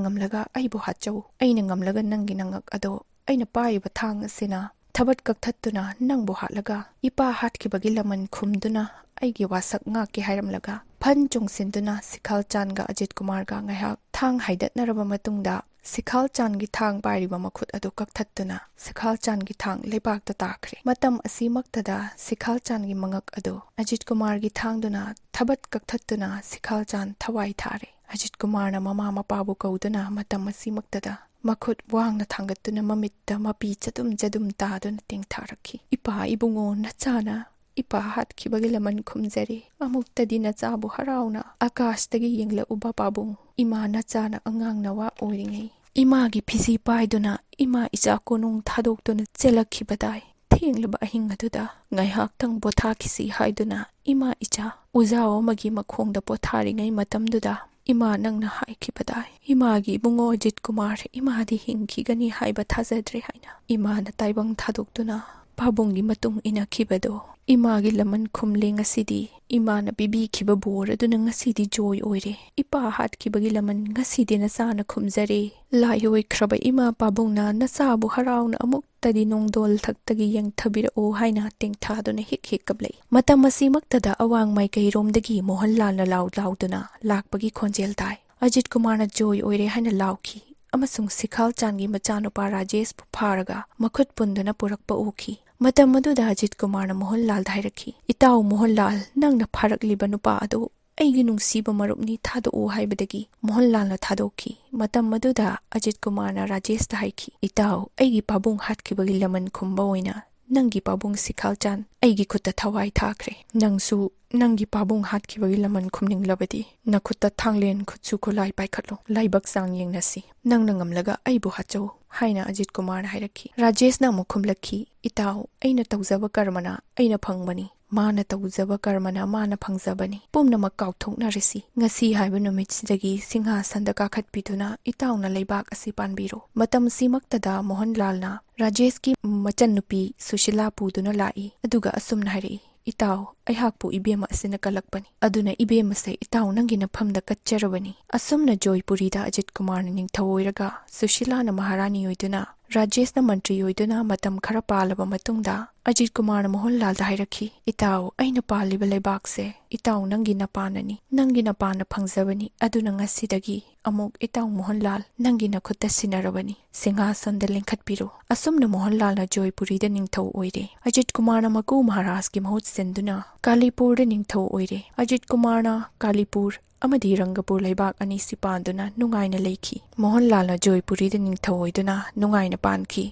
ꯉꯝꯂꯒ ꯑꯩꯕꯨ ꯍꯥꯠꯆꯧ꯫ ꯑꯩꯅ ꯉꯝꯂꯒ ꯅꯪꯒꯤ ꯅꯉꯛ ꯑꯗꯣ ꯑꯩꯅ ꯄꯥꯏꯔꯤꯕ ꯊꯥꯡ ꯑꯁꯤꯅ ꯊꯕꯠ ꯀꯛꯊꯠꯇꯨꯅ ꯅꯪꯕꯨ ꯍꯥꯠꯂꯒ ꯏꯄꯥ ꯍꯥꯠꯈꯤꯕꯒꯤ ꯂꯃꯟ ꯈꯨꯝꯗꯨꯅ ꯑꯩꯒꯤ ꯋꯥꯁꯛ ꯉꯥꯛꯀꯦ" ꯍꯥꯏꯔꯝꯂꯒ ꯐꯟ ꯆꯣꯡꯁꯤꯟꯗꯨꯅ ꯁꯤꯈꯥꯜ ꯆꯥꯟꯒ ꯑꯖꯤꯠ ꯀꯨꯃꯥꯔꯒ ꯉꯥꯏꯍꯥꯛ ꯊꯥꯡ ꯍꯥꯏꯗꯠꯅꯔꯕ ꯃꯇꯨꯡꯗ ꯁꯤꯈꯥꯜ ꯆꯥꯟꯒꯤ ꯊꯥꯡ ꯄꯥꯏꯔꯤꯕ ꯃꯈꯨꯠ ꯑꯗꯨ ꯀꯛꯊꯠꯇꯨꯅ ꯁꯤꯈꯥꯜ ꯆꯥꯟꯒꯤ ꯊꯥꯡ ꯂꯩꯕꯥꯛꯇ ꯇꯥꯈ꯭ꯔꯦ꯫ ꯃꯇꯝ ꯑꯁꯤꯃꯛꯇꯗ ꯁꯤꯈꯥꯜ ꯆꯥꯟꯒꯤ ꯃꯉꯛ ꯑꯗꯨ ꯑꯖꯤꯠ ꯀꯨꯃꯥꯔꯒꯤ ꯊꯥꯡꯗꯨꯅ ꯊꯕꯠ ꯀꯛꯊꯠꯇꯨꯅ ꯁꯤꯈꯥꯜ ꯆꯥꯟ ꯊꯋꯥꯏ ꯊꯥꯔꯦ꯫ ꯑꯖꯤꯠ ꯀꯨꯃꯥꯔꯅ ꯃꯃꯥ ꯃꯄꯥꯕꯨ ꯀꯧꯗꯨꯅ ꯃꯇꯝ ꯑꯁꯤꯃꯛꯇꯗ ꯃꯈꯨꯠ ꯋꯥꯡꯅ ꯊꯥꯡꯒꯠꯇꯨꯅ ꯃꯃꯤꯠꯇ ꯃꯄꯤ ꯆꯗꯨꯝ ꯆꯗꯨꯝ ꯇꯥꯗꯨꯅ ꯇꯦꯡꯊꯥꯔꯛꯈꯤ꯫ "ꯏꯄꯥ ꯏꯕꯨꯡꯉꯣ, ꯅꯆꯥꯅ ꯏꯄꯥ ꯍꯥꯠꯈꯤꯕꯒꯤ ꯂꯃꯟ ꯈꯨꯝꯖꯔꯤ꯫ ꯑꯃꯨꯛꯇꯗꯤ ꯅꯆꯥꯕꯨ ꯍꯔꯥꯎꯅ ꯑꯥꯀꯥꯁꯇꯒꯤ ꯌꯦꯡꯂꯛꯎꯕ ꯄꯥꯕꯨꯡ꯫ ꯏꯃꯥ ꯅꯆꯥꯅ ꯑꯉꯥꯡ ꯅꯋꯥ ꯑꯣꯏꯔꯤꯉꯩ ꯏꯃꯥꯒꯤ ꯐꯤꯖꯤ ꯄꯥꯏꯗꯨꯅ ꯏꯃꯥ ꯏꯆꯥ ꯀꯣꯅꯨꯡ ꯊꯥꯗꯣꯛꯇꯨꯅ ꯆꯦꯜꯂꯛꯈꯤꯕꯗꯥꯏ꯫ ꯊꯦꯡꯂꯕ ꯑꯍꯤꯡ ꯑꯗꯨꯗ ꯉꯥꯏꯍꯥꯛꯇꯪ ꯄꯣꯊꯥꯈꯤꯁꯤ ꯍꯥꯏꯗꯨꯅ ꯏꯃꯥ ꯏꯆꯥ ꯎꯖꯥꯎ ꯑꯃꯒꯤ ꯃꯈꯣꯡꯗ ꯄꯣꯊꯥꯔꯤꯉꯩ ꯃꯇꯝꯗꯨꯗ ꯏꯃꯥ ꯅꯪꯅ ꯍꯥꯏꯈꯤꯕꯗꯥꯏ, ꯏꯃꯥꯒꯤ ꯏꯕꯨꯡꯉꯣ ꯑꯖꯤꯠ ꯀꯨꯃꯥꯔ ꯏꯃꯥꯗꯤ ꯍꯤꯡꯈꯤꯒꯅꯤ ꯍꯥꯏꯕ ꯊꯥꯖꯗ꯭ꯔꯦ ꯍꯥꯏꯅ ꯏꯃꯥꯅ ꯇꯥꯏꯕꯪ ꯊꯥꯗꯣꯛꯇꯨꯅ ꯄꯥꯕꯨꯡꯒꯤ ꯃꯇꯨꯡ ꯏꯟꯅꯈꯤꯕꯗꯣ ꯏꯃꯥꯒꯤ ꯂꯃꯟ ꯈꯨꯝꯂꯦ ꯉꯁꯤꯗꯤ꯫ ꯏꯃꯥꯅ ꯄꯤꯕꯤꯈꯤꯕ ꯕꯣꯔ ꯑꯗꯨꯅ ꯉꯁꯤꯗꯤ ꯖꯣꯏ ꯑꯣꯏꯔꯦ꯫ ꯏꯄꯥ ꯍꯥꯠꯈꯤꯕꯒꯤ ꯂꯃꯟ ꯉꯁꯤꯗꯤ ꯅꯆꯥꯅ ꯈꯨꯝꯖꯔꯦ꯫ ꯂꯥꯏ ꯑꯣꯏꯈ꯭ꯔꯕ ꯏꯃꯥ ꯄꯥꯕꯨꯡꯅ ꯅꯆꯥꯕꯨ ꯍꯔꯥꯎꯅ ꯑꯃꯨꯛꯇꯗꯤ ꯅꯣꯡꯗꯣꯜ ꯊꯛꯇꯒꯤ ꯌꯦꯡꯊꯕꯤꯔꯛꯎ ꯍꯥꯏꯅ ꯇꯦꯡꯊꯥꯗꯨꯅ ꯍꯤꯛ ꯍꯤꯛ ꯀꯞꯂꯛꯏ꯫ ꯃꯇꯝ ꯑꯁꯤꯃꯛꯇꯗ ꯑꯋꯥꯡ ꯃꯥꯏꯀꯩꯔꯣꯝꯗꯒꯤ ꯃꯣꯍꯟꯂꯥꯜꯅ ꯂꯥꯎ ꯂꯥꯎꯗꯨꯅ ꯂꯥꯛꯄꯒꯤ ꯈꯣꯟꯖꯦꯜ ꯇꯥꯏ꯫ ꯑꯖꯤꯠ ꯀꯨꯃꯥꯔꯅ ꯖꯣꯏ ꯑꯣꯏꯔꯦ ꯍꯥꯏꯅ ꯂꯥꯎꯈꯤ ꯑꯃꯁꯨꯡ ꯁꯤꯈꯥꯜ ꯆꯥꯟꯒꯤ ꯃꯆꯥꯅꯨꯄꯥ ꯔꯥꯖꯦꯁꯄꯨ ꯐꯥꯔꯒ ꯃꯈꯨꯠ ꯄꯨꯟꯗꯨꯅ ꯄꯨꯔꯛꯄ ꯎꯈꯤ꯫ ꯃꯇꯝ ꯑꯗꯨꯗ ꯑꯖꯤꯠ ꯀꯨꯃꯥꯔꯅ ꯃꯣꯍꯟꯂꯥꯜꯗ ꯍꯥꯏꯔꯛꯈꯤ, "ꯏꯇꯥꯎ ꯃꯣꯍꯟꯂꯥꯜ, ꯅꯪꯅ ꯐꯥꯔꯛꯂꯤꯕ ꯅꯨꯄꯥ ꯑꯗꯨ ꯑꯩꯒꯤ ꯅꯨꯡꯁꯤꯕ ꯃꯔꯨꯞꯅꯤ, ꯊꯥꯗꯣꯛꯎ" ꯍꯥꯏꯕꯗꯒꯤ ꯃꯣꯍꯟꯂꯥꯜꯅ ꯊꯥꯗꯣꯛꯈꯤ꯫ ꯃꯇꯝ ꯑꯗꯨꯗ ꯑꯖꯤꯠ ꯀꯨꯃꯥꯔꯅ ꯔꯥꯖꯦꯁꯇ ꯍꯥꯏꯈꯤ, "ꯏꯇꯥꯎ, ꯑꯩꯒꯤ ꯄꯥꯕꯨꯡ ꯍꯥꯠꯈꯤꯕꯒꯤ ꯂꯃꯟ ꯈꯨꯝꯕ ꯑꯣꯏꯅ ꯅꯪꯒꯤ ꯄꯥꯕꯨꯡ ꯁꯤꯈꯥꯜ ꯆꯥꯟ ꯑꯩꯒꯤ ꯈꯨꯠꯇ ꯊꯋꯥꯏ ꯊꯥꯈ꯭ꯔꯦ꯫ ꯅꯪꯁꯨ ꯅꯪꯒꯤ ꯄꯥꯕꯨꯡ ꯍꯥꯠꯈꯤꯕꯒꯤ ꯂꯃꯟ ꯈꯨꯝꯅꯤꯡꯂꯕꯗꯤ ꯅꯈꯨꯠꯇ ꯊꯥꯡꯂꯦꯟ ꯈꯨꯠꯁꯨ ꯈꯨꯠꯂꯥꯏ ꯄꯥꯏꯈꯠꯂꯨ꯫ ꯂꯥꯏꯕꯛ ꯆꯥꯡ ꯌꯦꯡꯅꯁꯤ꯫ ꯅꯪꯅ ꯉꯝꯂꯒ ꯑꯩꯕꯨ ꯍꯥꯠꯆꯧ" ꯍꯥꯏꯅ ꯑꯖꯤꯠ ꯀꯨꯃꯥꯔꯅ ꯍꯥꯏꯔꯛꯈꯤ꯫ ꯔꯥꯖꯦꯁꯅ ꯑꯃꯨꯛ ꯈꯨꯝꯂꯛꯈꯤ, "ꯏꯇꯥꯎ, ꯑꯩꯅ ꯇꯧꯖꯕ ꯀꯔꯃꯅ ꯑꯩꯅ ꯐꯪꯕꯅꯤ꯫ ꯃꯥꯅ ꯇꯧꯖꯕ ꯀꯔꯃꯅ ꯃꯥꯅ ꯐꯪꯖꯕꯅꯤ꯫ ꯄꯨꯝꯅꯃꯛ ꯀꯥꯎꯊꯣꯛꯅꯔꯁꯤ꯫ ꯉꯁꯤ ꯍꯥꯏꯕ ꯅꯨꯃꯤꯠꯁꯤꯗꯒꯤ ꯁꯤꯡꯍꯥꯁꯟꯗ ꯀꯥꯈꯠꯄꯤꯗꯨꯅ ꯏꯇꯥꯎꯅ ꯂꯩꯕꯥꯛ ꯑꯁꯤ ꯄꯥꯟꯕꯤꯔꯣ"꯫ ꯃꯇꯝꯁꯤꯃꯛꯇꯗ ꯃꯣꯍꯟꯂꯥꯜꯅ ꯔꯥꯖꯦꯁꯀꯤ ꯃꯆꯟꯅꯨꯄꯤ ꯁꯨꯁꯤꯂꯥ ꯄꯨꯗꯨꯅ ꯂꯥꯛꯏ꯫ ꯑꯗꯨꯒ ꯑꯁꯨꯝꯅ ꯍꯥꯏꯔꯛꯏ, "ꯏꯇꯥꯎ, ꯑꯩꯍꯥꯛꯄꯨ ꯏꯕꯦꯝꯃ ꯑꯁꯤꯅ ꯀꯜꯂꯛꯄꯅꯤ꯫ ꯑꯗꯨꯅ ꯏꯕꯦꯝꯃꯁꯦ ꯏꯇꯥꯎ ꯅꯪꯒꯤ ꯅꯐꯝꯗ ꯀꯠꯆꯔꯕꯅꯤ"꯫ ꯑꯁꯨꯝꯅ ꯖꯣꯏꯄꯨꯔꯤꯗ ꯑꯖꯤꯠ ꯀꯨꯃꯥꯔꯅ ꯅꯤꯡꯊꯧ ꯑꯣꯏꯔꯒ ꯁꯨꯁꯤꯂꯥꯅ ꯃꯍꯥꯔꯥꯅꯤ ꯑꯣꯏꯗꯨꯅ, ꯔꯥꯖꯦꯁꯅ ꯃꯟꯇ꯭ꯔꯤ ꯑꯣꯏꯗꯨꯅ ꯃꯇꯝ ꯈꯔ ꯄꯥꯜꯂꯕ ꯃꯇꯨꯡꯗ, ꯑꯖꯤꯠ ꯀꯨꯃꯥꯔꯅ ꯃꯣꯍꯟꯂꯥꯜꯗ ꯍꯥꯏꯔꯛꯈꯤ, "ꯏꯇꯥꯎ, ꯑꯩꯅ ꯄꯥꯜꯂꯤꯕ ꯂꯩꯕꯥꯛꯁꯦ ꯏꯇꯥꯎ ꯅꯪꯒꯤ ꯅꯄꯥꯅꯅꯤ, ꯅꯪꯒꯤ ꯅꯄꯥꯅ ꯐꯪꯖꯕꯅꯤ꯫ ꯑꯗꯨꯅ ꯉꯁꯤꯗꯒꯤ ꯑꯃꯨꯛ ꯏꯇꯥꯎ ꯃꯣꯍꯟꯂꯥꯜ ꯅꯪꯒꯤ ꯅꯈꯨꯠꯇ ꯁꯤꯟꯅꯔꯕꯅꯤ꯫ ꯁꯤꯡꯍꯥꯁꯟꯗ ꯂꯤꯡꯈꯠꯄꯤꯔꯣ"꯫ ꯑꯁꯨꯝꯅ ꯃꯣꯍꯟꯂꯥꯜꯅ ꯖꯣꯏꯄꯨꯔꯤꯗ ꯅꯤꯡꯊꯧ ꯑꯣꯏꯔꯦ꯫ ꯑꯖꯤꯠ ꯀꯨꯃꯥꯔꯅ ꯃꯀꯨ ꯃꯍꯥꯔꯥꯖꯀꯤ ꯃꯍꯨꯠ ꯁꯤꯟꯗꯨꯅ ꯀꯥꯂꯤꯄꯨꯔꯗ ꯅꯤꯡꯊꯧ ꯑꯣꯏꯔꯦ꯫ ꯑꯖꯤꯠ ꯀꯨꯃꯥꯔꯅ ꯀꯥꯂꯤꯄꯨꯔ ꯑꯃꯗꯤ ꯔꯪꯒꯄꯨꯔ ꯂꯩꯕꯥꯛ ꯑꯅꯤꯁꯤ ꯄꯥꯟꯗꯨꯅ ꯅꯨꯡꯉꯥꯏꯅ ꯂꯩꯈꯤ꯫ ꯃꯣꯍꯟꯂꯥꯜꯅ ꯖꯣꯏꯄꯨꯔꯤꯗ ꯅꯤꯡꯊꯧ ꯑꯣꯏꯗꯨꯅ ꯅꯨꯡꯉꯥꯏꯅ ꯄꯥꯟꯈꯤ꯫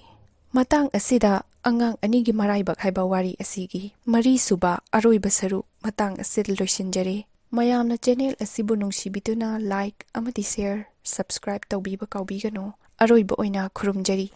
ꯃꯇꯥꯡ ꯑꯁꯤꯗ ꯑꯉꯥꯡ ꯑꯅꯤꯒꯤ ꯃꯔꯥꯏꯕꯛ ꯍꯥꯏꯕ ꯋꯥꯔꯤ ꯑꯁꯤꯒꯤ ꯃꯔꯤꯁꯨꯕ ꯑꯔꯣꯏꯕ ꯁꯔꯨꯛ ꯃꯇꯥꯡ ꯑꯁꯤꯗ ꯂꯣꯏꯁꯤꯟꯖꯔꯦ꯫ ꯃꯌꯥꯝꯅ ꯆꯦꯅꯦꯜ ꯑꯁꯤꯕꯨ ꯅꯨꯡꯁꯤꯕꯤꯗꯨꯅ like ꯑꯃꯗꯤ share, subscribe ꯇꯧꯕꯤꯕ ꯀꯥꯎꯕꯤꯒꯅꯨ꯫ ꯑꯔꯣꯏꯕ ꯑꯣꯏꯅ ꯈꯨꯔꯨꯝꯖꯔꯤ꯫